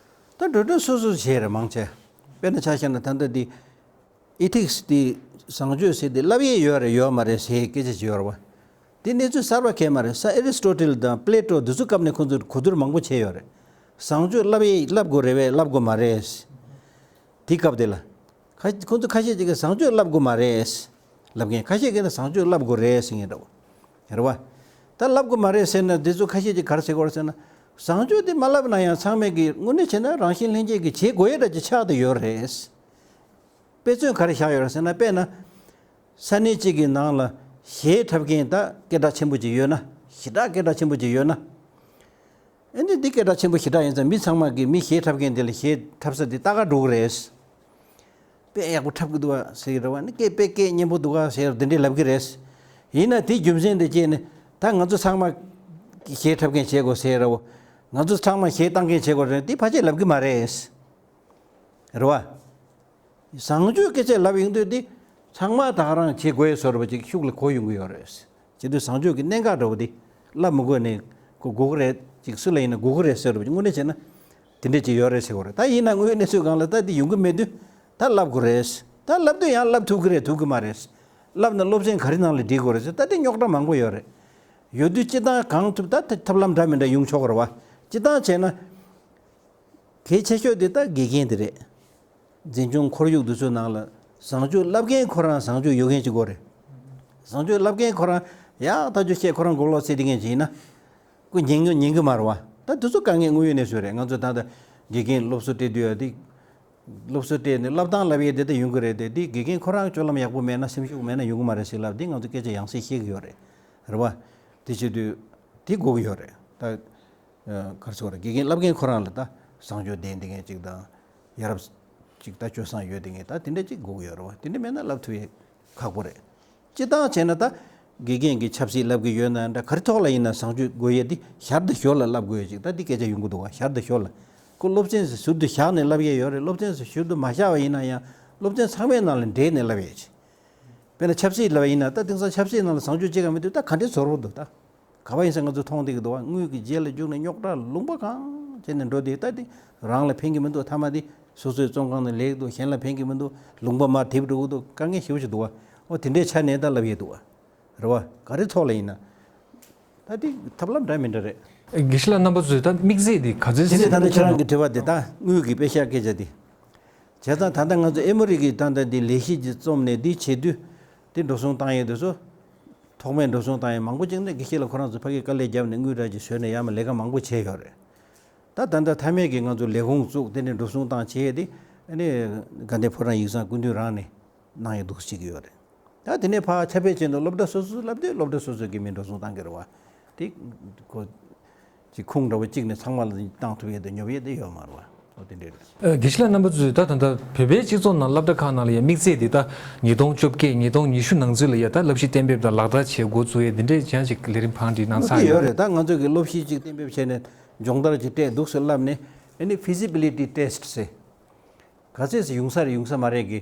ད་འགྲོ་གྲོན་སོ་སོ་བྱས་རེད། མང་ཆེ་དཔེར་ན་ཆ་བཞག་ན་ད་ལྟ་འདི། ཨི་ཐིག་སི་དེ་བཟང་སྤྱོད་ཟེར་དེ་བསླབ་ཡས་ཡོད་རེད་ཡོད་མ་རེད་ཟེར་སྐད་ཆ་ཅིག་ཡོད་རེད་བ། དེ་གནས་ཚུལ་གསར་པ་གང་ཡང་མ་རེད། ས་ཨེ་རི་སི་ཊོ་ཊལ་དང་པི་ལེ་ཊོ་དེ་ཚོ་སྐབས་ནས་ཁོང་ཚོས་གོ་བསྡུར་མང་པོ་བྱས་ཡོད་རེད། བཟང་སྤྱོད་བསླབ་ཡས་བསླབ་དགོས་རེད་པས་བསླབ་དགོས་མ་རེད། དེ་སྐབས་དེ་ལ། ཁ་ཁོང་ཚོ་ཁ་ཤས་ཅིག་གིས་བཟང་སྤྱོད་བསླབ་དགོས་མ་རེད། བསླབ་མཁན་ཁ་ཤས་ཀྱིས་ནི་བཟང་སྤྱོད་བསླབ་དགོས་རེད་ཟེར་མཁན་འདྲ་བོ། རེད་བ། ད་བསླབ་དགོས་མ་རེད་ཟེར་ན་དེ་ཚོ་ཁ་ཤས་ཀྱིས་ག་རེ་ཟེར་གྱི་ཡོད་རེད་ཟེར་ན། བཟང་སྤྱོད་དེ་མ་བསླབ་ན་ཡང་ཚང་མས་ཀྱིས་དངོས་གནས་བྱས་ན་རང་བཞིན་ལྷན་སྐྱེས་ཀྱིས་བྱེད་དགོས་ཡས་འདྲ་ཅིག་ཆགས་བསྡད་ཡོད་རེད། དཔེ་མཚོན་ག་རེ་བཞག་ཡོད་རེད་ཟེར་ན། དཔེར་ན། ས་གནས་གཅིག་གི་ནང་ལ་གཞས་འཁྲབ་མཁན་ད་སྐད་གྲགས་ཆེན་པོ་ཅིག་ཡོད་ན། ཞེ་དྲག་སྐད་གྲགས་ཆེན་པོ་ཅིག་ཡོད་ན། ཨ་ནི་འདི་སྐད་གྲགས་ཆེན་པོ་ཞེ་དྲག་ཡིན་ཙང་མི་ཚང་མ་གིས་མི་གཞས་འཁྲབ་མཁན་དེ་ལ་གཞས་འཁྲབ་ས་དེ་ལྟ་ག་འགྲོ་གི་རེད། དཔེ་ཡག་པོ་འཁྲབ་གི་འདུག་བ་ཟེར་གི་རེད་བ། ཨ་ནི་སྐད་དཔེ་སྐད་སྙན་པོ་འདུག་ག་ཟེར་དེ་འདྲས་ལབ་གི་རེད། ཡིན་ན་དེ་རྒྱུ་མཚན་དེ་བྱས་ནས་ད་ང་ཚོ་ཚང་མ་གཞས་འཁྲབ་མཁན་བྱེད་དགོས་ཟེར་ར་བོ། ང་ཚོ་ཚང་མ་གཞས་བཏང་མཁན་བྱེད་དགོས་རེད། དེ་ཕལ་ཆེར་ལབ་གི་མ་རེད། རེད་བ། བཟང་སྤྱོད་སྐད་ཆ་ལབ་ཡོང་དུས་འདི་ཚང་མ་ད་ག་རང་བྱེད་དགོས་བཟོ་འདྲ་བ་ཅིག་ཤུགས་ལ་གོ་ཡོང་གི་ཡོད་རེད། བྱེད་དུས་བཟང་སྤྱོད་ཀྱི་གནད་འགག་འདྲ་བོ་འདི་ལབ་མི་དགོས་ནས་གོ་དགོས་ཀྱི་རེད། ཅིག་སུ་ལ་ཡིན་ན་དགོས་ཀྱི་རེད་ཟེར་འདྲ་བ་ཅིག་དངོས་གནས་བྱས་ན་དེ་འདྲས་ཅིག་ཡོད་རེད་ཟེར་དགོས་རེད། ད་ཡིན་ན་དངོས་གནས་ཚུལ་སྒང་ལ་ད་འདི་ཡོང་གི་མེད་དུས་ད་ལབ་དགོས་རེད། ད་ལབ་དུས་ཡང་ལབ་ཐུབ་ཀྱི་རེད་ཐུབ་ཀྱི་མ་རེད། ལབ་ན་སློབ་ཚན་ག་རེ་ནང་ལ་འགྲིག་དགོས་རེད་ཟེར། ད་འདི་རྙོག་དྲ་མང་པོ་ཡོད་རེད། ཡོད་དུས་སྤྱིར་བཏང་གང་ཐུབ་ད་ཐབས་ལམ་འདྲ་མི་འདྲ་ཡོང་ཆོག་གི་རེད་བ། སྤྱིར་བཏང་བྱས་ན། གལ་ཆེ་ཤོས་དེ་ད་དགེ་རྒན་དེ་རེད། འཛིན་སྐྱོང་ཁོར་ཡུག་འདི་ཚོའི་ནང་ལ་བཟང་སྤྱོད་བསླབ་མཁན་ཁོ་རང་བཟང་སྤྱོད་ཡོད་མཁན་ཅིག་དགོས་རེད། བཟང་སྤྱོད་བསླབ་མཁན་ཁོ་རང་ཡག་ཐག་ཆོད་བཤད་ཁོ་རང་མགོ་ལོག་ཟེར་བསྡད་མཁན་ཅིག་ཡིན་ན། ཁོ་ཉན་གི་ཉན་གི་མ་རེད་བ། ད་དེ་ཚོ་དཀའ་ངལ་དངོས་ཡོད་གནས་ཚུལ་རེད། ང་ཚོ་ད་ལྟ་དགེ་རྒན་སློབ་གསོ་སྤྲད་དུས་ཡ་དེ། སློབ་གསོ་སྤྲད་ནས་བསླབ་སྟངས་བསླབ་ཡས་དེ་ད་ཡོང་གི་རེད་དེ། དེ་དགེ་རྒན་ཁོ་རང་སྤྱོད་ལམ་ཡག་པོ་མེད་ན་སེམས་ཤུགས་མེད་ན་ཡོང་གི་མ་རེད་ཟེར་ལབ་དེ་ང་ཚོ་སྐད་ཆ་ཡང་སེ་བཤད་གི་ཡོད་རེད། རེད་བ། དེ་བྱེད་དུས་དེ་དགོས་གི་ཡོད་རེད་ད། ཨ། ག་རེ་ཟེར་དགོས་རེད། དགེ་རྒན་བསླབ་མཁན་ཁོ་རང་ལ་ད་བཟང་སྤྱོད་ལྡན་བསྡད་མཁན་ཅིག་དང་། ཡ་རབས་ཅིག་ད་སྤྱོད་བཟང་ཡོད་བསྡད་མཁན་ད་དེ་འདྲ་ཅིག་དགོས་ཀྱི་ཡོད་རེད་བ། དེ་འདྲ་མེད་ན་བསླབ་ཐུབ་ཡས་ཁག་པོ་རེད། སྤྱིར་བཏང་བྱས་ན་ད་དགེ་རྒན་གྱིས་ཆབ་སྲིད་བསླབ་ཀྱི་ཡོད་ན་འདྲ་ག་རེ་ཐོག་ལ་ཡིན་ན་བཟང་སྤྱོད་དགོས་ཡས་འདི་ཞར་དང་ཞོར་ལ་བསླབ་དགོས་ཡས་ཅིག་ད་འདི་སྐད་ཆ་ཡོང་གི་འདུག་བ། ཞར་དང་ཞོར་ལ། ཁོ་སློབ་ཚན་ཟུར་དུ་བཞག་ནས་བསླབ་ཡས་ཡོད་རེད། སློབ་ཚན་ཟུར་དུ་མ་བཞག་པ་ཡིན་ན་ཡང་སློབ་ཚན་ཚང་མའི་ནང་ལ་འདྲེས་ནས་བསླབ་ཡས་ཅིག་དཔེར་ན་ཆབ་སྲིད་ལབ་པ་ཡིན་ན་ད་དེང་སང་ཆབ་སྲིད་ནང་ལ་བཟང་སྤྱོད་ཅིག་ཀྱང་མི་འདུག་ད་ག་འདྲའི་བཟོ་འདྲ་པོ་འདུག་ད། ག་པར་ཡིན་ཟེར་ང་ཚོས་མཐོང་བསྡད་ཀྱི་འདུག་བ། དངུལ་གྱི་རྗེས་ལ་རྒྱུག་ནས་རྙོག་དྲ་ལུང་པ་གང་བྱས་ནས་འགྲོ་བསྡད། ད་དེ་རང་ལ་ཕན་གྱི་མི་འདུག་མཐའ་མ་དེ་སོ་སོའི་བཙོན་ཁང་ནང་ལེགས་འདུག་གཞན་ལ་ཕན་གྱི་མི་འདུག་ལུང་པ་མར་དེབ་འགྲོ་གི་འདུག་དཀའ་ངལ་ཞེ་པོ་ཅིག་འདུག་བ། འོ་དེ་འདྲའི་ཆ་ནས་ད་ལབ་ཡས་འདུག་བ། རེད་བ། ག་རེ་ཐོག་ལ་ཡིན་ན། ད་དེ་ཐབས་ལམ་འདྲ་མི་འདྲ་རེད། དགེ་བཤེས་ལགས་རྣམ་པ་ཚོས་ད་དམིགས་བརྩེ་དེ་ག་ཚོད་དེ་ནས་ད་ལྟ་ཁྱེད་རང་གི་དྲི་བ་དེ་ད་དངུལ་གྱི་དཔེ་ཤག་སྐད་ཆ་དེ། བྱས་ཙང་ད་ལྟ་ང་ཚོ་ཨེ་མོ་རི་གི་ད་ལྟ་འདི་ལས་གཞི་ཅིག་རྩོམ་ནས་འདི་བྱེད་དུས། འདི་འགྲོ་སོང་བཏང་ཡས་དེ་ཚོ། ཐོག་མའི་འགྲོ་སོང་བཏང་ཡས་མང་པོ་ཅིག་ནི་དགེ་བཤེས་ལགས་ཁོ་རང་ཚོ་ཕ་གིར་དཀའ་ལས་བརྒྱབ་ནས་དངུལ་འདྲ་ཅིག་བཟོས་ནས་ཡར་མར་ལས་ཀ་མང་པོ་བྱས་ཡོད་རེད། ད་ད་ལྟ་མཐའ་མའི་གི་ང་ཚོ་ལས་ཁུངས་བཙུགས་དེ་ནས་འགྲོ་སོང་བཏང་བྱས་ཏེ། ཨ་ནི་དགའ་ལྡན་ཕོ་བྲང་ཡིག་ཚང་སྐུ་མདུན་རང་ནས་གནང་ཡས་འདུག་བྱེད་ཀྱི་ཡོད་རེད། ད་དེ་ནས་ཕར་ཁྱབ་སྤེལ་བྱས་ནས་སློབ་གྲྭ་སོ་སོ་སློབ་དུས་སློབ་གྲྭ་སོ་སོ་གི་མི་འགྲོ་སོང་བཏང་གི་རེད་བ། དེ་ཁོ་ཅིག་ཁུངས་འདྲ་བོ་གཅིག་ནས་ཚང་མ་ལ་བཏང་ཐུབ་ཡས་དེ་ཉོབ་ཡས་དེ་ཡོད་མ་རེད་བ། འོ་དེ་འདྲས་རེད། ཨ། དགེ་བཤེས་ལགས་རྣམ་པ་ཚོས་ད་ད་ལྟ་བོད་པའི་སྤྱི་ཚོགས་ནང་སློབ་གྲྭ་ཁག་ནང་ལ་ཡ་དམིགས་བརྩེ་དེ་ད་ཉིས་སྟོང་བཅོ་བརྒྱད་ཉིས་སྟོང་ཉི་ཤུ་ནང་ཚུད་ལ་ཡ་ད་བསླབ་གཞི་གཏན་འབེབས་དང་ལག་བསྟར་བྱེད་འགོ་བཙུགས་ཡས་འདི་འདྲས་ཅང་ཅིག་ལས་རིམ་བང་སྒྲིག་གནང་ཚར་ཡོད་རེད། ད་ང་ཚོས་ཀྱི་སློབ་གཞི་ཅིག་གཏན་འབེབས་བྱས་ནས་སྦྱོང་བརྡར་ཅིག་སྤྲད་འདུག་ཟེར་ལབ་ནས། ཨ་ནི་feasibility test ཟེར། ག་ཚོད་ཙམ་ཡོང་ས་རེད་ཡོང་ས་མ་རེད་ཀྱི་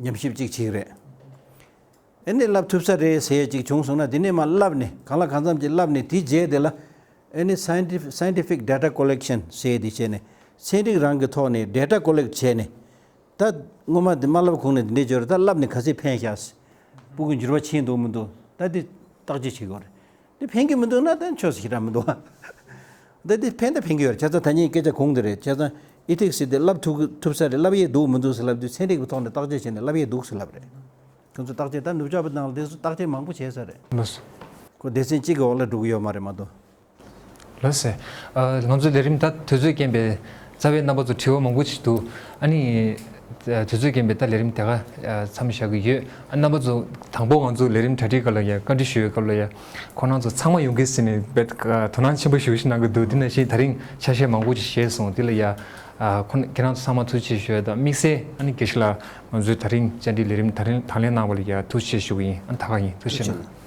ཉམས་ཞིབ་ཅིག་བྱས་རེད། ཨ་ནི་བསླབ་ཐུབ་ས་རེད་ཟེར་ཅིག་བྱུང་སོང་ན་དེ་ནས་མར་བསླབ་ནས་གང་ལ་གང་འཚམ་ཅིག་བསླབ་ནས་དེའི་རྗེས་དེ་ལ་ཨ་ནི་scientific scientific data collection ཟེར་དེ་བྱས་ནས་ཚན་རིག་རང་གི་ཐོག་ནས་data collect བྱས་ནས། ད་སྔོན་མ་དེ་མ་བསླབ་གོང་ནས་དེ་འདྲས་བྱས་རེད། ད་བསླབ་ནས་ག་ཚོད་ཕན་ཤག་སྤུ་གུ་འགྱུར་བ་ཕྱིན་འདུག་མི་འདུག་ད་དེ་བརྟག་དཔྱད་བྱེད་དགོས་རེད། དེ་ཕན་གྱི་མི་འདུག་ན་ད་ཆོག་ས་ཞེ་དྲག་མི་འདུག་ད་དེ་ཕན་ད་ཕན་གྱི་ཡོད་རེད། བྱས་ཙང་ད་ངས་སྐད་ཆ་གོང་དེ་རེད། བྱས་ཙང་ཨི་ཐིག་སི་དེ་བསླབ་ཐུབ་ཐུབ་ས་རེད། བསླབ་ཡས་འདུག་མི་འདུག་ཟེར་ལབ་དུས་ཚན་རིག་གི་ཐོག་ནས་བརྟག་དཔྱད་བྱས་ནས་བསླབ་ཡས་འདུག་ཟེར་ལབ་རེད། ཁོང་ཚོ་བརྟག་དཔྱད་ད་ནུབ་ཕྱོགས་པ་ནང་ལ་དེ་ཚོ་བརྟག་དཔྱད་མང་པོ་བྱས་ས་རེད། ལགས་སོ། ཁོ་སྡེ་ཚན་གཅིག་གི་འོག་ལ་འགྲོ་གི་ཡོད་མ་རེད་མ་གཏོགས། ལགས་སེ། ཨ། ང་ཚོའི་ལས་རིམ་ད་དུས་ཚོད་རྐྱེན་པས་རྩ་བའི་རྣམ་པ་ཚོ་དྲི་བ་མང་པོ་ཞིག་འདུག་ཨ་ནི། ཨ། དུས་ཚོད་རྐྱེན་པས་ད་ལས་རིམ་དེ་ག་ཨ། མཚམས་བཞག་གི་ཡོད། ཨ། རྣམ་པ་ཚོ་དང་པོ་ང་ཚོ་ལས་རིམ་གྲ་སྒྲིག་སྐབས་ལ་ཡ་བཀའ་འདྲི་ཞུ་བའི་སྐབས་ལ་ཡ། ཁོང་རྣམ་ཚོ་ཚང་མ་ཡོང་གི་ཟེར་ནས་དཔེ་དོ་སྣང་ཆེན་པོ་ཞིག་གནང་གི་འདུག་དེ་ནང་བཞིན་ད་རིང་ཆ་ཤས་མང་པོ་ཞིག་བཞེས་སོང་། དེ་ལ་ཡ། ཨ། ཁོ་ཁྱེད་རང་ཚོ་ཚང་མ་ཐུགས་རྗེ་ཆེ་ཞུ་ཡ་དང་། དམིགས་བསལ་ཨ་ནི་དགེ་བཤེས་ལགས་ང་ཚོའི་ད་རིང་བཅར་འདྲི་ལས་རིམ་དང་ལེན་གནང་བ་ལ་ཡ་ཐུགས་རྗེ་ཆེ་ཞུ་གི་ཡིན། ཨ། ད་ག་ཡིན། ཐུགས་རྗེ་ཆེ་གནང་།